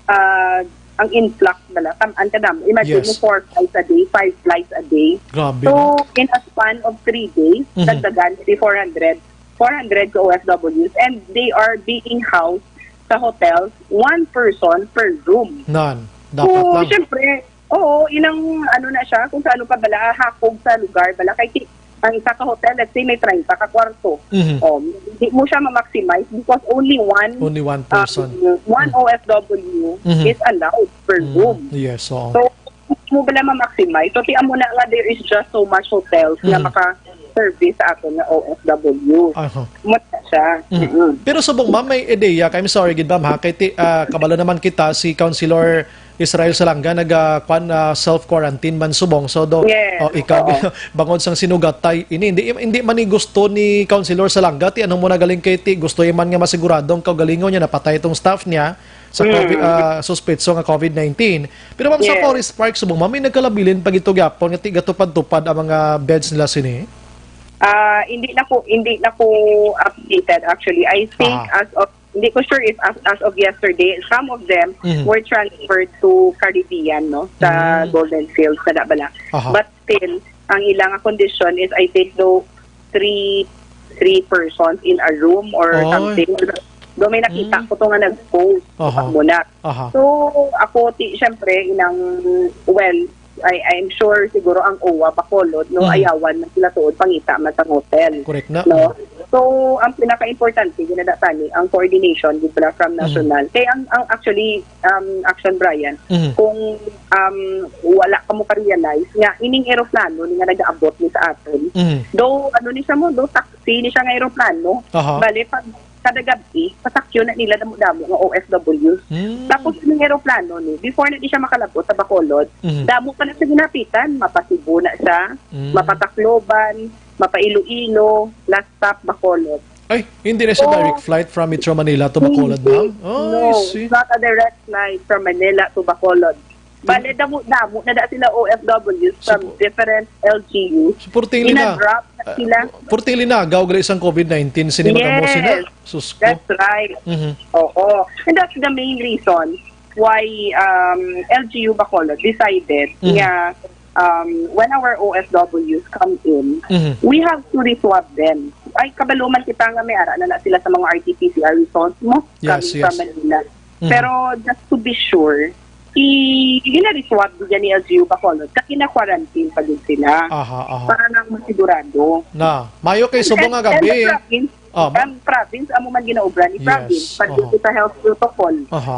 ah, ang influx bala, tam-an ka damo. Imagine Yes. mo, four flights a day, five flights a day. Grabe, So, no? in a span of three days, Mhm. dagdagan, maybe four hundred, four hundred ka O F Ws, and they are being housed sa hotels, one person per room. Nan, dapat So, lang. syempre, oo, inang ano na siya, kung sa ano pa bala, hakog sa lugar bala, kay ti-, ang isa ka hotel, let's say, may treinta ka kwarto. Mhm. Um, di mo siya ma-maximize because only one, Only one person. um, one Mhm. O F W Mhm. is allowed per Mm, room. yes, oo. So, mo bala ma-maximize? So, ti amo na nga, there is just so much hotels nga Mhm. maka-service sa aton nga O F W. Aha. Mo na siya. Mhm. Mm-mm. Pero subong, ma'am, may ideya, kay, I'm sorry gid, ma'am, ha, kay ti-, ah, kabalo naman kita, si Councilor Israel Salanga naga, kwan, ah, self-quarantine man subong. So, do, Yes, oh, ikaw, oo. bangod sang sinugat tay ini, hindi, hindi man ni gusto ni Councilor Salanga, ti ano mo na galing kay ti, gusto man nga masigurado ang kaugalingon niya, napatay itong staff niya sa Mm. COVID, ah, suspetso nga COVID nineteen. Pero, ma'am, sa Yes. Forest Park subong, ma'am, may nagkalabilin pa gito gyapon nga ti gatupad-tupad ang mga beds nila sini? Ah, hindi na ko, hindi na ko updated actually. I think Aha. as of, hindi ko sure if as, as of yesterday, some of them Mhm. were transferred to Caribbean, no, sa Mm. Golden Fields, na bala. Aha. But still, ang ilang condition is, I think, though, three, three persons in a room or Oy. something. Do may nakita Mm. ko to nga nag-post Aha. muna. Aha. So, ako, ti, syempre, inang, well, I, I'm sure siguro ang O W A Bacolod, no, Mhm. ayawan man sila tuod pangita man sa hotel, Correct na. no? So, ang pinaka-importante, ginada tani, ang coordination, di ba, from Mhm. national. Kay ang, ang actually, um, Action Brian, Mhm. kung, um, wala ka mo ka-realize nga ining eroplano ni nga nag-aabot ni sa aton, Mhm. do, ano ni siya mo, do, taxi ni siya nga eroplano. Aha. Bale, pag kada gabi, pasakyo na nila damo-damo nga O F Ws. Hmm. Tapos yung eroplano ni, before na di siya makalabot sa Bacolod, Mhm. damo pa na siya ginapitan. Mapa-Cebu na siya, Hmm. mapa-Tacloban, mapa-Iloilo, last stop, Bacolod. Ay, hindi na siya So, direct flight from Metro Manila to Bacolod, hindi. ma'am? Oh, No, I see. it's not a direct flight from Manila to Bacolod. Bale, damo-damo na da sila O F Ws from Supo-, different L G U. Suporting lina-, Gina-drop na ah, sila. Suporting linagaw gali sang COVID nineteen sini, mga boss, sila. Yes. Sus ko. That's right. Mhm. Oo. And that's the main reason why, um, L G U Bacolod decided Mhm. nga, um, when our O F Ws come in, Mhm. we have to re-swab them. Ay, kabalo man kita nga may ara na na sila sa mga R T P C R results mo Yes, coming from yes. Manila. Mhm. Pero just to be sure, i-, gina-re-swab gid ni L G U Bacolod, kag gina-quarantine pa gid sila Aha, aha. para lang masigurado. Na, mayo kay subong nga And, and the gabi. province, Ah, ma- ang province, amo man ginaobra ni Yes, province, pag aha. dito sa health protocol. Aha.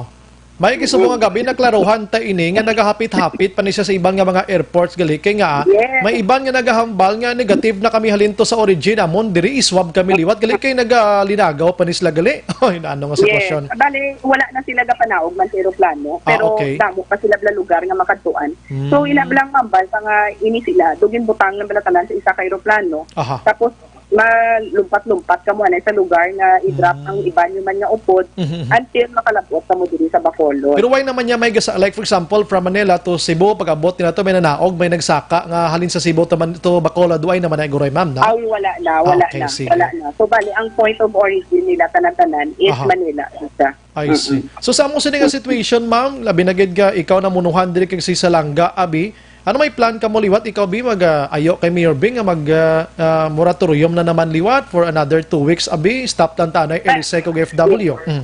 Mayo kay subong nga gabi, naklaruhan ta ini nga nagahapit-hapit pa ni siya sa iban nga mga airports gali, kay nga, Yes. may iban nga nagahambal nga negative na kami halin to sa origin, amon diri i-swab kami liwat gali, kay nagalinagaw pa ni sila gali. Oy, naano nga Yes. sitwasyon? Bale, wala na sila gapanaog man sa eroplano, Ah, pero okay. damo pa sila bala lugar nga makadtuan. Hmm. So, ina lang mambal pa nga ini sila, do ginbutang lang bala tanan sa isa ka eroplano. Aha. Tapos, malumpat-lumpat kamo anay sa lugar nga i-drop Mm. ang iban nyo man nga upod Mhm, mhm. until makalabot kamo diri sa Bacolod. Pero why naman niya may gasa-, like, for example, from Manila to Cebu, pag-abot nila to, may nanaog, may nagsaka nga halin sa Cebu to, man, to Bacolod, why naman na, Guroy, ma'am, no? Ay, wala na, wala Okay, na, sige. wala na. So, bali, ang point of origin nila, tanan-tanan, is Aha. Manila, siya. I see. Mm-mm. So, sa among sini nga situation, ma'am, labi na gid ka, ikaw namunuhan diri kag si Salanga, abi, ano may plan kamo liwat? Ikaw, bi, mag, ah, ayo kay Mayor Bing nga mag, ah, ah, moratorium na naman liwat for another two weeks, abi? Stop lang ta anay, Ah, Elisay, kag O F W. Mm.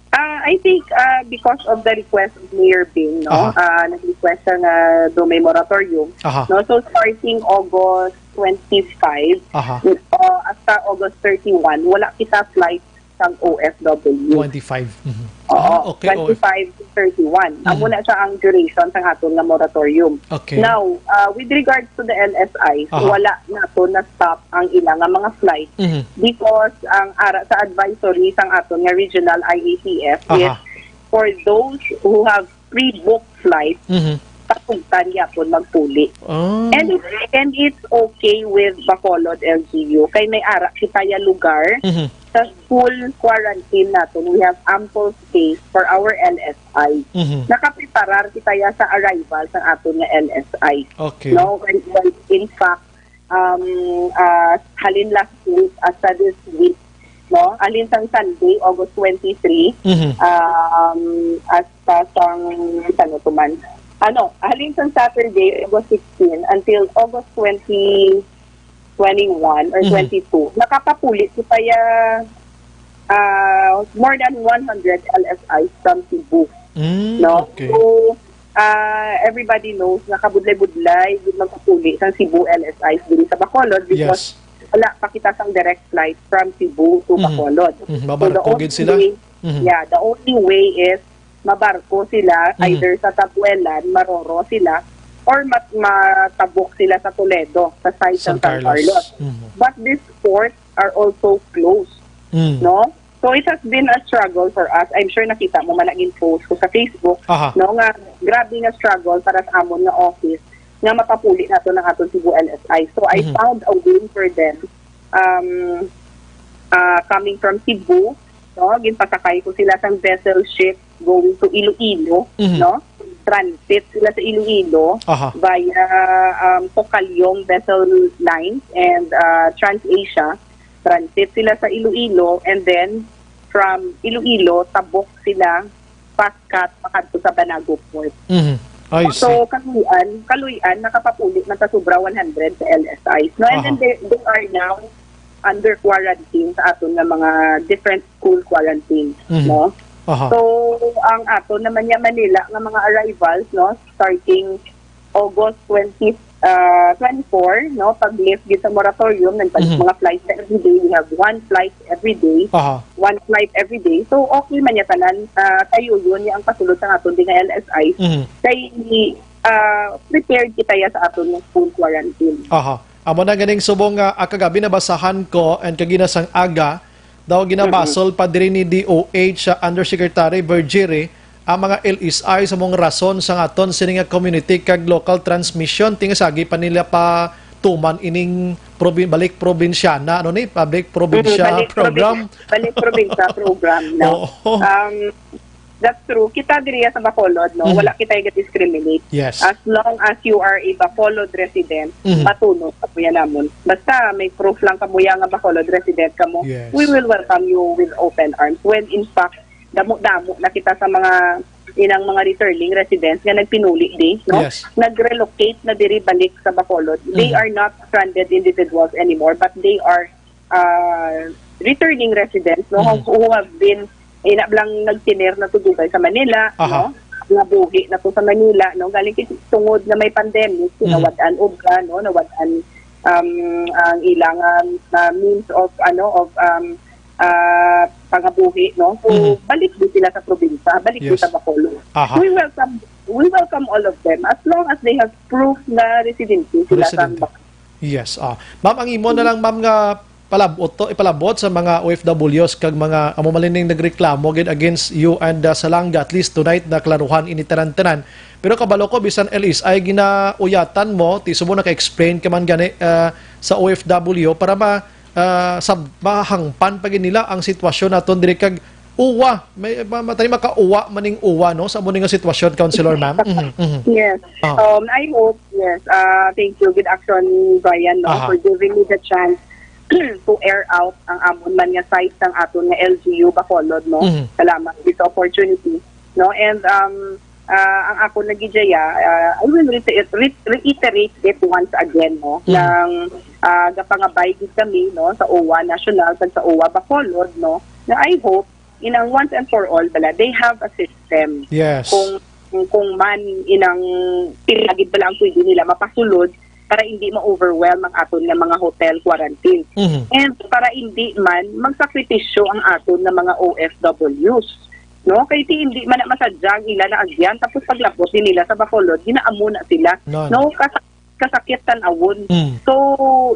Ah, I think, ah, because of the request of Mayor Bing, no? Aha. Ah, nag-request siya nga do may moratorium, Aha. no? So, starting August twenty-five, Aha. uh, hasta August thirty-one, wala kita flight sang O F W. Twenty-five. Mhm. Oo, Ah, okay, O F. twenty-five to thirty-one. Mhm. Amo na siya ang duration sang aton nga moratorium. Okay. Now, uh, with regards to the L S I, Aha. wala nato na-stop ang ila nga mga flight Mhm. because ang ara sa advisory sang aton nga regional I A T F is Aha. for those who have pre-booked flight, Mhm. patugtan gyapon magpuli. Ah. And it, and it's okay with Bacolod L G U kay may ara kita ya lugar Mhm. sa full quarantine naton. We have ample space for our L S I. Mhm. Nakapreparar kita ya sa arrival sa aton nga L S I. Okay. No, when, when in fact, um, ah, halin last week hasta this week, no? Halin sang Sunday, August twenty-three, Mhm. um, hasta sang, ano to man? Ano, halin sang Saturday, August sixteen, until August twenty, twenty-one or Mhm. twenty-two, nakapapuli kita ya, ah, more than one hundred L S Is from Cebu. Mm, No? okay. So, ah, everybody knows nga kabudlay-budlay gid magpapuli sang Cebu L S Is diri sa Bacolod because Yes. wala pa kita sang direct flight from Cebu to Mhm. Bacolod. Mhm, So, the mabarko gid only sila. way, Mhm. yeah, the only way is mabarko sila Mhm. either sa Tabuelan, ma-ro-ro sila, or mat-, matabok sila sa Toledo, sa side San sa San Carlos. Carlos. Mhm. But these ports are also closed, Mm. no? So it has been a struggle for us. I'm sure nakita mo man ang post ko sa Facebook, Aha. no, nga grabe nga struggle para sa amon nga office nga mapapuli nato ng aton Cebu L S I. So I Mhm. found a way for them, um, uh, coming from Cebu, no? Ginpasakay ko sila sang vessel ship going to Iloilo, Mhm. no? Transit sila sa Iloilo Aha. via, um, Pocaliong vessel lines and, uh, TransAsia. Transit sila sa Iloilo, and then from Iloilo, tabok sila, fast cut, makadto sa Banago Port. Mhm. I see. So, kaluy-an, kaluy-an, nakapapuli man ta sobra one hundred sa L S Is, no? And then Aha. they, they are now under quarantine sa aton nga mga different school quarantine, Mhm. no? Aha. So, ang aton naman niya Manila nga mga arrivals, no, starting August twenty, ah, twenty-four, no, pag-lift gid sa moratorium, nagpag-, Mhm. mga flights na everyday. We have one flight every day. Aha. One flight every day. So, okay man niya tanan, ah, kayo yun niya ang pasulod sa aton di nga L S I. Mhm. Kay, ah, prepared kita ya sa aton nga school quarantine. Aha. Amo na ganing subong nga, ah, kagabi nabasahan ko and kagina sang aga, daw ginabasol pa diri ni D O H, ah, Undersecretary Vergeire ang mga L S I sa mong rason sa aton sini nga community kag local transmission. Tingasagi pa nila pa tuman ining probi-, balik probinsyana, ano ni? Public Mm, probinsya balik program. probin-, balik probinsya program, no? Oo. Um, that's true. Kita diriya sa Bacolod, no? Mhm. Wala kita i-discriminate. Yes. As long as you are a Bacolod resident, Mhm. matunod ka po yan namon. Basta may proof lang ka mo yan nga Bacolod resident ka mo, Yes. we will welcome you with open arms. When in fact, damo-damo na kita sa mga inang mga returning residents nga nagpinuli di, no? Yes. Nag-relocate na diri balik sa Bacolod. They Mhm. are not stranded individuals anymore, but they are, uh, returning residents, no? Mhm. Who, who have been, ina lang nagtiner na to dugay sa Manila, Aha. no? Nga buhi na to sa Manila, no? Galing kit-, tungod nga may pandemic, Mhm. nawad-an ubra, no? Nawad-an, um, ang ilang, um, uh, means of, ano, of, um, ah, pangabuhi, no? So, Mhm. balik din sila sa probinsya, balik din Yes. sa Bacolod. Aha. We welcome, we welcome all of them as long as they have proof na residente sila sa Residente. Bacolod. Yes, ah. Ma'am, ang imo na lang, ma'am, nga palabot to, ipalabot sa mga O F Ws kag mga amo malining nagreklamo gid against you and, ah, Salanga, at least tonight na klaruhan ini tanan-tanan. Pero kabalo ko, bisan L S I ginauyatan mo, ti sumo naka-explain ka man gani, ah, sa O F W para ma-, ah, sa mahangpan pa gid nila ang sitwasyon naton diri kag uwa, may ma- matay makauwa maning uwa, no, sa amo ni nga sitwasyon, Councilor, ma'am. Mhm, mhm. Yes. Ah. Um, I hope, yes. Uh, thank you, Good Action Brian, no, Aha. for giving me the chance to air out ang amon man nga site sang aton nga L G U Bacolod, no. Mhm. Salamat sa opportunity, no. And um uh, ang ako na gid, Jaya, uh, I will reiter- re- reiterate it once again, no. Mhm. Nang uh, gapangabay gid kami, no, sa uwa National kag sa uwa Bacolod, no, na I hope inang once and for all bala they have a system. Yes. Kung kung man inang pila gid bala ang pwede nila mapasulod para hindi ma-overwhelm ang aton nga mga hotel quarantine. Mhm. And para hindi man magsakripisyo ang aton nga mga O F Ws, no? Kay ti hindi man na masadya ang ila naagyan, tapos paglabot din nila sa Bacolod, ginaamo na sila. Nan. No, kas- kasakit tan-awon. Mm. So,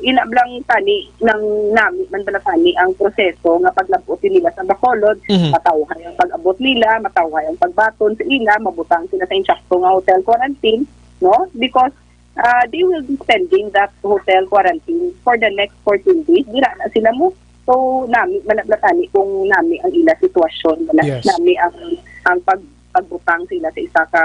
ina lang tani nang nami man bala tani ang proseso nga paglabot din nila sa Bacolod, Mhm. matawhay ang pag-abot nila, matawhay ang pagbaton sa ila, mabutang sila sa insakto nga hotel quarantine, no? Because uh, they will be spending that hotel quarantine for the next fourteen days. Dira na sila mo. So, nami, manablatani kung nami ang ila sitwasyon, wala Yes. nami ang, ang pag, pagbutang sa ila sa isa ka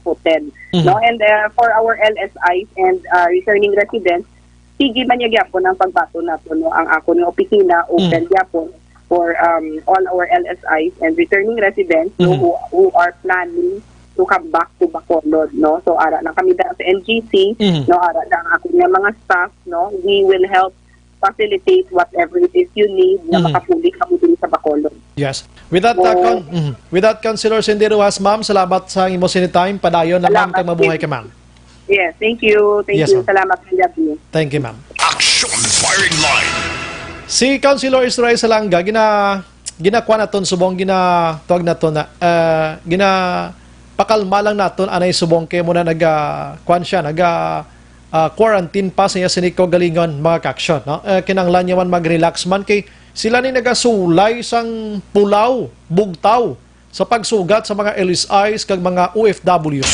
hotel. Mhm. No? And uh, for our L S Is and uh, returning residents, sige man niya gyapon ang pagbaton nato, no? Ang akon nga opisina open Mhm. gyapon for um, all our L S Is and returning residents, no, Mhm. who, who are planning to come back to Bacolod, no? So ara lang kami da sa N G C, Mhm. no, ara lang ang akon nga mga staff, no? We will help facilitate whatever it is you need na Mhm. makapuli kamo diri sa Bacolod. Yes. With that, uh, Oo. Con- mhm. With that, Councilor Cindy Ruas, ma'am, salamat sa imo sini time. Padayon na, ma'am, Salamat, kag mabuhay Cindy. ka, ma'am. Yes, thank you. Thank Yes, you. ma'am. Salamat, Kuya B. Thank you, ma'am. Action Firing Line. Si Councilor Israel Salanga, gina ginakuan naton subong, ginatuwag naton na, ah, gina pakalma lang naton anay subong kay mo na naga kuan siya, naga ah, quarantine pa sa iya sini kaugalingon, mga kaaksyon, no? Eh, kinahanglan niya man mag-relax man kay sila ni nagasulay sang pulaw, bugtaw sa pagsugat sa mga L S Is kag mga O F Ws.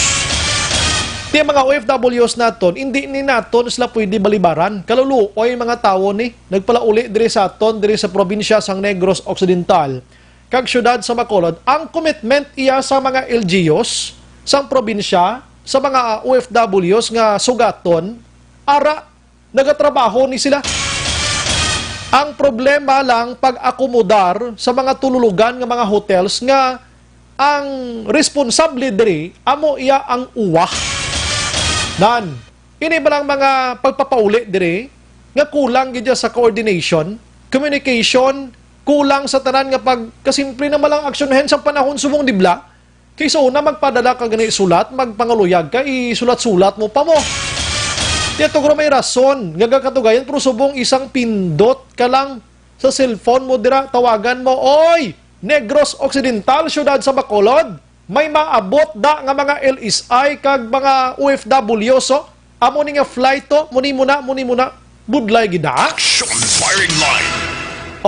Ti mga O F Ws naton, hindi ni naton sila pwede balibaran. Kaluluoy mga tawo ni, nagpalauli diri sa aton, diri sa probinsya sang Negros Occidental kag siyudad sa Bacolod. Ang commitment iya sa mga L G Us sang probinsya, sa mga O F Ws nga sugaton, ara, nagatrabaho ni sila. Ang problema lang pag-akomodar sa mga tululugan nga mga hotels nga ang responsable diri amo iya ang uwa. Nan, ini ba lang mga pagpapauli diri nga kulang gid sa coordination, communication, kulang sa tanan nga pag kasimple na malang aksyon hen sa panahon subong dibla? Kay sa una, magpadala ka gani sulat, magpangaluyag ka, isulat-sulat mo pa mo. Tiya to, may rason nga gakatugayan, pero subong isang pindot ka lang sa cellphone mo dira, tawagan mo, "Oy, Negros Occidental, siyudad sa Bacolod, may maabot da nga mga L S I kag mga O F W, so, amo ni nga flight to, muni mo na, muni mo na, budlay gid na." Action Firing Line.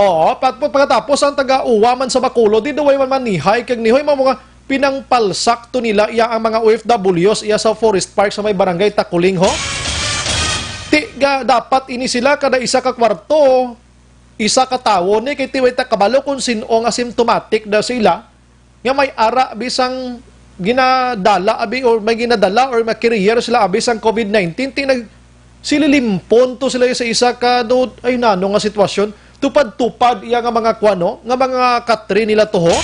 Oo, pat pagkatapos ang taga-uwa man sa Bacolod, di duway man manihay kag nihoy, mga pinangpalsak to nila iya ang mga O F Ws iya sa Forest Park sa may barangay Takuling, ho. Ti ga dapat ini sila kada isa ka kwarto, isa ka tawo ni, kay tiway ta kabalo kung sin-o nga symptomatic na sila, nga may ara bisang ginadala abi or may ginadala or may carrier sila abi sang COVID nineteen, ti nag sililimpon to sila sa isa ka do, ay, nano nga sitwasyon, tupad-tupad iya nga mga kuano, nga mga katri nila to, ho.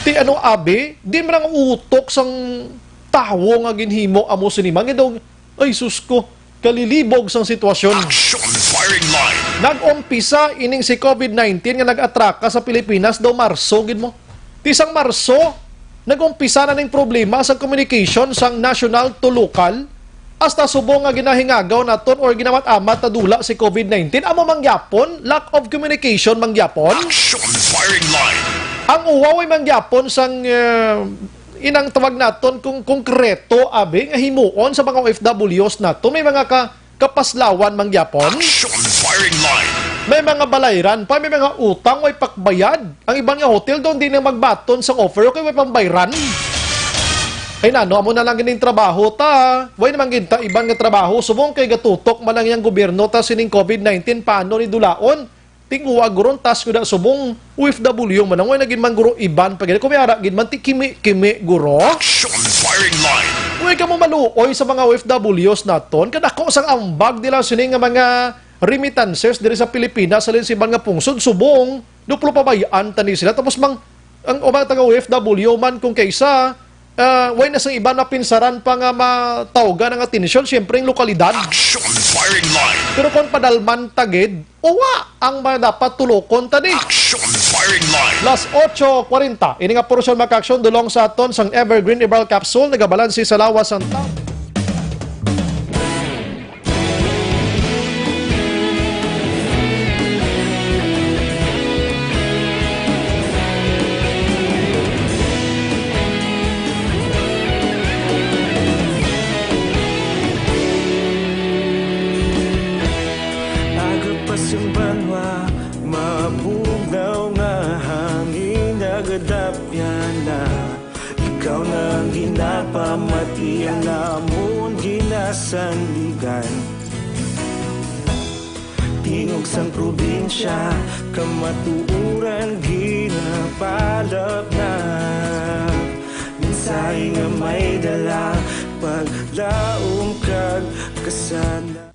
Ti ano abi, di man ang utok sang tawo nga ginhimo amo sini man gid, ay sus ko, kalilibog sang sitwasyon. Action Firing Line. Nag-umpisa ining si COVID nineteen nga nag-atraka sa Pilipinas daw Marso gid mo. Ti sang Marso, nag-umpisa na ning problema sa communication sang national to local, hasta subong nga ginahingagaw naton or ginamat-amat na dula si COVID nineteen. Amo mangyapon, lack of communication mangyapon. Action Firing Line. Ang uwaw ay mangyapon sang eh, inang tawag naton kung konkreto abi nga himuon sa mga O F Ws nato. May mga ka kapaslawan mangyapon. Action Firing Line. May mga balayran pa, may mga utang, way pakbayad. Ang iban nga hotel doon, di na magbaton sang offer, okay, way pambayran. Ay nano, amo na lang gining trabaho ta. Way naman gid ta iban nga trabaho. Subong kay gatutok man lang yang gobyerno ta sining covid nineteen, paano ni dulaon? Tinguha guron tas kuda subong O F W man ang way na gid man guro iban pa gid. Kung may ara gid man ti kimi-kimi guro. Action firing line. Way kamo maluoy sa mga O F Ws naton. Kadako sang ambag nila sini nga mga remittances diri sa Pilipinas, halin sa iban nga pungsod, subong, duplo pabayaan tani sila. Tapos mang, ang ubang taga O F W man kung kaysa, ah, way na sa iban na pinsaran pa nga matawgan ang atensyon, siyempre ang lokalidad. Action firing line. Pero kung padalman tagid, uwa ang mga dapat tulokon tani. Action firing line. Las ocho kwarenta. Ini nga portion makaaksyon dulong sa aton sang Evergreen Herbal Capsule, nagabalansi sa lawas sang tawo. Agapas ang banwa, mabugnaw nga hangin, nagadapyan na. Ikaw na ang ginapamati, ang amon ginasandigan. Tingog sang probinsya, kamatuoran ginapalapnap. Mensahe nga may dala, paglaom kag kasana.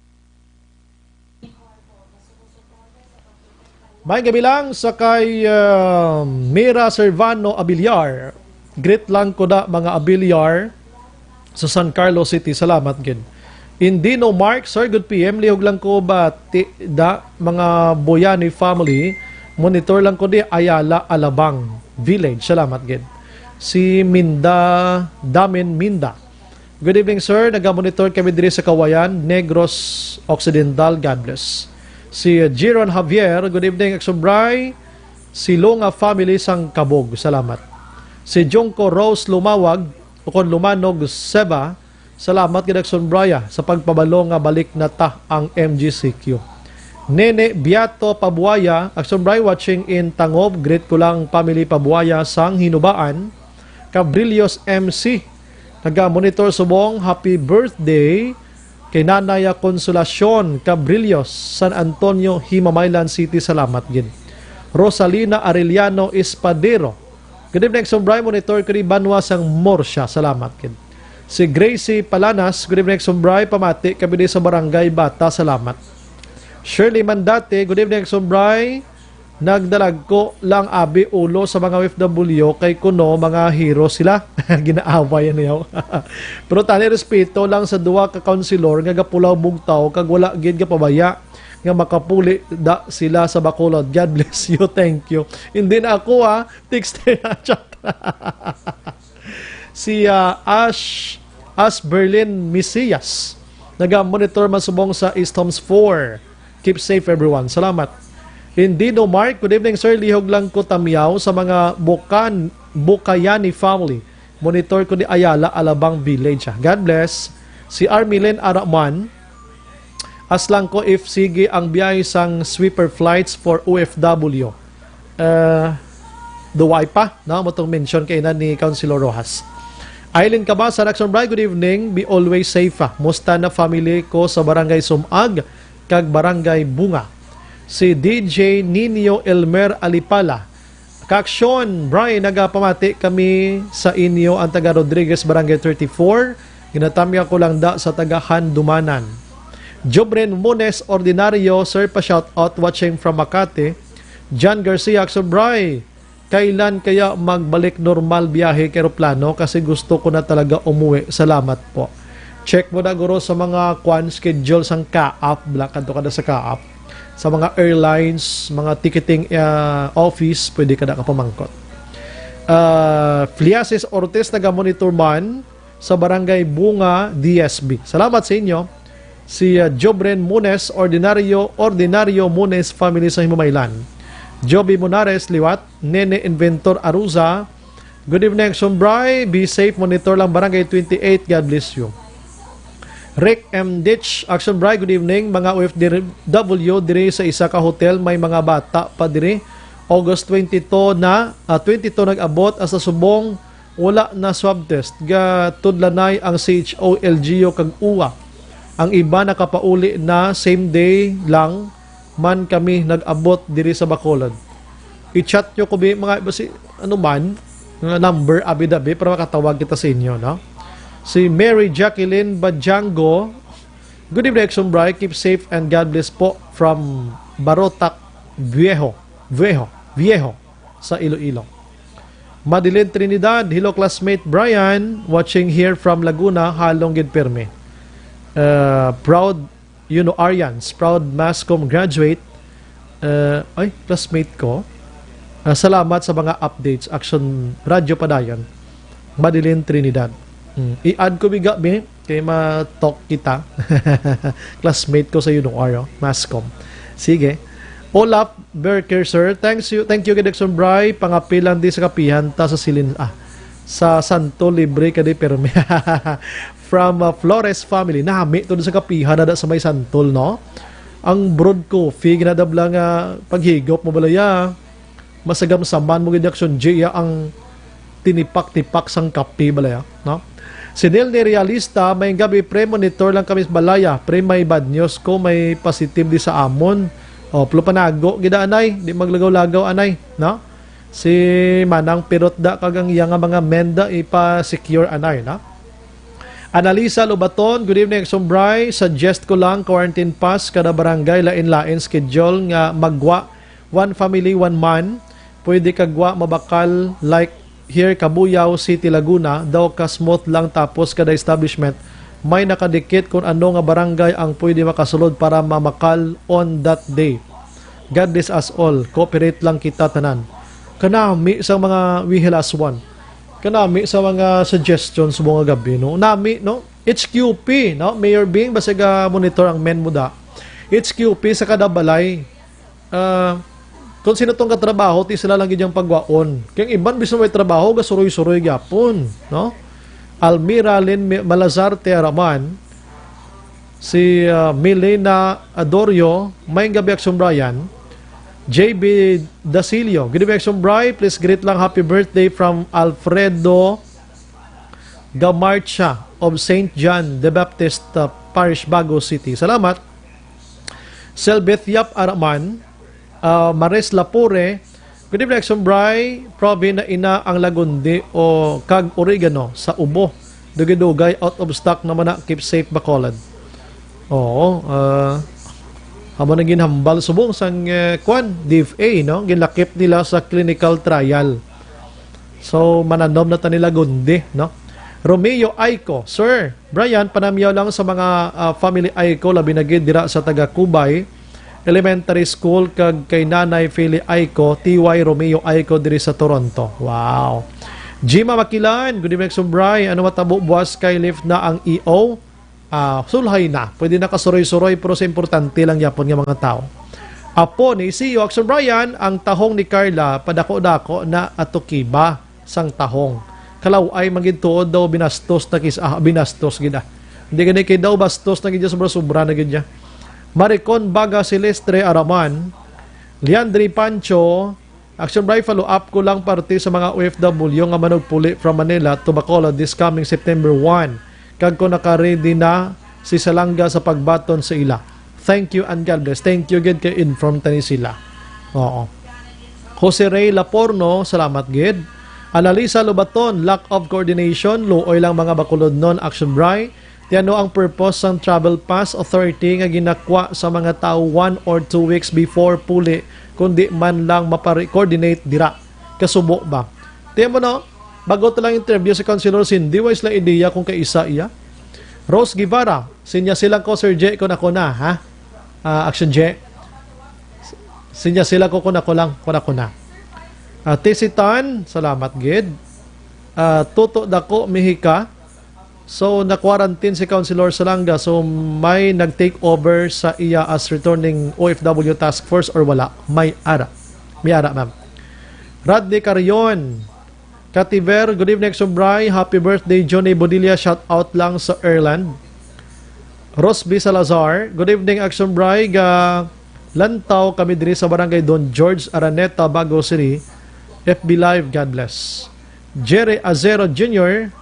May gabi lang sa kay, ah, Mira Servano Abiliar. Greet lang ko da mga Abiliar sa San Carlos City. Salamat gid. Indino Mark, sir, good P M. Lihog lang ko ba ti, da mga Boyani family. Monitor lang ko di Ayala, Alabang Village. Salamat gid. Si Minda Damin Minda. Good evening, sir. Nagamonitor kami diri sa Kawayan, Negros Occidental. God bless. Si Jiron Javier, good evening, Action Bray. Si Lunga family sang Kabog. Salamat. Si Jungko Rose Lumawag, ukon Lumanog, Seba. Salamat gid, Action Bray, ah, sa pagpabalo nga balik na ta ang M G C Q. Nene Biato Pabuaya, Action Bray, watching in Tangob. Greet ko lang family Pabuaya sang Hinubaan. Cabrillos M C, naga-monitor subong, happy birthday kay Nanay Consolacion Cabrillos, San Antonio, Himamaylan City. Salamat gid. Rosalina Arellano Espadero, good evening, Action Bray. Monitor ko di banwa sang Murcia. Salamat gid. Si Gracie Palanas, good evening, Action Bray. Pamati kami di sa Barangay Bata. Salamat. Shirley Mandate, good evening, Action Bray. Nagdalagko lang abi ulo sa mga O F W kay kuno mga hero sila. Ginaaway niyo. Pero tani, respeto lang sa duha ka councilor nga gapulaw bugtaw kag wala gid gapabaya nga makapuli da sila sa Bacolod. God bless you. Thank you. Hindi na ako, ah. Text na chat. Si, ah, Ash, Ash Berlin Mesias, naga-monitor man subong sa East Homes four. Keep safe, everyone. Salamat. Indino Mark, good evening, sir. Lihog lang ko tamyaw sa mga Bukan, Bukayani family. Monitor ko di Ayala, Alabang Village, ah. God bless. Si Armilen Araman, as lang ko if sige ang biyahe sang sweeper flights for O F W. Uh, Duway pa, no? Mo tong mention kay na ni Councilor Rojas. Aileen Cabasa, Action Bray, good evening. Be always safe, ah. Musta na family ko sa Barangay Sumag kag Barangay Bunga. Si D J Nino Elmer Alipala, Kaaksyon, Bray, nagapamati kami sa inyo, ang taga Rodriguez, Barangay thirty-four. Ginatamya ko lang da sa taga Handumanan. Jobren Mones Ordinario, sir, pa shout out, watching from Makati. John Garcia, Action Bray, kailan kaya magbalik normal biyahe ka eroplano? Kasi gusto ko na talaga umuwi. Salamat po. Check mo na, guro, sa mga kwan schedule sang kaap. Bla, kadto ka na sa kaap. Sa mga airlines, mga ticketing, ah, office, pwede ka na kapamangkot. Ah, Fliases Ortiz, naga-monitor man sa Barangay Bunga, D S B. Salamat sa inyo. Si, ah, Jobren Munes, Ordinario, Ordinario Munes family sa Himamaylan. Joby Munares, liwat. Nene Inventor Aruza, good evening, Action Bray. Be safe, monitor lang Barangay twenty-eight. God bless you. Rick M. Ditch, Action Bray, good evening. Mga O F W diri sa isa ka hotel, may mga bata pa diri. August twenty-two na, ah, twenty-two nag-abot, hasta subong Wala na swab test, gatudlanay ang C H O, L G U kag uwa. Ang iba nakapauli na, same day lang man kami nag-abot diri sa Bacolod. I-chat nyo ko bi mga basi, ano man, nga number, abi-dabi, para makatawag kita sa inyo, no? Si Mary Jacqueline Bajango, "Good evening, Exum Bry. Keep safe and God bless po from Barotac, Viejo, Viejo, Viejo, sa Iloilo." Madeline Trinidad, "Hello, classmate Brian. Watching here from Laguna, halong gid pirmi. Uh, proud, you know, Arians, proud Mascom graduate." Uh, ay, classmate ko. Uh, salamat sa mga updates. Action Radio Padayon. Madeline Trinidad. Hmm. I-add ko biga, bi. Kay ma-talk kita. Classmate ko sa Unor, oh. Mascom. Sige. Olaf Berker, sir. Thanks you. Thank you, Gid Exum Bry. Pangapilan di sa kapihan ta sa silin, ah, sa Santol, libre ka di, permi. From, uh, Flores family. Nami to sa kapihan na da sa may Santol, no? Ang brewed coffee, ginadabla nga paghigop mo balaya. Masagamsaman mo gid, Action G, ya, ang tinipak-tipak sang kape balaya, no? Si Neil ni Realista, "May gabi, pre, monitor lang kami sa balaya. Pre, may bad news ko, may positive di sa amon." O, pero panago gid anay, di maglagaw-lagaw anay, no? Si Manang Pirot da kag ang iya nga mga menda ipa-secure anay, no? Analisa Lobaton, "Good evening, Exum Bry. Suggest ko lang, quarantine pass, kada barangay, lain-lain schedule nga magwa, one family, one man. Pwede kagwa mabakal, like here, Cabuyao City, Laguna, daw ka smooth lang, tapos kada establishment may nakadikit kung ano nga barangay ang pwede makasulod para mamakal on that day. God bless us all. Cooperate lang kita tanan." Kanami sa mga wihilaswan. Kanami sa mga suggestions mo nga gabi, no? Nami, no? H Q P, no? Mayor Bing, basta ga monitor ang men mo da. H Q P sa kada balay. Ah, kung sino tong katrabaho, ti sila lang gid ang pagwaon. Kay ang iban, bisan may trabaho, gasuroy-suroy gyapon, no? Almira Lynn Mi-, Malazarte Araman, si, ah, Milena Adorio, "May gabi, Action Brian." J B Dasilio, "Good evening, Action Bry. Please greet lang, happy birthday from Alfredo Gamarcha of Saint John the Baptist, uh, Parish, Bago City." Salamat. Selbeth Yap Araman, uh, Maris Lapore, "Good evening, Action Bry. Probe na ina ang lagundi o kag oregano sa ubo. Dugay-dugay, out of stock naman na. Keep safe, Bacolod." Oo, uh, amo nang ginhambal subong sang, eh, kwan, D F A, no? Ginlakip nila sa clinical trial. So, mananom na ta nila gundi, no? Romeo Aiko, "Sir Brian, panamyaw lang sa mga, ah, family Aiko, labi na gid dira sa taga Cubay Elementary School kag kay Nanay Feli Aiko, T Y Romeo Aiko diri sa Toronto." Wow. Jima Makilan, "Good evening, Exum Bry. Ano matabo buwas kay lift na ang E O?" Ah, sulhay na. Pwede na kasuroy-suroy, pero sa importante lang yapon nga mga tao. Apo ni C E O Action Brian, ang tahong ni Carla, padako-dako na atukiba sang tahong. Kalaw-ay man gid tuod daw, binastos na kis-, ah, binastos gid, ah. Hindi gani kay daw bastos na gid, sobra-sobra na gid niya. Maricon Baga Silestre Araman, Leandri Pancho, Action Bry, follow up ko lang parte sa mga O F W nga manugpuli from Manila to Bacolod this coming September one. Kag kung naka-ready na si Salanga sa pagbaton sa ila. Thank you and God bless. Thank you gid kay inform tani sila. Oo. Jose Ray Laporno, salamat gid. Analisa Lobaton, lack of coordination, luoy lang mga Bacolodnon, Action Bry. Ti ano ang purpose sang travel pass authority nga ginakwa sa mga tawo one or two weeks before puli, kundi man lang mapare-coordinate dira? Kasubo ba? Ti mo no, bago ta lang interview si Councilor Cindy, way sila ideya kung kaisa iya. Rose Guevara, sinya sila ko, Sir J, kung ako na, ha? Ah, Action J. Sinya sila ko, kung ako lang, kung ako na. Ah, Tisitan, salamat gid. Ah, Tuto Dako, Mihika. So, na-quarantine si Councilor Salanga. So, may nag-take over sa iya as returning O F W task force or wala? May ara. May ara, ma'am. Radley Carion. Kativer, good evening, Exum Bry. Happy birthday, Johnny Bodilla. Shout out lang sa Ireland. Rosby Salazar, good evening, Exum Bry. Ga lantaw kami diri sa barangay Don George, Araneta, Bago City. F B Live, God bless. Jerry Azero Junior,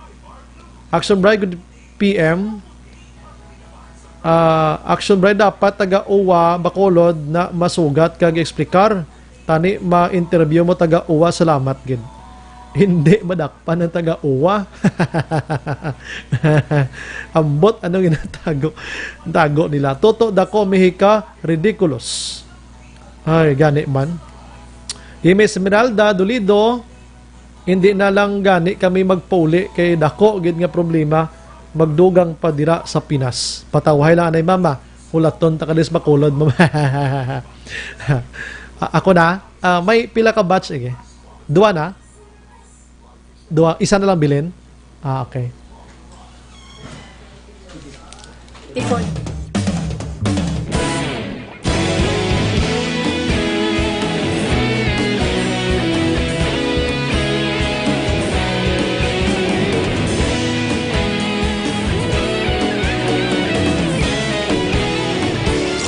Action Bray, good P M. Ah, Action Bray, dapat taga-uwa, Bacolod na masugat kag explicar. Tani ma-interview mo taga-uwa, salamat gid. Hindi madakpan ang taga-uwa. Ambot, ano ginatago? Tago nila. Toto Daco Mexica, ridiculous. Ay, gani man. Ime Esmeralda Dolido, hindi na lang gani kami magpauli kay dako gid nga problema magdugang pa dira sa Pinas. Patawhay lang anay, mama. Hulaton ta ka dis Bacolod, mama. A-, ako na. Ah, may pila ka batch, ige? Duwa na? Duwa, isa na lang bilin? Ah, okay. Ikaw.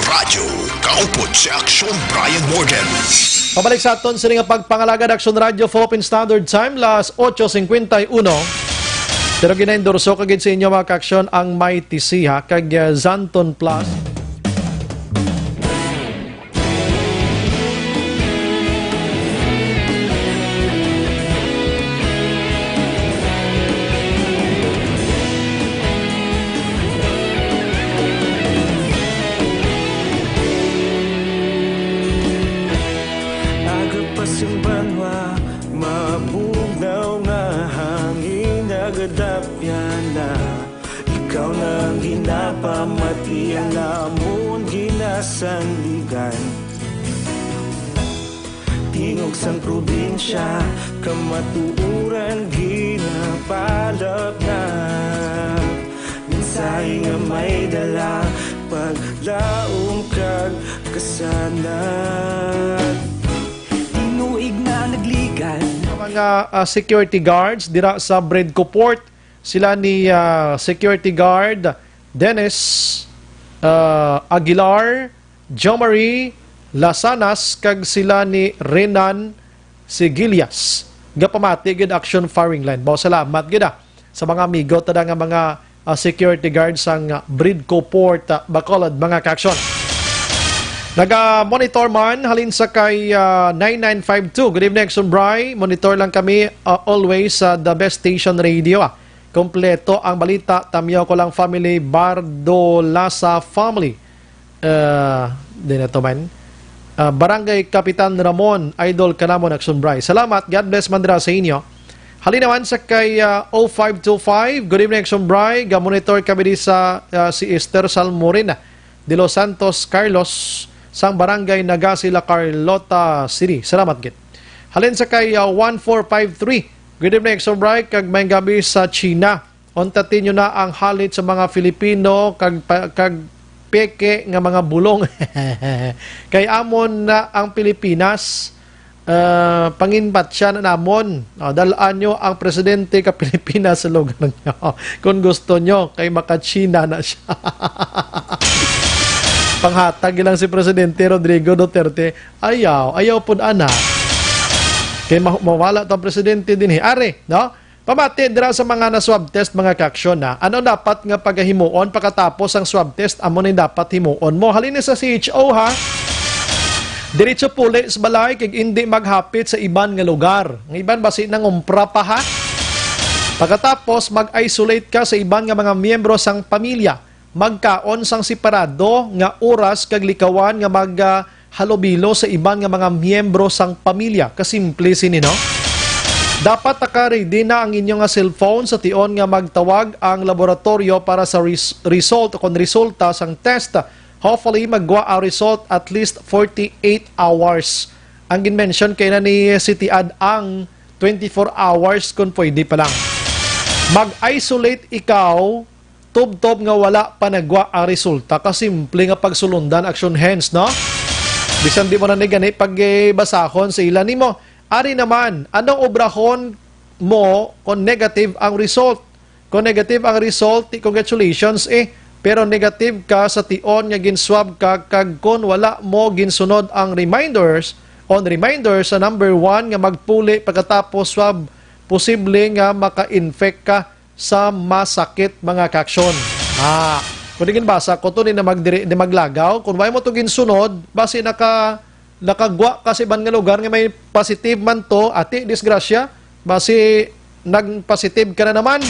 Radyo Kaupod si Aksyon, Brian Morgan. Pabalik sa aton sini nga pagpangalagad, Aksyon Radio, Philippine Standard Time, las ocho cincuenta y uno. Pero ginaendorso ka gid sa inyo, mga ka-aksyon, ang Mighty C, ha, kag, uh, Xanthone Plus. Aga pa sing banwa, mabugnaw nga hangin, nagadapyan na. Ikaw na ang ginapamati, ang amon ginasandigan. Tingog sang probinsya, kamatuoran ginapalapnap. Mensahe nga may dala, paglaom kag kasanag. Tinuig na nagligan. Mga, ah, security guards dira sa Bridco Port, sila ni, ah, security guard Dennis, ah, Aguilar, Jomari Lasanas, kag sila ni Renan Sigilias. Gapamati gid Action Firing Line. Baw, salamat gid, ah, sa mga amigo tada nga mga, ah, security guard sang, ah, Bridco Port, ah, Bacolod, mga ka-aksyon. Naga-monitor man halin sa kay, ah, nine nine five two. Good evening, Action Bray. Monitor lang kami, ah, always sa The Best Station Radio, ah. Kompleto ang balita, Tamyaw ko lang family, Bardolasa family. Ah, di na to man. Ah, Barangay Kapitan Ramon, idol ka namon, Action Bray. Salamat, God bless man dira sa inyo. Halin naman sa kay, ah, oh five two five. Good evening, Action Bray. Ga-monitor kami di sa, ah, si Esther Salmorin de Los Santos Carlos, sang Barangay Nagasi, La Carlota City. Salamat gid. Halin sa kay, ah, one four five three. Good evening, Action Bray, kag maayong gabi sa China. Unta tinyo na ang halit sa mga Filipino kag pa-, kag peke nga mga bulong. Kay amon na ang Pilipinas, ah, panginbatya na namon. Ah, dal-an nyo ang presidente ka Pilipinas sa lugar nyo. Kung gusto nyo, kay maka-China na siya. Panghatag lang si Presidente Rodrigo Duterte. Ayaw, ayaw pud ana. Kay ma-, mawala tong presidente dinhi. Are, no? Pamati dira sa mga na-swab test, mga ka-aksyon, na ano dapat nga pagahimuon pagkatapos ang swab test? Amo ni dapat himuon mo. Halin sa C H O, ha. Diretso puli sa balay kag indi maghapit sa iban nga lugar. Ang iban basi nangumpra pa, ha. Pagkatapos, mag-isolate ka sa iban nga mga miyembro sang pamilya. Magkaon sang separado nga oras kag likawan nga mag, ah, halubilo sa iban nga mga miyembro sang pamilya. Kasimple sini, no? Dapat naka-ready na ang inyo nga cellphone sa tion nga magtawag ang laboratoryo para sa res-, result o kon resulta sang test. Hopefully, maggwa ang result at least forty-eight hours. Ang gin-mention kay na ni City Ad ang twenty-four hours kung pwede pa lang. Mag-isolate ikaw tubtob nga wala pa nagwa ang resulta. Kasimple nga pagsulundan, action hands, no? Bisan di mo na ni gani pagbasahon sa ila nimo. Ari naman, anong obrahon mo kung negative ang result? Kung negative ang result, di congratulations eh. Pero negative ka sa tion nga gin-swab ka, kag kon wala mo ginsunod ang reminders, on reminders sa number one nga magpuli pagkatapos swab posible nga maka-infect ka sa masakit, mga kaaksyon. Ah, kung di ginbasa, kung to ni na magdiri, di maglagaw, kung wala mo to ginsunod, basi naka, nakagwa ka sa iban nga lugar nga may positive man to, ati, disgrasya, basi nag-positive ka na naman.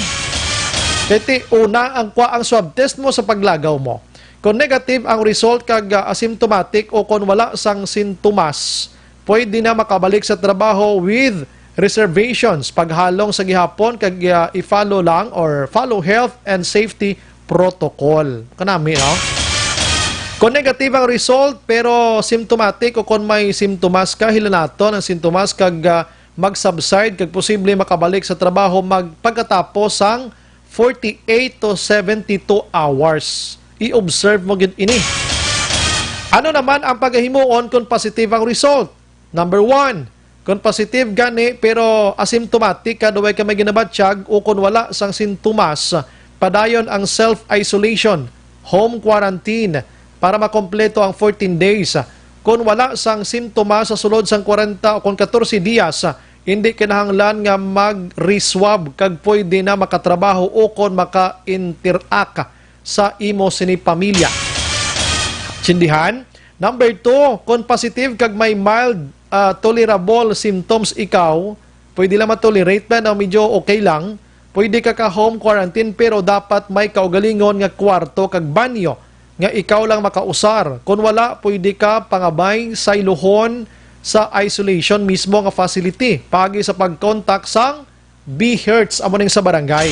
Kay ti, una ang kwa ang swab test mo sa paglagaw mo. Kung negative ang result kag, ah, asymptomatic o kung wala sang sintomas, pwede na makabalik sa trabaho with reservations, paghalong sa gihapon kag, ah, i-follow lang or follow health and safety protocol. Kanami, no? Kung negative ang result pero symptomatic o kung may sintomas ka, hilanaton ang sintomas kag, ah, mag-subside kag posible makabalik sa trabaho mag-, pagkatapos sang forty-eight to seventy-two hours. I-observe mo gid ini. Ano naman ang pagahimuon kung positive ang result? Number one, kung positive gani pero asymptomatic ka, duway ka may ginabatyag o kung wala sang sintomas, padayon ang self-isolation, home quarantine, para makompleto ang fourteen days. Kung wala sang sintomas sa sulod sang kwarenta o kung katorse dias, hindi kinahanglan nga mag-reswab kag pwede na makatrabaho o kon maka-interact sa imo sini pamilya. Sindihan? Number two, kon positive kag may mild, ah, tolerable symptoms ikaw, pwede lang ma-tolerate lang o medyo okay lang, pwede ka ka-home quarantine pero dapat may kaugalingon nga kwarto kag banyo nga ikaw lang makausar. Kon wala, pwede ka pangabay sayluhon sa isolation mismo nga facility paagi sa pag-contact sang B Hertz amo ning sa barangay.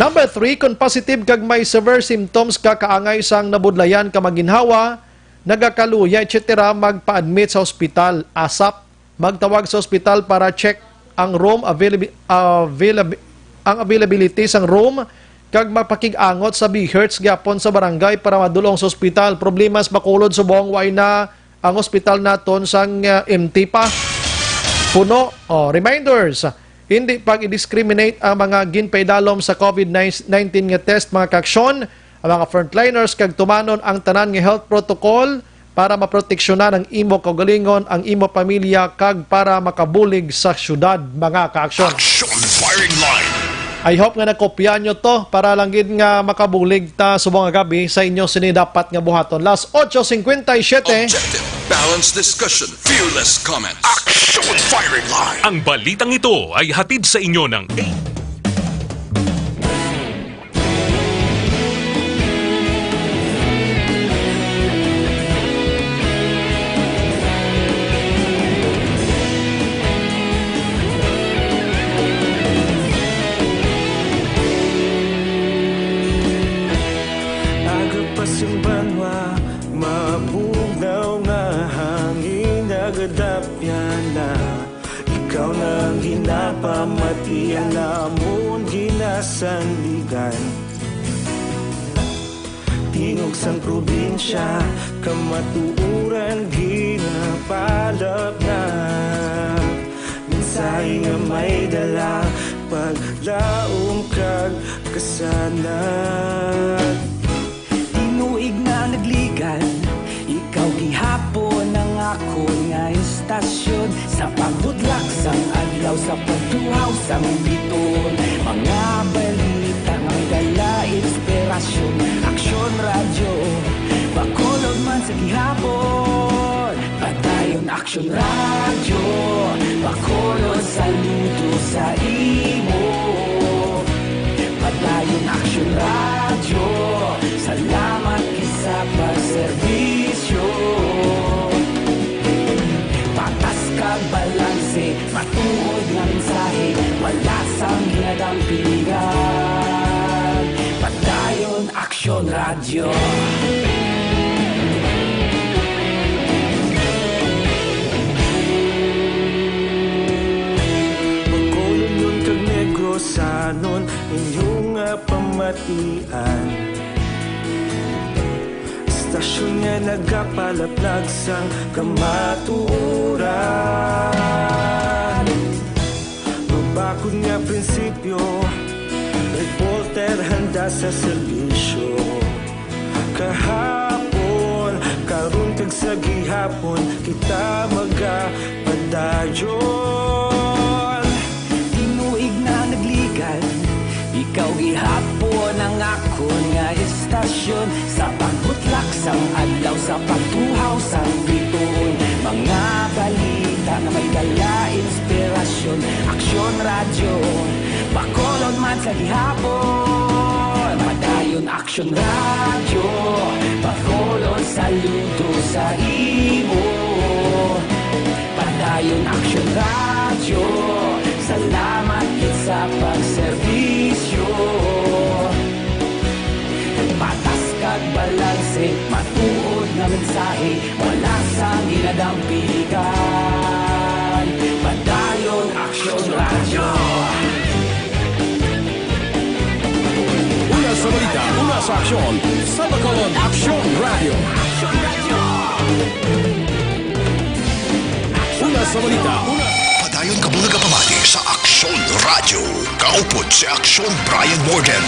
Number three, kon positive kag may severe symptoms ka, kaangay sang nabudlayan ka maginhawa, nagakaluya, et cetera, magpa-admit sa ospital ASAP. Magtawag sa ospital para check ang room availabi-, availabi-, ang availability sang room kag mapakig-angot sa B Hertz gyapon sa barangay para madulong sa ospital. Problema sa Bacolod, subong way na ang ospital naton sang, ah, empty pa. Puno. Oh, reminders. Hindi pag-i-discriminate ang mga ginpaidalom sa COVID nineteen nga test, mga kaaksyon, ang mga frontliners, kag tumanon ang tanan nga health protocol para maproteksyonan ang imo kaugalingon, ang imo pamilya, kag para makabulig sa syudad, mga kaaksyon. Action Firing Line. I hope nga nakopya nyo to para lang gid nga makabulig ta subong nga gab-i sa inyo sini dapat nga buhaton. Las ocho cincuenta y siete. Objective, balanced discussion, fearless comments. Action Firing Line. Ang balitang ito ay hatid sa inyo ng Aga pa sing banwa, mabugnaw nga hangin nagadapyan na. Ikaw na ang ginapamati, ang amon ginasandigan. Tingog sang probinsya, kamatuoran ginapalapnap. Mensahe nga may dala, paglaom kag kasanag. Tinuig na nagligan, ikaw gihapon ang akon nga istasyon. Sa pagbutlak sang adlaw, sa pagtuhaw sang biton, mga balita nga may dala inspirasyon. Aksyon Radyo, Bacolod man sa gihapon. Padayon Aksyon Radyo, Bacolod, saludo sa imo. Padayon Aksyon Radyo, salamat gid sa pagserbisyo. Patas kag balanse, matuod nga mensahe, wala sang ginadampingan. Padayon Aksyon Radyo. Bacolod kag Negrosanon, inyo nga pamatian. Istasyon nga nagapalaplag sang kamatuoran. Mabakod nga prinsipyo, reporter handa sa serbisyo. Kahapon, karon kag sa gihapon, kita magapadayon. Ikaw gihapon ang akon nga istasyon, sa pagbutlak sang adlaw, sa pagtuhaw sang bituon. Mga balita nga may dala inspirasyon. Aksyon Radyo, Bacolod man sa gihapon. Padayon Aksyon Radyo, Bacolod, saludo sa imo. Padayon Aksyon Radyo, salamat gid sa pagserbisyo. Patas kag balanse, matuod nga mensahe, wala sang ginadampigan. Padayon Aksyon Radyo. Una sa balita, una sa aksyon, sa Bacolod, Aksyon Radyo. Una sa balita, una. Padayon kamo nagapamati sa Aksyon Radyo. Kaupod si Aksyon Brian Morgan.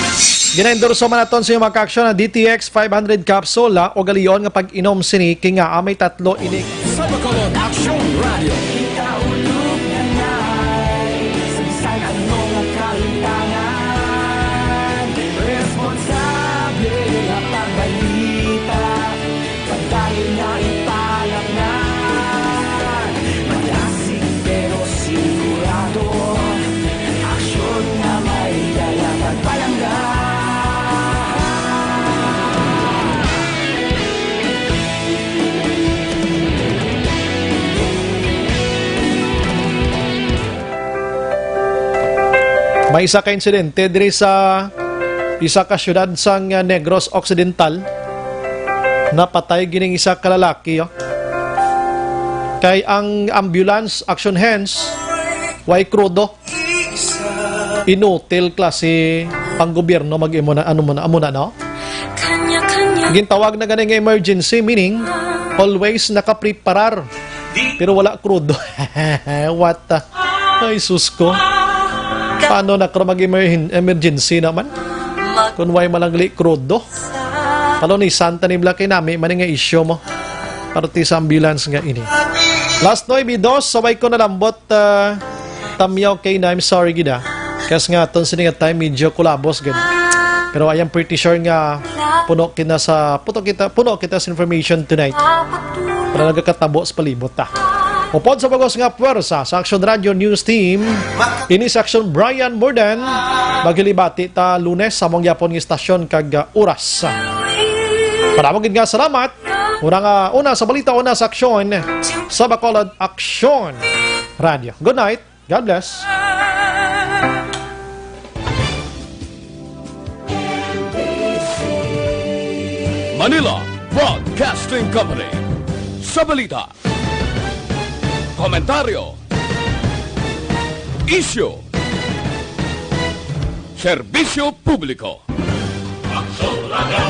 Ginaendorso man naton sa inyong mga kaaksyon ang D T X five hundred capsule, ha, ugalion nga pag-inom sini kay nga, ah, may tatlo ini. Sa Bacolod, Aksyon Radyo. Kaulog na ngay, sa bisan ano nga kahimtangan, responsable nga pagbalita, padayon nga ipalapnan. Malasig pero sigurado, aksyon nga may dala pagpalangga. May isa ka insidente diri sa isa ka syudad sang, ah, Negros Occidental. Napatay gining isa ka lalaki, oh. Kay ang ambulance, action hands, way krudo. Inutil klase ang gobyerno mag-imo na, ano mo na, amo na, no? Gintawag na gani nga emergency, meaning always nakapreparar. Pero wala krudo. What the? Ay, sus ko. Paano na kro mag-emergen-, emergency naman? Kung way malangli krudo. Palo ni Santa ni Black nami, mani nga issue mo. Parte sa ambulance nga ini. Last nuebe dos, sabay ko nalambot, ah, Tamyaw kay na, I'm sorry gid, ah. Kas nga aton sini nga time medyo kulabos gid. Pero I am pretty sure nga puno kita sa, puno kita, puno kita sa information tonight. Para nagakatabo sa palibot, ah. Upod sa bugos nga puwersa sa Action Radio News Team, ini si Action Brian Murdan. Maghilibati ta Lunes sa among yapon nga istasyon kag, ah, oras. Para mo gid nga salamat. Una nga, una sa balita, una sa aksyon sa Bacolod Aksyon Radio. Good night. God bless. Manila Broadcasting Company. Sa balita, komentaryo, isyu, serbisyo publiko. Aksyon Radio.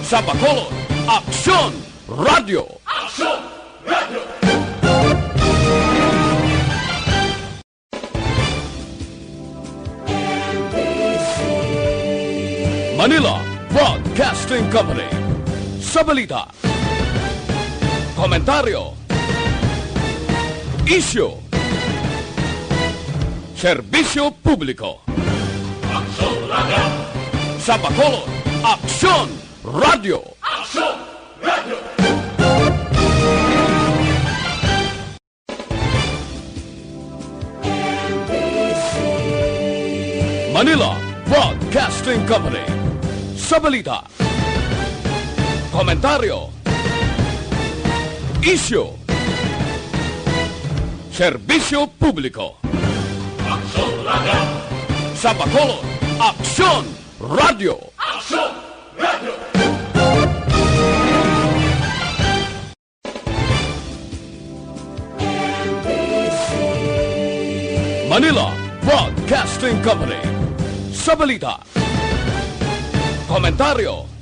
Sa Bacolod, Aksyon Radio. Aksyon Radio. Manila Broadcasting Company. Sa balita, komentaryo, isyu, serbisyo publiko. Aksyon Radio. Sa Bacolod, Aksyon Radio. Aksyon Radio. Manila Broadcasting Company. Sa balita, komentaryo, isyu, serbisyo publiko. Aksyon Radio. Sa Bacolod, Aksyon Radio. Aksyon Radio. Manila Broadcasting Company. Sa balita, komentaryo,